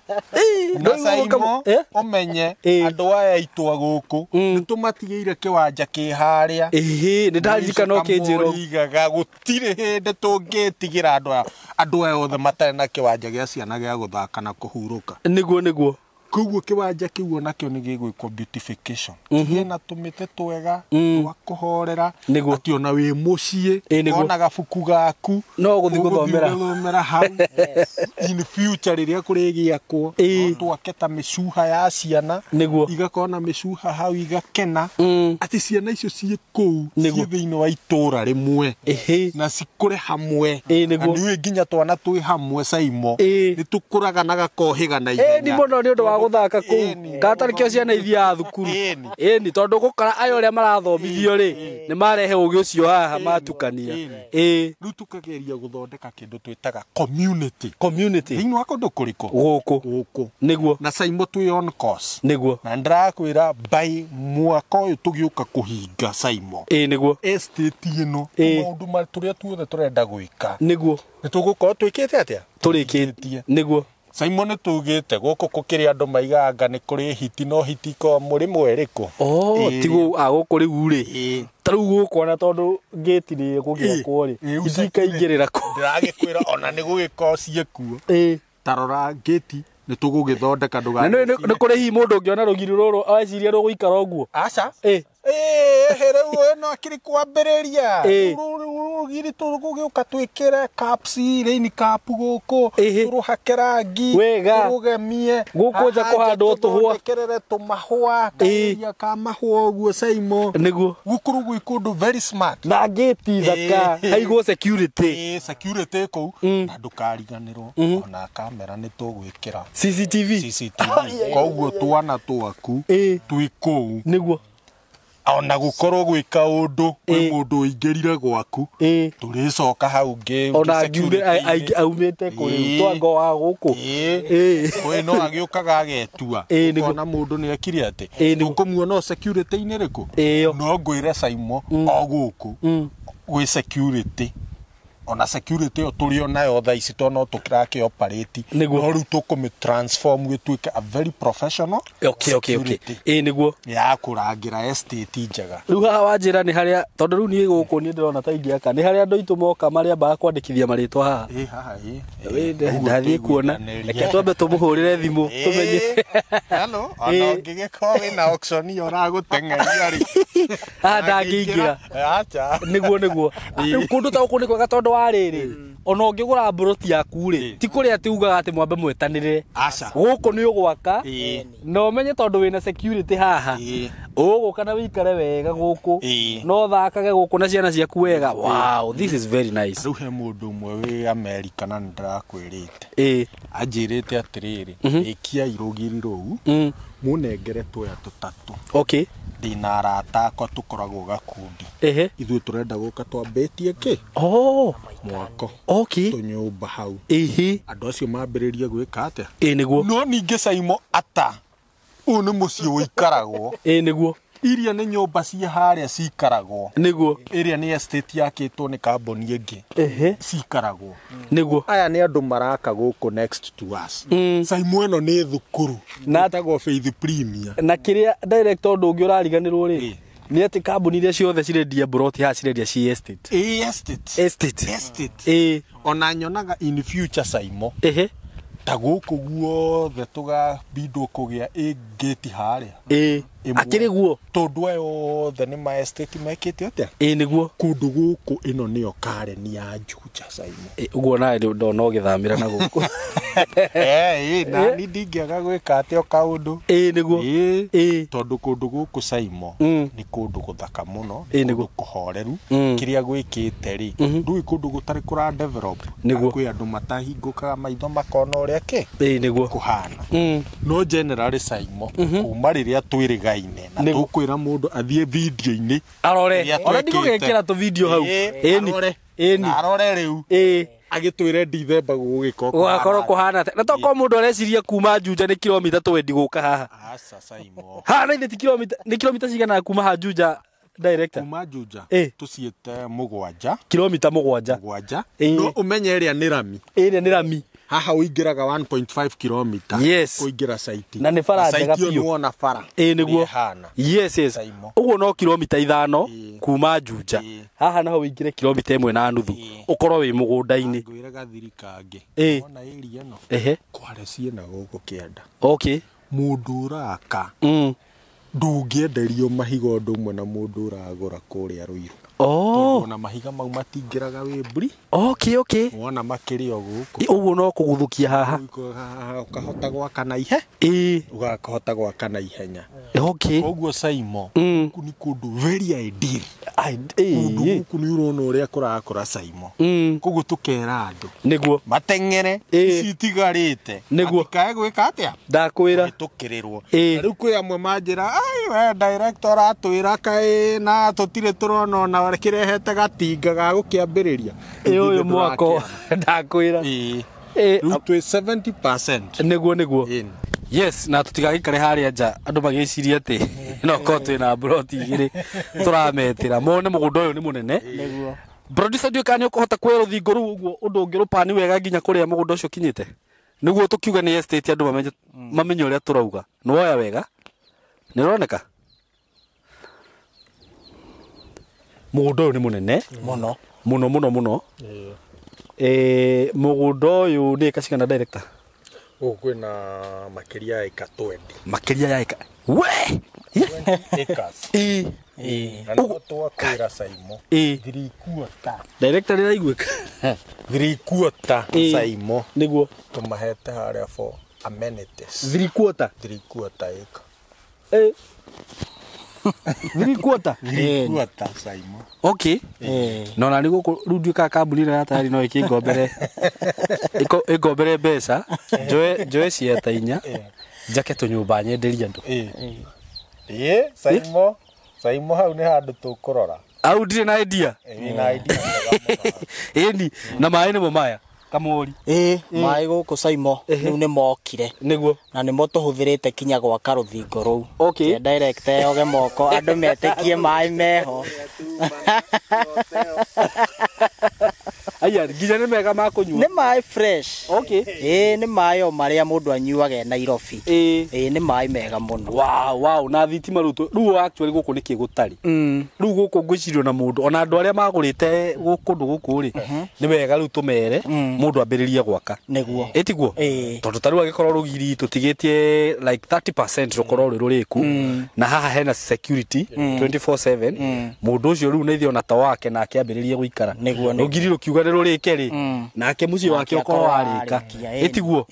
Na Saimo ũmenye andũ aya aitũ a gũkũ nĩ tũmatigĩire kĩwanja kĩ harĩa. Ĩhĩ, nĩ ndaririkana ũkĩnjĩra. Igaga gũtirĩ hĩndĩ tũngĩtigĩra andũ aya. Andũ aya othe matarĩ na kĩwanja gĩa ciana gĩa gũthaka na kũhurũka. Nĩguo nĩguo. Koguo kĩwanja kĩu onakĩo nĩ gĩgwĩkwo beautification. Kĩgĩe na tũmĩtĩ twega twa kũhorera atĩ ona wĩ mũciĩ ona gabuku gaku no gũthiĩ gũthomera hau. In future rĩrĩa kũrĩgĩakwo no twake ta mĩcuha ya ciana igakorwo na mĩcuha hau igakena atĩ ciana icio ciĩ kũu ciĩ thĩinĩ wa itũra rĩmwe na cikũre hamwe. Na nĩũĩ nginya twana twĩ hamwe Saimo nĩ tũkũraga na gakohĩga na ihenya. Ĩni mũno nĩ ũndũ wa gũthaka kũu gatarĩ kĩo ciana ithiaga thukuru. Ĩni tondũ gũkora aya ũrĩa marathomithio rĩ nĩ marehe ũgĩ ũcio haha matukania. Ĩĩ. Rĩu tũkageria gũthondeka kĩndũ twĩtaga community. Community. Thĩinĩ wa kũndũ kũrĩkũ? Gũkũ. Gũkũ. Nĩguo. Na Saimo twĩ on course. Nĩguo. Na ndĩrakwĩra by mwaka ũyũ tũgĩũka kũhinga Saimo. Ĩĩ nĩguo. Estate ĩno maũndũ tũrĩa tuothe tũrenda gwĩka. Nĩguo. Nĩ tũgũkorwo twĩkĩte atĩa? Tũrĩkĩtie. Nĩguo. Saimo nĩ tugĩte gũkũ gũkĩrĩ andũ maigaga nĩ kũrĩ hiti no hiti ko mũrĩmũ ĩrĩkũ. Oh, ti gũkũ rĩu rĩ. Ta rĩu gũkũ ona tondũ gate nĩ ĩgũgĩakwo rĩ. Hiti ikaingĩrĩra kũ. Ndĩragĩkwĩra ona nĩ gũgĩkorwo ciĩkuo. Ta rora gate nĩ tũgũgĩthondeka ndũgathiĩ. Na nĩ kũrĩ hihi mũndũ ũngĩona rũgiri rũrũ eciria rũgũikara ũguo. Aca. Ĩĩ rĩu ĩno akĩrĩ kwambĩrĩria. Rũgiri tũgũgĩũka twĩkĩre caps, rain cap gũkũ, tũrũhake rangi, tũrũgemie. Gũkũ nja kũhandwo tũhũa. Twĩkĩrĩre tũmahũa, karia ka mahũa ũguo Saimo. Nĩguo. Gũkũ gwĩ kũndũ very smart. Na gate thaka, haigwo security. Ĩĩ security kũu na ndũkariganĩrwo ona kamera nĩ tũgwĩkĩra. CCTV. CCTV. Koguo twana twaku twĩ kũu. Nĩguo. Ona gũkorwo gwĩ kaũndũ kwĩ mũndũ ũingĩrire gwaku tũrĩcoka hau ngĩ ona aumĩte kũrĩ twango wa gũkũ. Ĩĩ no agĩũkaga agetua ona mũndũ nĩ ekire atĩ tũkũmuona o security-inĩ rĩkũ. No ngwĩre Saimo o gũkũ gwĩ security Ona security ĩyo tũrĩ o nayo thaa ici tondũ no tũkĩrakĩ operate. Nĩguo. No rĩu tũkũmĩ transform gĩtuĩke a very professional Okay. Ĩĩ nĩguo. Ya kũrangĩra estate njega. Rĩu haha wanjĩra nĩ harĩa tondũ rĩu niĩ gũkũ niĩ ndĩrona ta ingĩaka nĩ harĩa andũ aitũ moka marĩambaga kwandĩkithia marĩtwa haha. Ĩĩ haha ĩĩ. Ndathiĩ kuona reke twambe tũmũhũrĩre thimũ tũmenye. Hello, ona ũngĩgĩkorwo wĩna auction ĩyo ũragũteng'eria rĩ. Haha ndangĩingĩra. Acha. Nĩguo. Rĩu kũndũ ta gũkũ nĩ kwega tondũ wa rĩrĩ ona ũngĩgũra mburoti yaku rĩ ti kũrĩa atĩ ugaga atĩ mwambe mwetanĩrĩre. Gũkũ nĩ ũgwaka na ũmenye tondũ wĩna security haha ũgũka na wĩikare wega gũkũ no ũthakage gũkũ na ciana ciaku wega. Wow, this is very nice. Rĩu he mũndũ ũmwe wĩ America na nĩndĩrakwĩrĩte. Anjĩrĩte atĩrĩrĩ ĩkiai rũgiri rũu mũnengere tũya tũtatũ. Okay. Ndĩna arata akwa tũkoragwo gakundi. Ithuĩ tũrenda gũka twambĩtie kĩ? Oh. Mwako. Okay. Tũnyũmba hau. Ehe. Andũ acio mambĩrĩrie gwĩka atĩa? Ĩĩ nĩguo. No ningĩ Saimo ata ũyũ nĩ mũciĩ ũikaragwo. Ĩĩ nĩguo. Iria nĩ nyũmba ciĩ harĩa cikaragwo. Nĩguo. Ĩrĩa nĩ estate yakĩtwo nĩ kambuni ĩngĩ. Ehe. Cikaragwo. Nĩguo. Aya nĩ andũ maraka gũkũ next to us. Saimo ĩno nĩ thukuru. Na ĩtagwo Faith Premier. Na kĩrĩa director ũndũ ũngĩ ũrariganĩrwo rĩ nĩ atĩ kambuni iria ciothe cirendia mburoti haha cirendia ci estate. Ĩĩ estate. Estate. Estate. Ĩĩ. Ona nyonaga in future Saimo. Ehe. Ta gũkũ guothe tũgabindwo kũgĩa ĩ gate harĩa. Ĩĩ. Akĩrĩ guo. Tondũ aya othe nĩ ma estate mekĩte atĩa? Ĩĩ nĩguo. Kũndũ gũkũ ĩno nĩyo Karen ya Juja Saimo. Ũguo nawe ndona ũgĩthamĩra na gũkũ. Ĩĩ na niĩ ndingĩaga gwĩka atĩa o kaũndũ. Ĩĩ nĩguo. Ĩĩ. Tondũ kũndũ gũkũ Saimo nĩ kũndũ gũthaka mũno, nĩ kũndũ kũhoreru. Kĩrĩa gwĩkĩte rĩ ndũĩ kũndũ gũtarĩ kũra develop. Nĩguo. Kwĩ andũ matahingũkaga maitho makona ũrĩa kĩ? Ĩĩ nĩguo. Kũhana. No generally Saimo kuma rĩrĩa twĩrĩgaine na tũkwĩra mũndũ athiĩ video-inĩ arore. Ona ndigũgĩkĩra tũ video hau. Ĩni. Ĩni. Arore rĩu. Ĩĩ. Agĩtwĩre Dithemba gũgũgĩkorwo gũgakorwo kũhana atĩa. Na tokorwo mũndũ areciria kuma Juja nĩ kilomita 20 gũka haha. Aca Saimo. Haha na ithe ti kilomita, nĩ kilomita cigana kuma haha Juja director? Kuma Juja tũciĩte 7. Kilomita 7. 7. No ũmenye ĩrĩa nĩ rami. Ĩrĩa nĩ rami. Haha ũingĩraga 1.5 kilomita. Yes. Kũingĩra site. Na nĩ bara njega biũ. biũ. Nĩwona bara. Ĩĩ nĩguo. Yes. Yes. Ũguo no kilomita 5 kuma Juja. Haha naho ũingĩre kilomita 1.5 ũkorwo wĩ mũgũnda-inĩ. Ngwĩre gathiri kangĩ. Wona area ĩno. Ehe. Kware ciĩna gũkũ kĩanda. Okay. Mũndũ ũraka. Ndũngĩenderio mahiga ũndũ ũmwe na mũndũ ũragũra kũrĩa Ruiru. Oh. Ona mahiga mau matingĩraga wĩ mburi. Okay. Wona makĩrĩ o gũkũ. Ũguo no kũguthũkia haha. Ũkahota gwaka na ihe. Ĩĩ. Ũgakahota gwaka na ihenya. Okay. Koguo Saimo gũkũ nĩ kũndũ very ideal. Kũndũ gũkũ nĩ ũrona ũrĩa kũrakũra Saimo. Koguo tũkera andũ. Nĩguo. Mateng'ere ici itigarĩte. Nĩguo. Matikae gwĩka atĩa? Ndakwĩra. Kũhĩtũkĩrĩrwo. Na rĩu kwĩ amwe manjĩra, ai we director atwĩra kaĩ na tũtirĩ tũrona ona kĩrehete gatinga ga gũkĩambĩrĩria. Ĩ ũyũ mwako ndakwĩra. Ĩĩ. Rĩu twĩ 70%. Nĩguo. Yes, na tũtigagĩikare harĩa nja andũ magĩciria atĩ no korwo twĩna mburoti igĩrĩ tũrametĩra mone mũgũnda ũyũ nĩ mũnene. Nĩguo. Producer ndiũĩ kana nĩ ũkũhota kuoya rũthingo rũu ũguo ũndũ ũngĩrũpani wega nginya kũrĩa mũgũnda ũcio ũkinyĩte. Nĩguo tũkiuga nĩ estate andũ mamenye ũrĩa tũrauga. Nĩ woya wega? Nĩ ũroneka? Mũgũnda ũyũ nĩ mũnene mũno. Mũno mũno mũno. Mũgũnda ũyũ nĩ ĩka cigana director? Gũkũ kwĩna makĩria ya ĩka 20. Makĩria ya ĩka. We! Acres. Ĩĩ. Na nĩguo twakwĩra Saimo. Ĩĩ. 3/4. Director nĩraiguĩka. 3/4 Saimo. Nĩguo. Tũmahete harĩa for amenities. 3/4. 3/4 ĩka. Ĩĩ. 3/4. 3/4 Saimo. Okay. No na nĩ gũkũ rĩu nduĩkaga kambuni ĩno ya tayari no ĩkĩngombere ĩngombere mbeca njoe cieta 4 njake tũnyũmba nyenderie andũ. Ĩĩ Saimo. Saimo hau nĩ handũ tũkũrora. Au ndirĩ na idea. Ĩĩ na idea njega mũno. Ĩni na maĩ nĩmo maya kamũri. Ĩĩ maĩ gũkũ Saimo rĩu nĩ mokire. Nĩguo. Na nĩmo tũhũthĩrĩte kinya gwaka rũthingo rũu. Okay. Director yoge moko andũ metĩkie maĩ meho. Aya nginya nĩ mega ma kũnyua. Nĩ maĩ fresh. Okay. Ĩĩ nĩ maĩ o marĩa mũndũ anyuaga Nairobi. Ĩĩ nĩ maĩ mega mũno. Wow, wow, na thitima rĩu rĩu actually gũkũ nĩkĩ gũtarĩ. Rĩu gũkũ ngwĩcirio na mũndũ ona andũ arĩa magũrĩte kũndũ gũkũ rĩ nĩ wega rĩu tũmere mũndũ ambĩrĩrie gwaka. Nĩguo. Ĩtiguo? Tondũ ta rĩu angĩkorwo rũgiri tũtigĩtie like 30% rũkorwo rwĩ rũrĩku na haha hena security 24/7 mũndũ ũcio rĩu nĩ ona ta wake nake ambĩrĩrie gũikara. Nĩguo. Rũgiri rũkiuga nĩ rũrĩke rĩ nake mũciĩ wake ũkorwo warĩka. Ĩtiguo?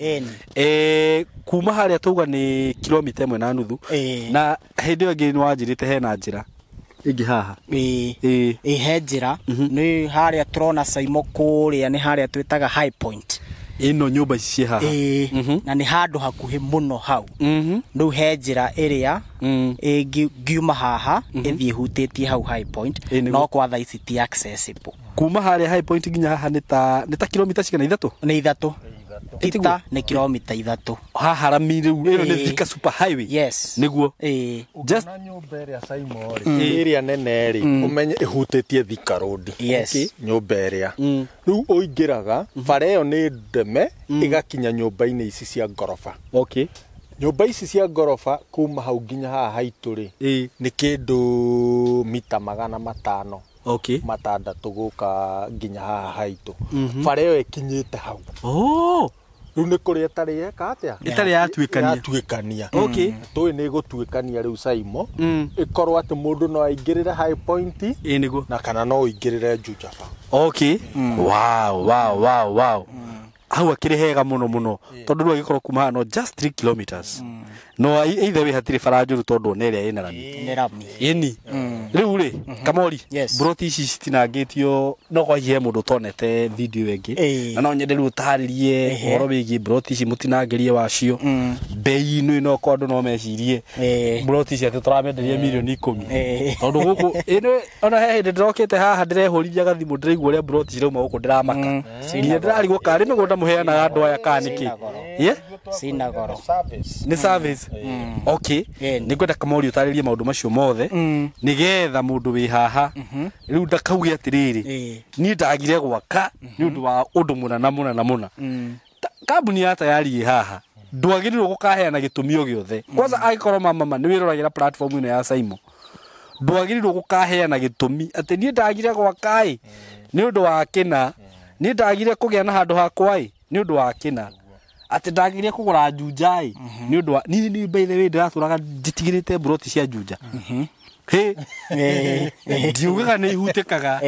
Kuma harĩa tauga nĩ kilomita 1.5 na hĩndĩ ĩyo ĩngĩ nĩ wanjĩrĩte hena njĩra ĩngĩ haha. Ĩĩ he njĩra nĩ harĩa tũrona Saimo kũrĩa nĩ harĩa twĩtaga High Point. Ĩno nyũmba ici ciĩ haha. Na nĩ handũ hakuhĩ mũno hau. Rĩu he njĩra ĩrĩa ĩngiuma haha ĩthiĩ hutĩtie hau High Point no kwa thaa ici ti accessible. Kuma harĩa High Point nginya haha nĩ ta kilomita cigana? 3? Nĩ 3. Tita nĩ kilomita 3. Haha rami rĩu ĩno nĩ Thika Super Highway. Yes. Nĩguo. Just nyũmba ĩrĩa Saimo rĩ ĩrĩa nene rĩ ũmenye ĩhutĩtie Thika Road. Yes. Nyũmba ĩrĩa rĩu ũingĩraga bara ĩyo nĩ ndeme ĩgakinya nyũmba-inĩ ici cia ngoroba. Okay. Nyũmba ici cia ngoroba kuma hau nginya haha haitũ rĩ nĩ kĩndũ mita 500. Okay. 6 gũka nginya haha haitũ. Bara ĩyo ĩkinyĩte hau. Oh. Rĩu nĩ kũrĩa ĩtarĩ yeka atĩa? Ĩtarĩ yatuĩkania. Yatuĩkania. Okay. Tũĩ nĩ ĩgũtuĩkania rĩu Saimo. Ĩkorwo atĩ mũndũ no aingĩrĩre High Point. Ĩĩ nĩguo. Na kana no ũingĩrĩre Njunjaba. Okay. Wow, wow, wow, wow. Hau akĩrĩ hega mũno mũno tondũ rĩu agĩkorwo kuma haha no just 3 kilometers. No either way hatirĩ bara njũru tondũ ona ĩrĩa ĩna rami. Nĩ rami. Ĩni. Rĩu rĩ Kamori broti ici citinangĩtio no kwa hihi he mũndũ ũtonete video ĩngĩ na no nyende rĩu ũtarĩrie ũhoro wĩgiĩ broti ici mũtinangĩrie wacio bei ĩno ĩno kwa andũ no mecirie broti ici atĩ tũramenderia mirioni 10 tondũ gũkũ ĩno ona he hĩndĩ ndĩrokĩte haha ndĩrehũrithia gathimũ ndĩraigua ũrĩa broti cirauma gũkũ ndĩramaka nginya ndĩrarigwo karĩ mĩgũnda mũheanaga andũ aya kana nĩkĩ. Cina goro. Nĩ service. Okay. Nĩ ngwenda Kamori ũtarĩrie maũndũ macio mothe nĩgetha mũndũ wĩ haha rĩu ndakauge atĩrĩrĩ niĩ ndagire gwaka nĩ ũndũ wa ũndũ mũna na mũna na mũna. Kambuni ya Tayari ĩ haha ndwagĩrĩirwo gũkaheana gĩtũmi o gĩothe. Kwanza angĩkorwo mama nĩ wĩroragĩra platform ĩno ya Saimo ndwagĩrĩirwo gũkaheana gĩtũmi atĩ niĩ ndagire gwaka ĩ nĩ ũndũ wa kĩna, niĩ ndagire kũgĩa na handũ hakwa ĩ nĩ ũndũ wa kĩna, atĩ ndagire kũgũra Juja ĩ nĩ ũndũ wa niĩ by the way ndĩratũraga njitigĩrĩte broti cia Juja. Hĩ ndiugaga nĩ ihutĩkaga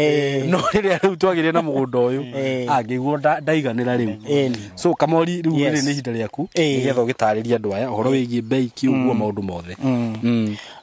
no rĩrĩa rĩu twagĩire na mũgũnda ũyũ angĩguo ndaiganĩra rĩu. So Kamori rĩu rĩrĩ nĩ ihinda rĩaku nĩgetha ũgĩtarĩrie andũ aya ũhoro wĩgiĩ bei kĩũguo maũndũ mothe.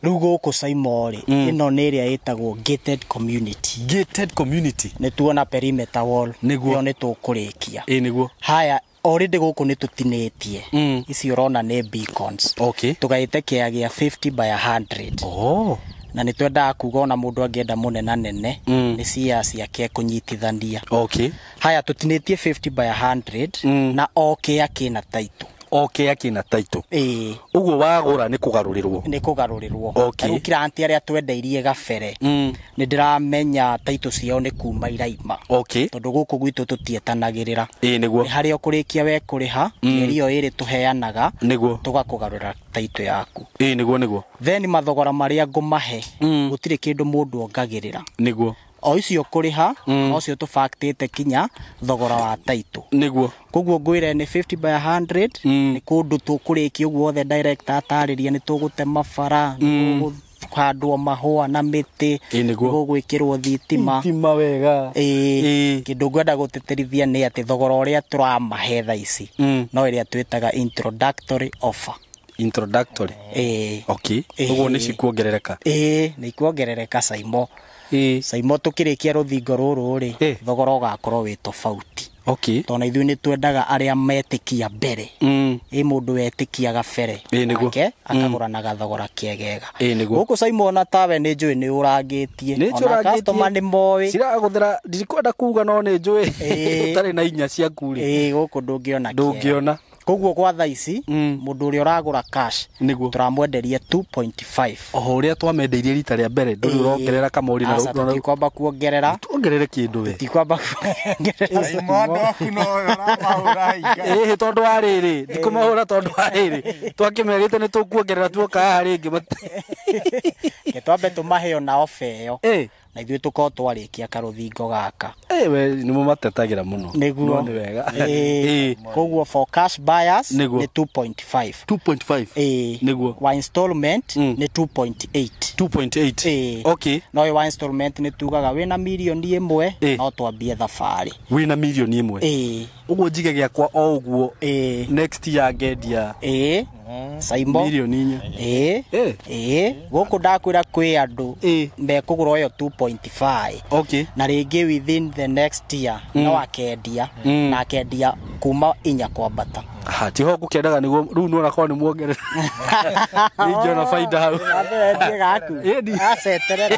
Rĩu gũkũ Saimo rĩ ĩno nĩ ĩrĩa ĩtagwo gated community. Gated community. Nĩ tuona perimeter wall ĩyo nĩ tũkũrĩkia. Ĩĩ nĩguo. Haya already gũkũ nĩ tũtinĩtie ici ũrona nĩ beacons. Okay. Tũgaĩte kĩa gĩa 50 by 100. Oh. Na nĩ twendaga kuga ona mũndũ angĩenda mũnena nene nĩ cia ciake kũnyitithania. Okay. Haya tũtinĩtie 50 by 100 na o kĩa kĩna title. O kĩa kĩna title. Ĩĩ. Ũguo wagũra nĩ kũgarũrĩrwo. Nĩ kũgarũrĩrwo. Okay. Rĩu client arĩa twendeirie gabere nĩ ndĩramenya title ciao nĩ kuma iraima. Okay. Tondũ gũkũ gwitũ tũtietanagĩrĩra. Ĩĩ nĩguo. Nĩ harĩa ũkũrĩkia we kũrĩha mĩeri ĩyo ĩrĩ tũheanaga. Nĩguo. Tũgakũgarũra title yaku. Ĩĩ nĩguo nĩguo. Then mathogora marĩa ngũmahe gũtirĩ kĩndũ mũndũ ongagĩrĩra. Nĩguo. O icio kũrĩha ocio tũbactĩte kinya thogora wa title. Nĩguo. Koguo ngwĩre nĩ 50 by 100 nĩ kũndũ tũkũrĩkia ũguo othe director atarĩria nĩ tũgũtema bara, nĩ tũgũhandwo mahũa na mĩtĩ, nĩ gũgwĩkĩrwo thitima. Thitima wega. Ĩĩ. Kĩndũ ngwenda gũtĩtĩrithia nĩ atĩ thogora ũrĩa tũramahe thaa ici no ĩrĩa twĩtaga introductory offer. Introductory. Ĩĩ. Okay. Ũguo nĩ cikuongerereka. Ĩĩ, nĩ ikuongerereka Saimo. Saimo tũkĩrĩkia rũthingo rũrũ rĩ thogora ũgakorwo wĩ tofauti. Okay. Tondũ ithuĩ nĩ twendaga arĩa metĩkia mbere. Ĩ mũndũ wetĩkia gabere nake akagũra na gathogora kegega. Gũkũ Saimo ona tawe nĩ njũĩ nĩ ũrangĩtie. Ona customer nĩ moĩ. Koguo gwa thaa ici mũndũ ũrĩa ũragũra cash tũramwenderia 2.5. Oho ũrĩa twamendeirie rita rĩa mbere ndũrĩ ũrongerera Kamori na tũtikwamba kuongerera. Tuongerere kĩndũ we. Tũtikwamba kuongerera. Ĩĩ tondũ wa rĩrĩ ndikũmahũra tondũ wa rĩrĩ twakĩmerĩte nĩ tũkuongerera tuoka haha rĩngĩ. Ke twambe tũmahe ona ofa ĩyo. Na ithuĩ tũkorwo twarĩkia karũthingo gaka. We nĩ mũmatetagĩra mũno. Nĩguo. No nĩ wega. Koguo for cash buyers nĩ 2.5. 2.5. Nĩguo. Wa installment nĩ 2.8. 2.8. Okay. No wa installment nĩ tugaga wĩna mirioni 1 no twambie thabarĩ. Wĩna mirioni 1. Ũguo njige gĩakwa o ũguo. Next year ngendia. Saimo mirioni 4. Gũkũ ndakwĩra kwĩ andũ mekũgũra ũyũ 2.5. Okay. Na rĩngĩ within the next year no akendia na akendia kuma 4 kwambata. Ha tiho ngũkĩendaga nĩguo rĩu nĩwona korwo nĩ muongerera. Nĩingĩona baida hau. Endie gaku. Aceterera.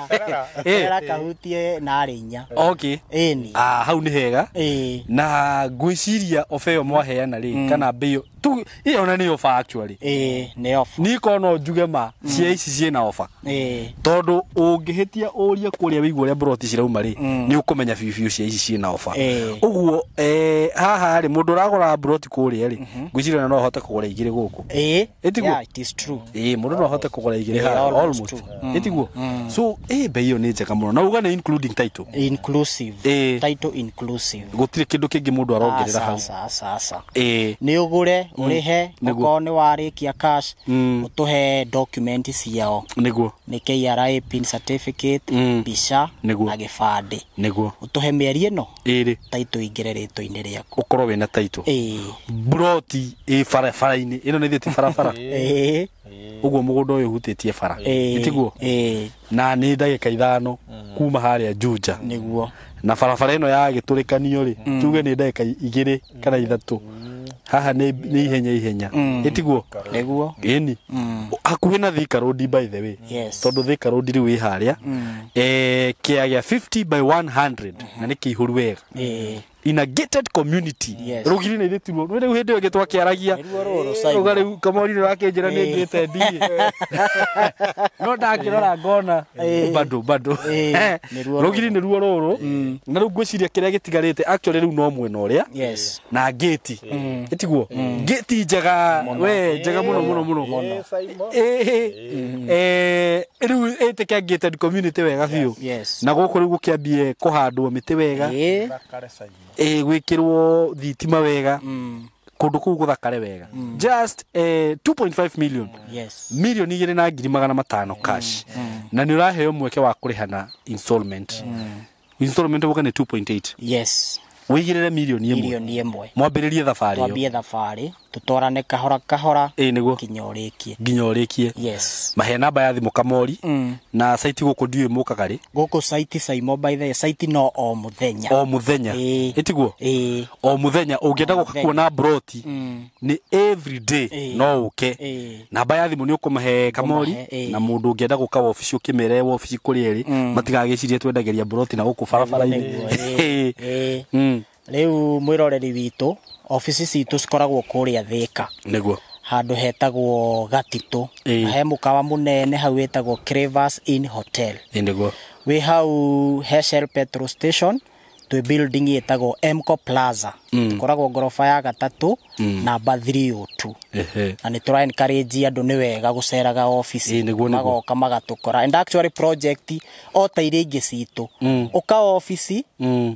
Terera kahutie narĩ 4. Okay. Ĩni. Hau nĩ hega. Na ngwĩciria ofa ĩyo mwaheana rĩ kana mbei ĩyo tu ĩyo ona nĩ ofa actually. Nĩ ofa. Niĩ korwo no njuge ma cia ici ciĩna ofa. Tondũ ũngĩhĩtia ũrie kũrĩa wĩigua ũrĩa broti cirauma rĩ nĩ ũkũmenya biũ biũ cia ici ciĩna ofa. Ũguo haha rĩ mũndũ ũragũra broti kũrĩa rĩ ngwĩciria no ahote kũgũra 2 gũkũ. Yeah, it is true. Mũndũ no ahote kũgũra 2 haha almost. Ĩtiguo. So bei ĩyo nĩ njega mũno. Na uga nĩ including title. Inclusive. Title inclusive. Gũtirĩ kĩndũ kĩngĩ mũndũ arongerera hau. Aca. Nĩ ũgũre ũrĩhe okorwo nĩ warĩkia cash ũtũhe document ciao. Nĩguo. Nĩ KRA pin certificate, mbica na gĩbandĩ. Nĩguo. Ũtũhe mĩeri ĩno. Ĩrĩ. Title ingĩre rĩtwa-inĩ rĩaku. Ũkorwo wĩna title. Broti ĩ barabara-inĩ ĩno nĩ thiĩte barabara. Ũguo mũgũnda ũyũ ũhutĩtie bara. Ĩtiguo. Na nĩ ndagĩka 5 kuma harĩa Juja. Nĩguo. Na barabara ĩno ya gĩtũrĩkanio rĩ tuge nĩ ndagĩka 2 kana 3. Haha nĩ ihenya ihenya. Ĩtiguo. Nĩguo. Ĩni. Hakuhĩ na Thika Road by the way. Yes. Tondũ Thika Road rĩu ĩ harĩa. Kĩa gĩa 50 by 100 na nĩ kĩihũru wega. In a gated community. Rũgiri nĩ rĩtirwo. Rĩu hĩndĩ ĩyo ĩngĩ twakĩaragia. Uga rĩu Kamori nĩ ũrakĩnjĩra nĩ ngĩte ndii. No ndakĩrora ngona bado. Rũgiri nĩ ruo rũrũ. Na rĩu ngwĩciria kĩrĩa gĩtigarĩte actually rĩu no mwena ũrĩa. Yes. Na gate. Ĩtiguo. Gate njega we njega mũno mũno mũno. Rĩu ĩtĩke gated community wega biũ. Na gũkũ rĩu gũkĩambie kũhandwo mĩtĩ wega. Gwĩkĩrwo thitima wega. Kũndũ kũu gũthakare wega. Just 2.5 million. Yes. Milioni 2,500 cash. Na nĩ ũraheo mweke wa kũrĩha na installment. Installment ũguo nĩ 2.8. Yes. Wĩigĩrĩre milioni 1. Milioni 1. Mwambĩrĩrie thabarĩ ĩyo. Twambie thabarĩ, tũtwarane kahora kahora. Nĩguo. Nginya ũrĩkie. Nginya ũrĩkie. Yes. Mahe namba ya thimũ Kamori. Na site gũkũ ndiũĩ mũkaga rĩ. Gũkũ site Saimo by the way, site no o mũthenya. O mũthenya. Ĩtiguo. O mũthenya ũngĩenda gũka kuona broti nĩ every day no ũke. Namba ya thimũ nĩ ũkũmahe Kamori na mũndũ ũngĩenda gũka wabici ũkĩmere wabici kũrĩa ĩrĩ matigagĩcirie twendagĩria broti na gũkũ barabara-inĩ. Rĩu mwĩroreri witũ ofici citũ cikoragwo kũrĩa Thika. Nĩguo. Handũ hetagwo Gatitũ. He mũkawa mũnene hau wĩtagwo Crevas Inn Hotel. Nĩguo. Wĩ hau he Shell petrol station twĩ building ĩtagwo Emco Plaza. Tũkoragwo ngoroba ya 3 namba 302. Na nĩ tũra encourage andũ nĩ wega gũceraga ofici magoka magatũkora. And actually project o ta iria ingĩ citũ. Ũka ofici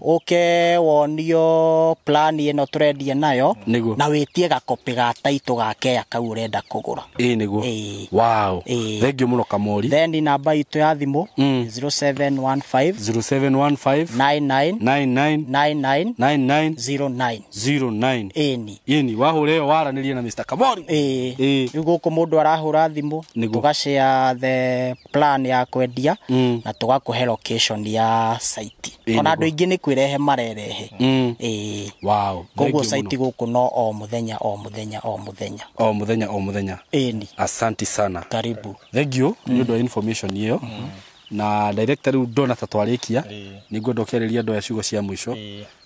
ũke wonio plan ĩno tũrendia nayo na wĩtie gakopĩ ga title ga kea kau ũrenda kũgũra. Nĩguo. Wow. Thank you mũno Kamori. Then namba itũ ya thimũ 0715 0715 99 99 99 99 09 09. Ĩni. Ĩni wahũra ĩyo waranĩrie na Mr. Kamori. Rĩu gũkũ mũndũ arahũra thimũ tũgashare the plan ya kwendia na tũgakũhe location ya site. Ona andũ aingĩ nĩ kwĩrehe marerehe. Wow. Koguo site gũkũ no o mũthenya o mũthenya o mũthenya. O mũthenya o mũthenya. Ĩni. Asante sana. Karibu. Thank you nĩ ũndũ wa information ĩyo. Na director rĩu ndona ta twarĩkia nĩngwenda ũkĩarĩria andũ aya ciugo cia mũico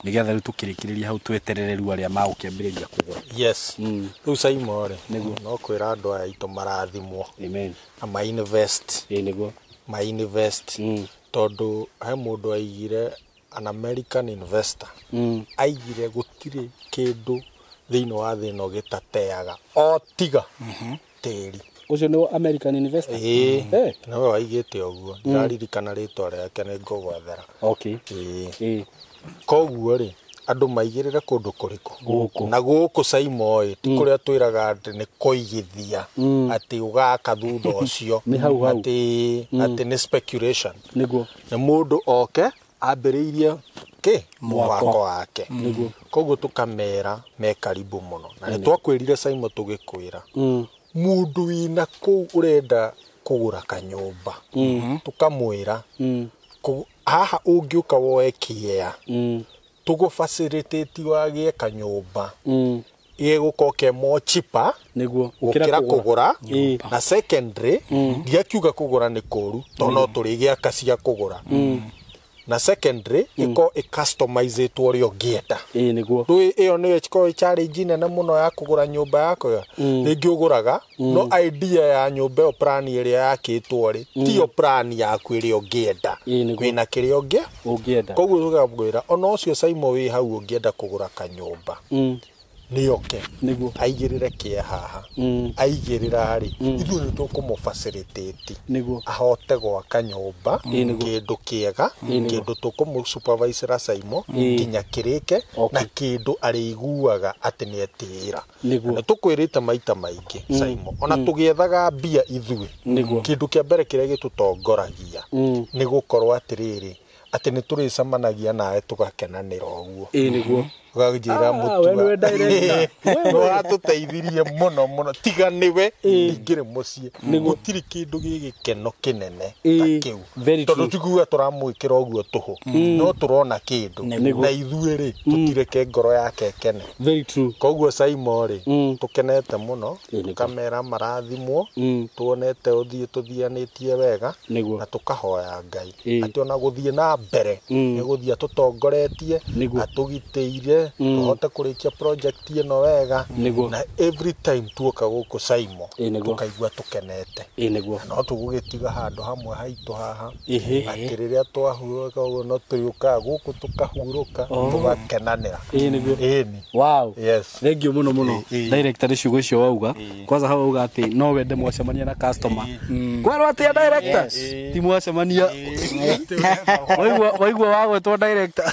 nĩgetha rĩu tũkĩrĩkĩrĩria hau tweterere rĩu arĩa magũkĩambĩrĩria kũgũra. Yes. Rĩu Saimo rĩ, no kwĩra andũ aya aitũ marathimwo. Amen. Na ma invest. Nĩguo. Ma invest. Tondũ he mũndũ aigire an American investor. Aigire gũtirĩ kĩndũ thĩinĩ wa thĩ ĩno gĩtateaga o tiga tĩri. Ũcio nĩ American investor? Ĩĩ. Nĩwe waigĩte ũguo. Ndiraririkana rĩtwa rĩake nĩ ngũgwethera. Okay. Ĩĩ. Koguo rĩ, andũ maigĩrĩre kũndũ kũrĩkũ? Gũkũ. Na gũkũ Saimo ĩ, ti kũrĩa twĩraga atĩ nĩ kũigithia, atĩ ũgaka thutha ũcio. Nĩ hau hau. Atĩ nĩ speculation. Nĩguo. Nĩ mũndũ oke ambĩrĩirie kĩ? Mwako wake. Nĩguo. Koguo tũkamera me karibu mũno. Na nĩ twakwĩrire Saimo tũgĩkwĩra. Mũndũ wĩna kũu ũrenda kũgũra kanyũmba. Tũkamwĩra. Haha ũngĩũka woe kĩea. Tũgũ facilitate wagĩe kanyũmba. Gĩgũkorwo ke more cheaper. Nĩguo. Gũkĩra kũgũra. Na secondary, ndiakiuga kũgũra nĩ kũũru, tondũ no tũrĩgĩaka cia kũgũra. Na secondary, ĩkorwo ĩ-customizĩtwo ũrĩa ũngĩenda. Nĩguo. Rĩu ĩyo nĩyo ĩkoragwo ĩ challenge nene mũno ya kũgũra nyũmba yako. Rĩngĩ ũgũraga, no idea ya nyũmba ĩyo plan ĩrĩa yakĩtwo rĩ, tiyo plan yaku ĩrĩa ũngĩenda. Wĩna kĩrĩa ũngĩenda. Koguo tũkamwĩra, ona ũcio Saimo wĩ hau ũngĩenda kũgũra kanyũmba. Nĩoke. Nĩguo. Aigĩrĩre kĩa haha. Aigĩrĩra rĩ, ithuĩ nĩ tũkũmũ facilitate. Nĩguo. Ahote gwaka nyũmba, kĩndũ kĩega, kĩndũ tũkũmũ supervisor Saimo, nginya kĩrĩke, na kĩndũ arĩiguaga atĩ nĩetĩĩra. Nĩguo. Na tũkwĩrĩte maita maingĩ, Saimo, ona tũgĩethaga mbia ithuĩ. Nĩguo. Kĩndũ kĩa mbere kĩrĩa gĩtũtongoragia, nĩ gũkorwo atĩrĩrĩ, atĩ nĩ tũrĩcemanagia nawe tũgakenanĩra ũguo. Nĩguo. Ũkanjĩra mũtua. Nĩ watũteithirie mũno mũno. Tiga nĩwe, ndingĩrĩ mũciĩ. Gũtirĩ kĩndũ gĩ gĩkeno kĩnene ta kĩu. Tondũ tikuga tũramwĩkĩra ũguo tũhũ. No tũrona kĩndũ. Na ithuĩ rĩ, tũtireke ngoro yake ĩkene. Very true. Koguo Saimo rĩ, tũkenete mũno, tũkamera marathimwo, tuonete ũthiĩ tũthianĩtie wega, na tũkahoya Ngai. Atĩ ona gũthiĩ na mbere, nĩ gũthiĩ atũtongoretie, atũgitĩire, tũhote kũrĩkia project ĩno wega. Na every time tuoka gũkũ Saimo, tũkaigua tũkenete. No tũgũgĩtiga handũ hamwe haitũ haha. Atĩ rĩrĩa twahurũka ũguo no tũrĩũkaga gũkũ tũkahurũka, tũgakenanĩra. Ĩni. Wow. Yes. Thank you mũno mũno. Director ciugo icio wauga. Kwanza hau wauga atĩ no wende mwacemania na customer. Kwerwo atĩa director? Ti mwacemania. Waigua wagwetwo director.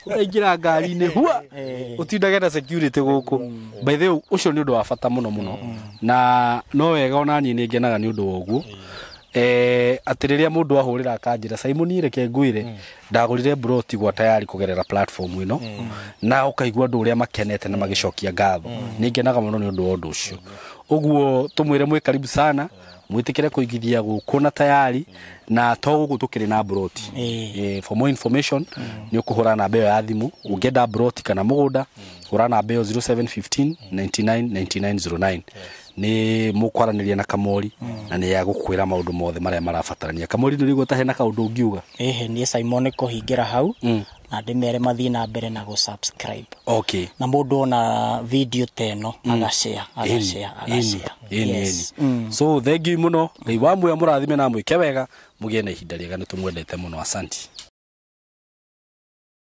Ũkaingĩra ngari-inĩ hua. Ũtindage na security gũkũ. By the way, ũcio nĩ ũndũ wa bata mũno mũno. Na no wega ona niĩ nĩ ngenaga nĩ ũndũ wa ũguo. Atĩ rĩrĩa mũndũ ahũrĩra akanjĩra Simon reke ngwĩre ndagũrire broti gwa tayari kũgerera platform ĩno na ũkaigua andũ ũrĩa makenete na magĩcokia ngatho. Nĩ ngenaga mũno nĩ ũndũ wa ũndũ ũcio. Ũguo tũmwĩre mwĩ karibu sana, mwĩtĩkĩre kũigithia gũkũ na tayari na to gũkũ tũkĩrĩ na broti. For more information nĩ ũkũhũra namba ĩyo ya thimũ ũngĩenda broti kana mũgũnda, hũra namba ĩyo 0715 99 99 09. Nĩ mũkwaranĩria na Kamori na nĩ agũkwĩra maũndũ mothe marĩa marabatarania. Kamori nĩ ũrĩguo ta hena kaũndũ ũngiuga? Niĩ Simon nĩ kũhingĩra hau na ndĩmere mathiĩ na mbere na gũ-subscribe. Okay. Na mũndũ ona video ta ĩno agashare, agashare, agashare. Yes. So thank you mũno. Ngai wa muoyo mũrathime na mwĩke wega, mũgĩe na ihinda rĩega, nĩ tũmwendete mũno. Asante.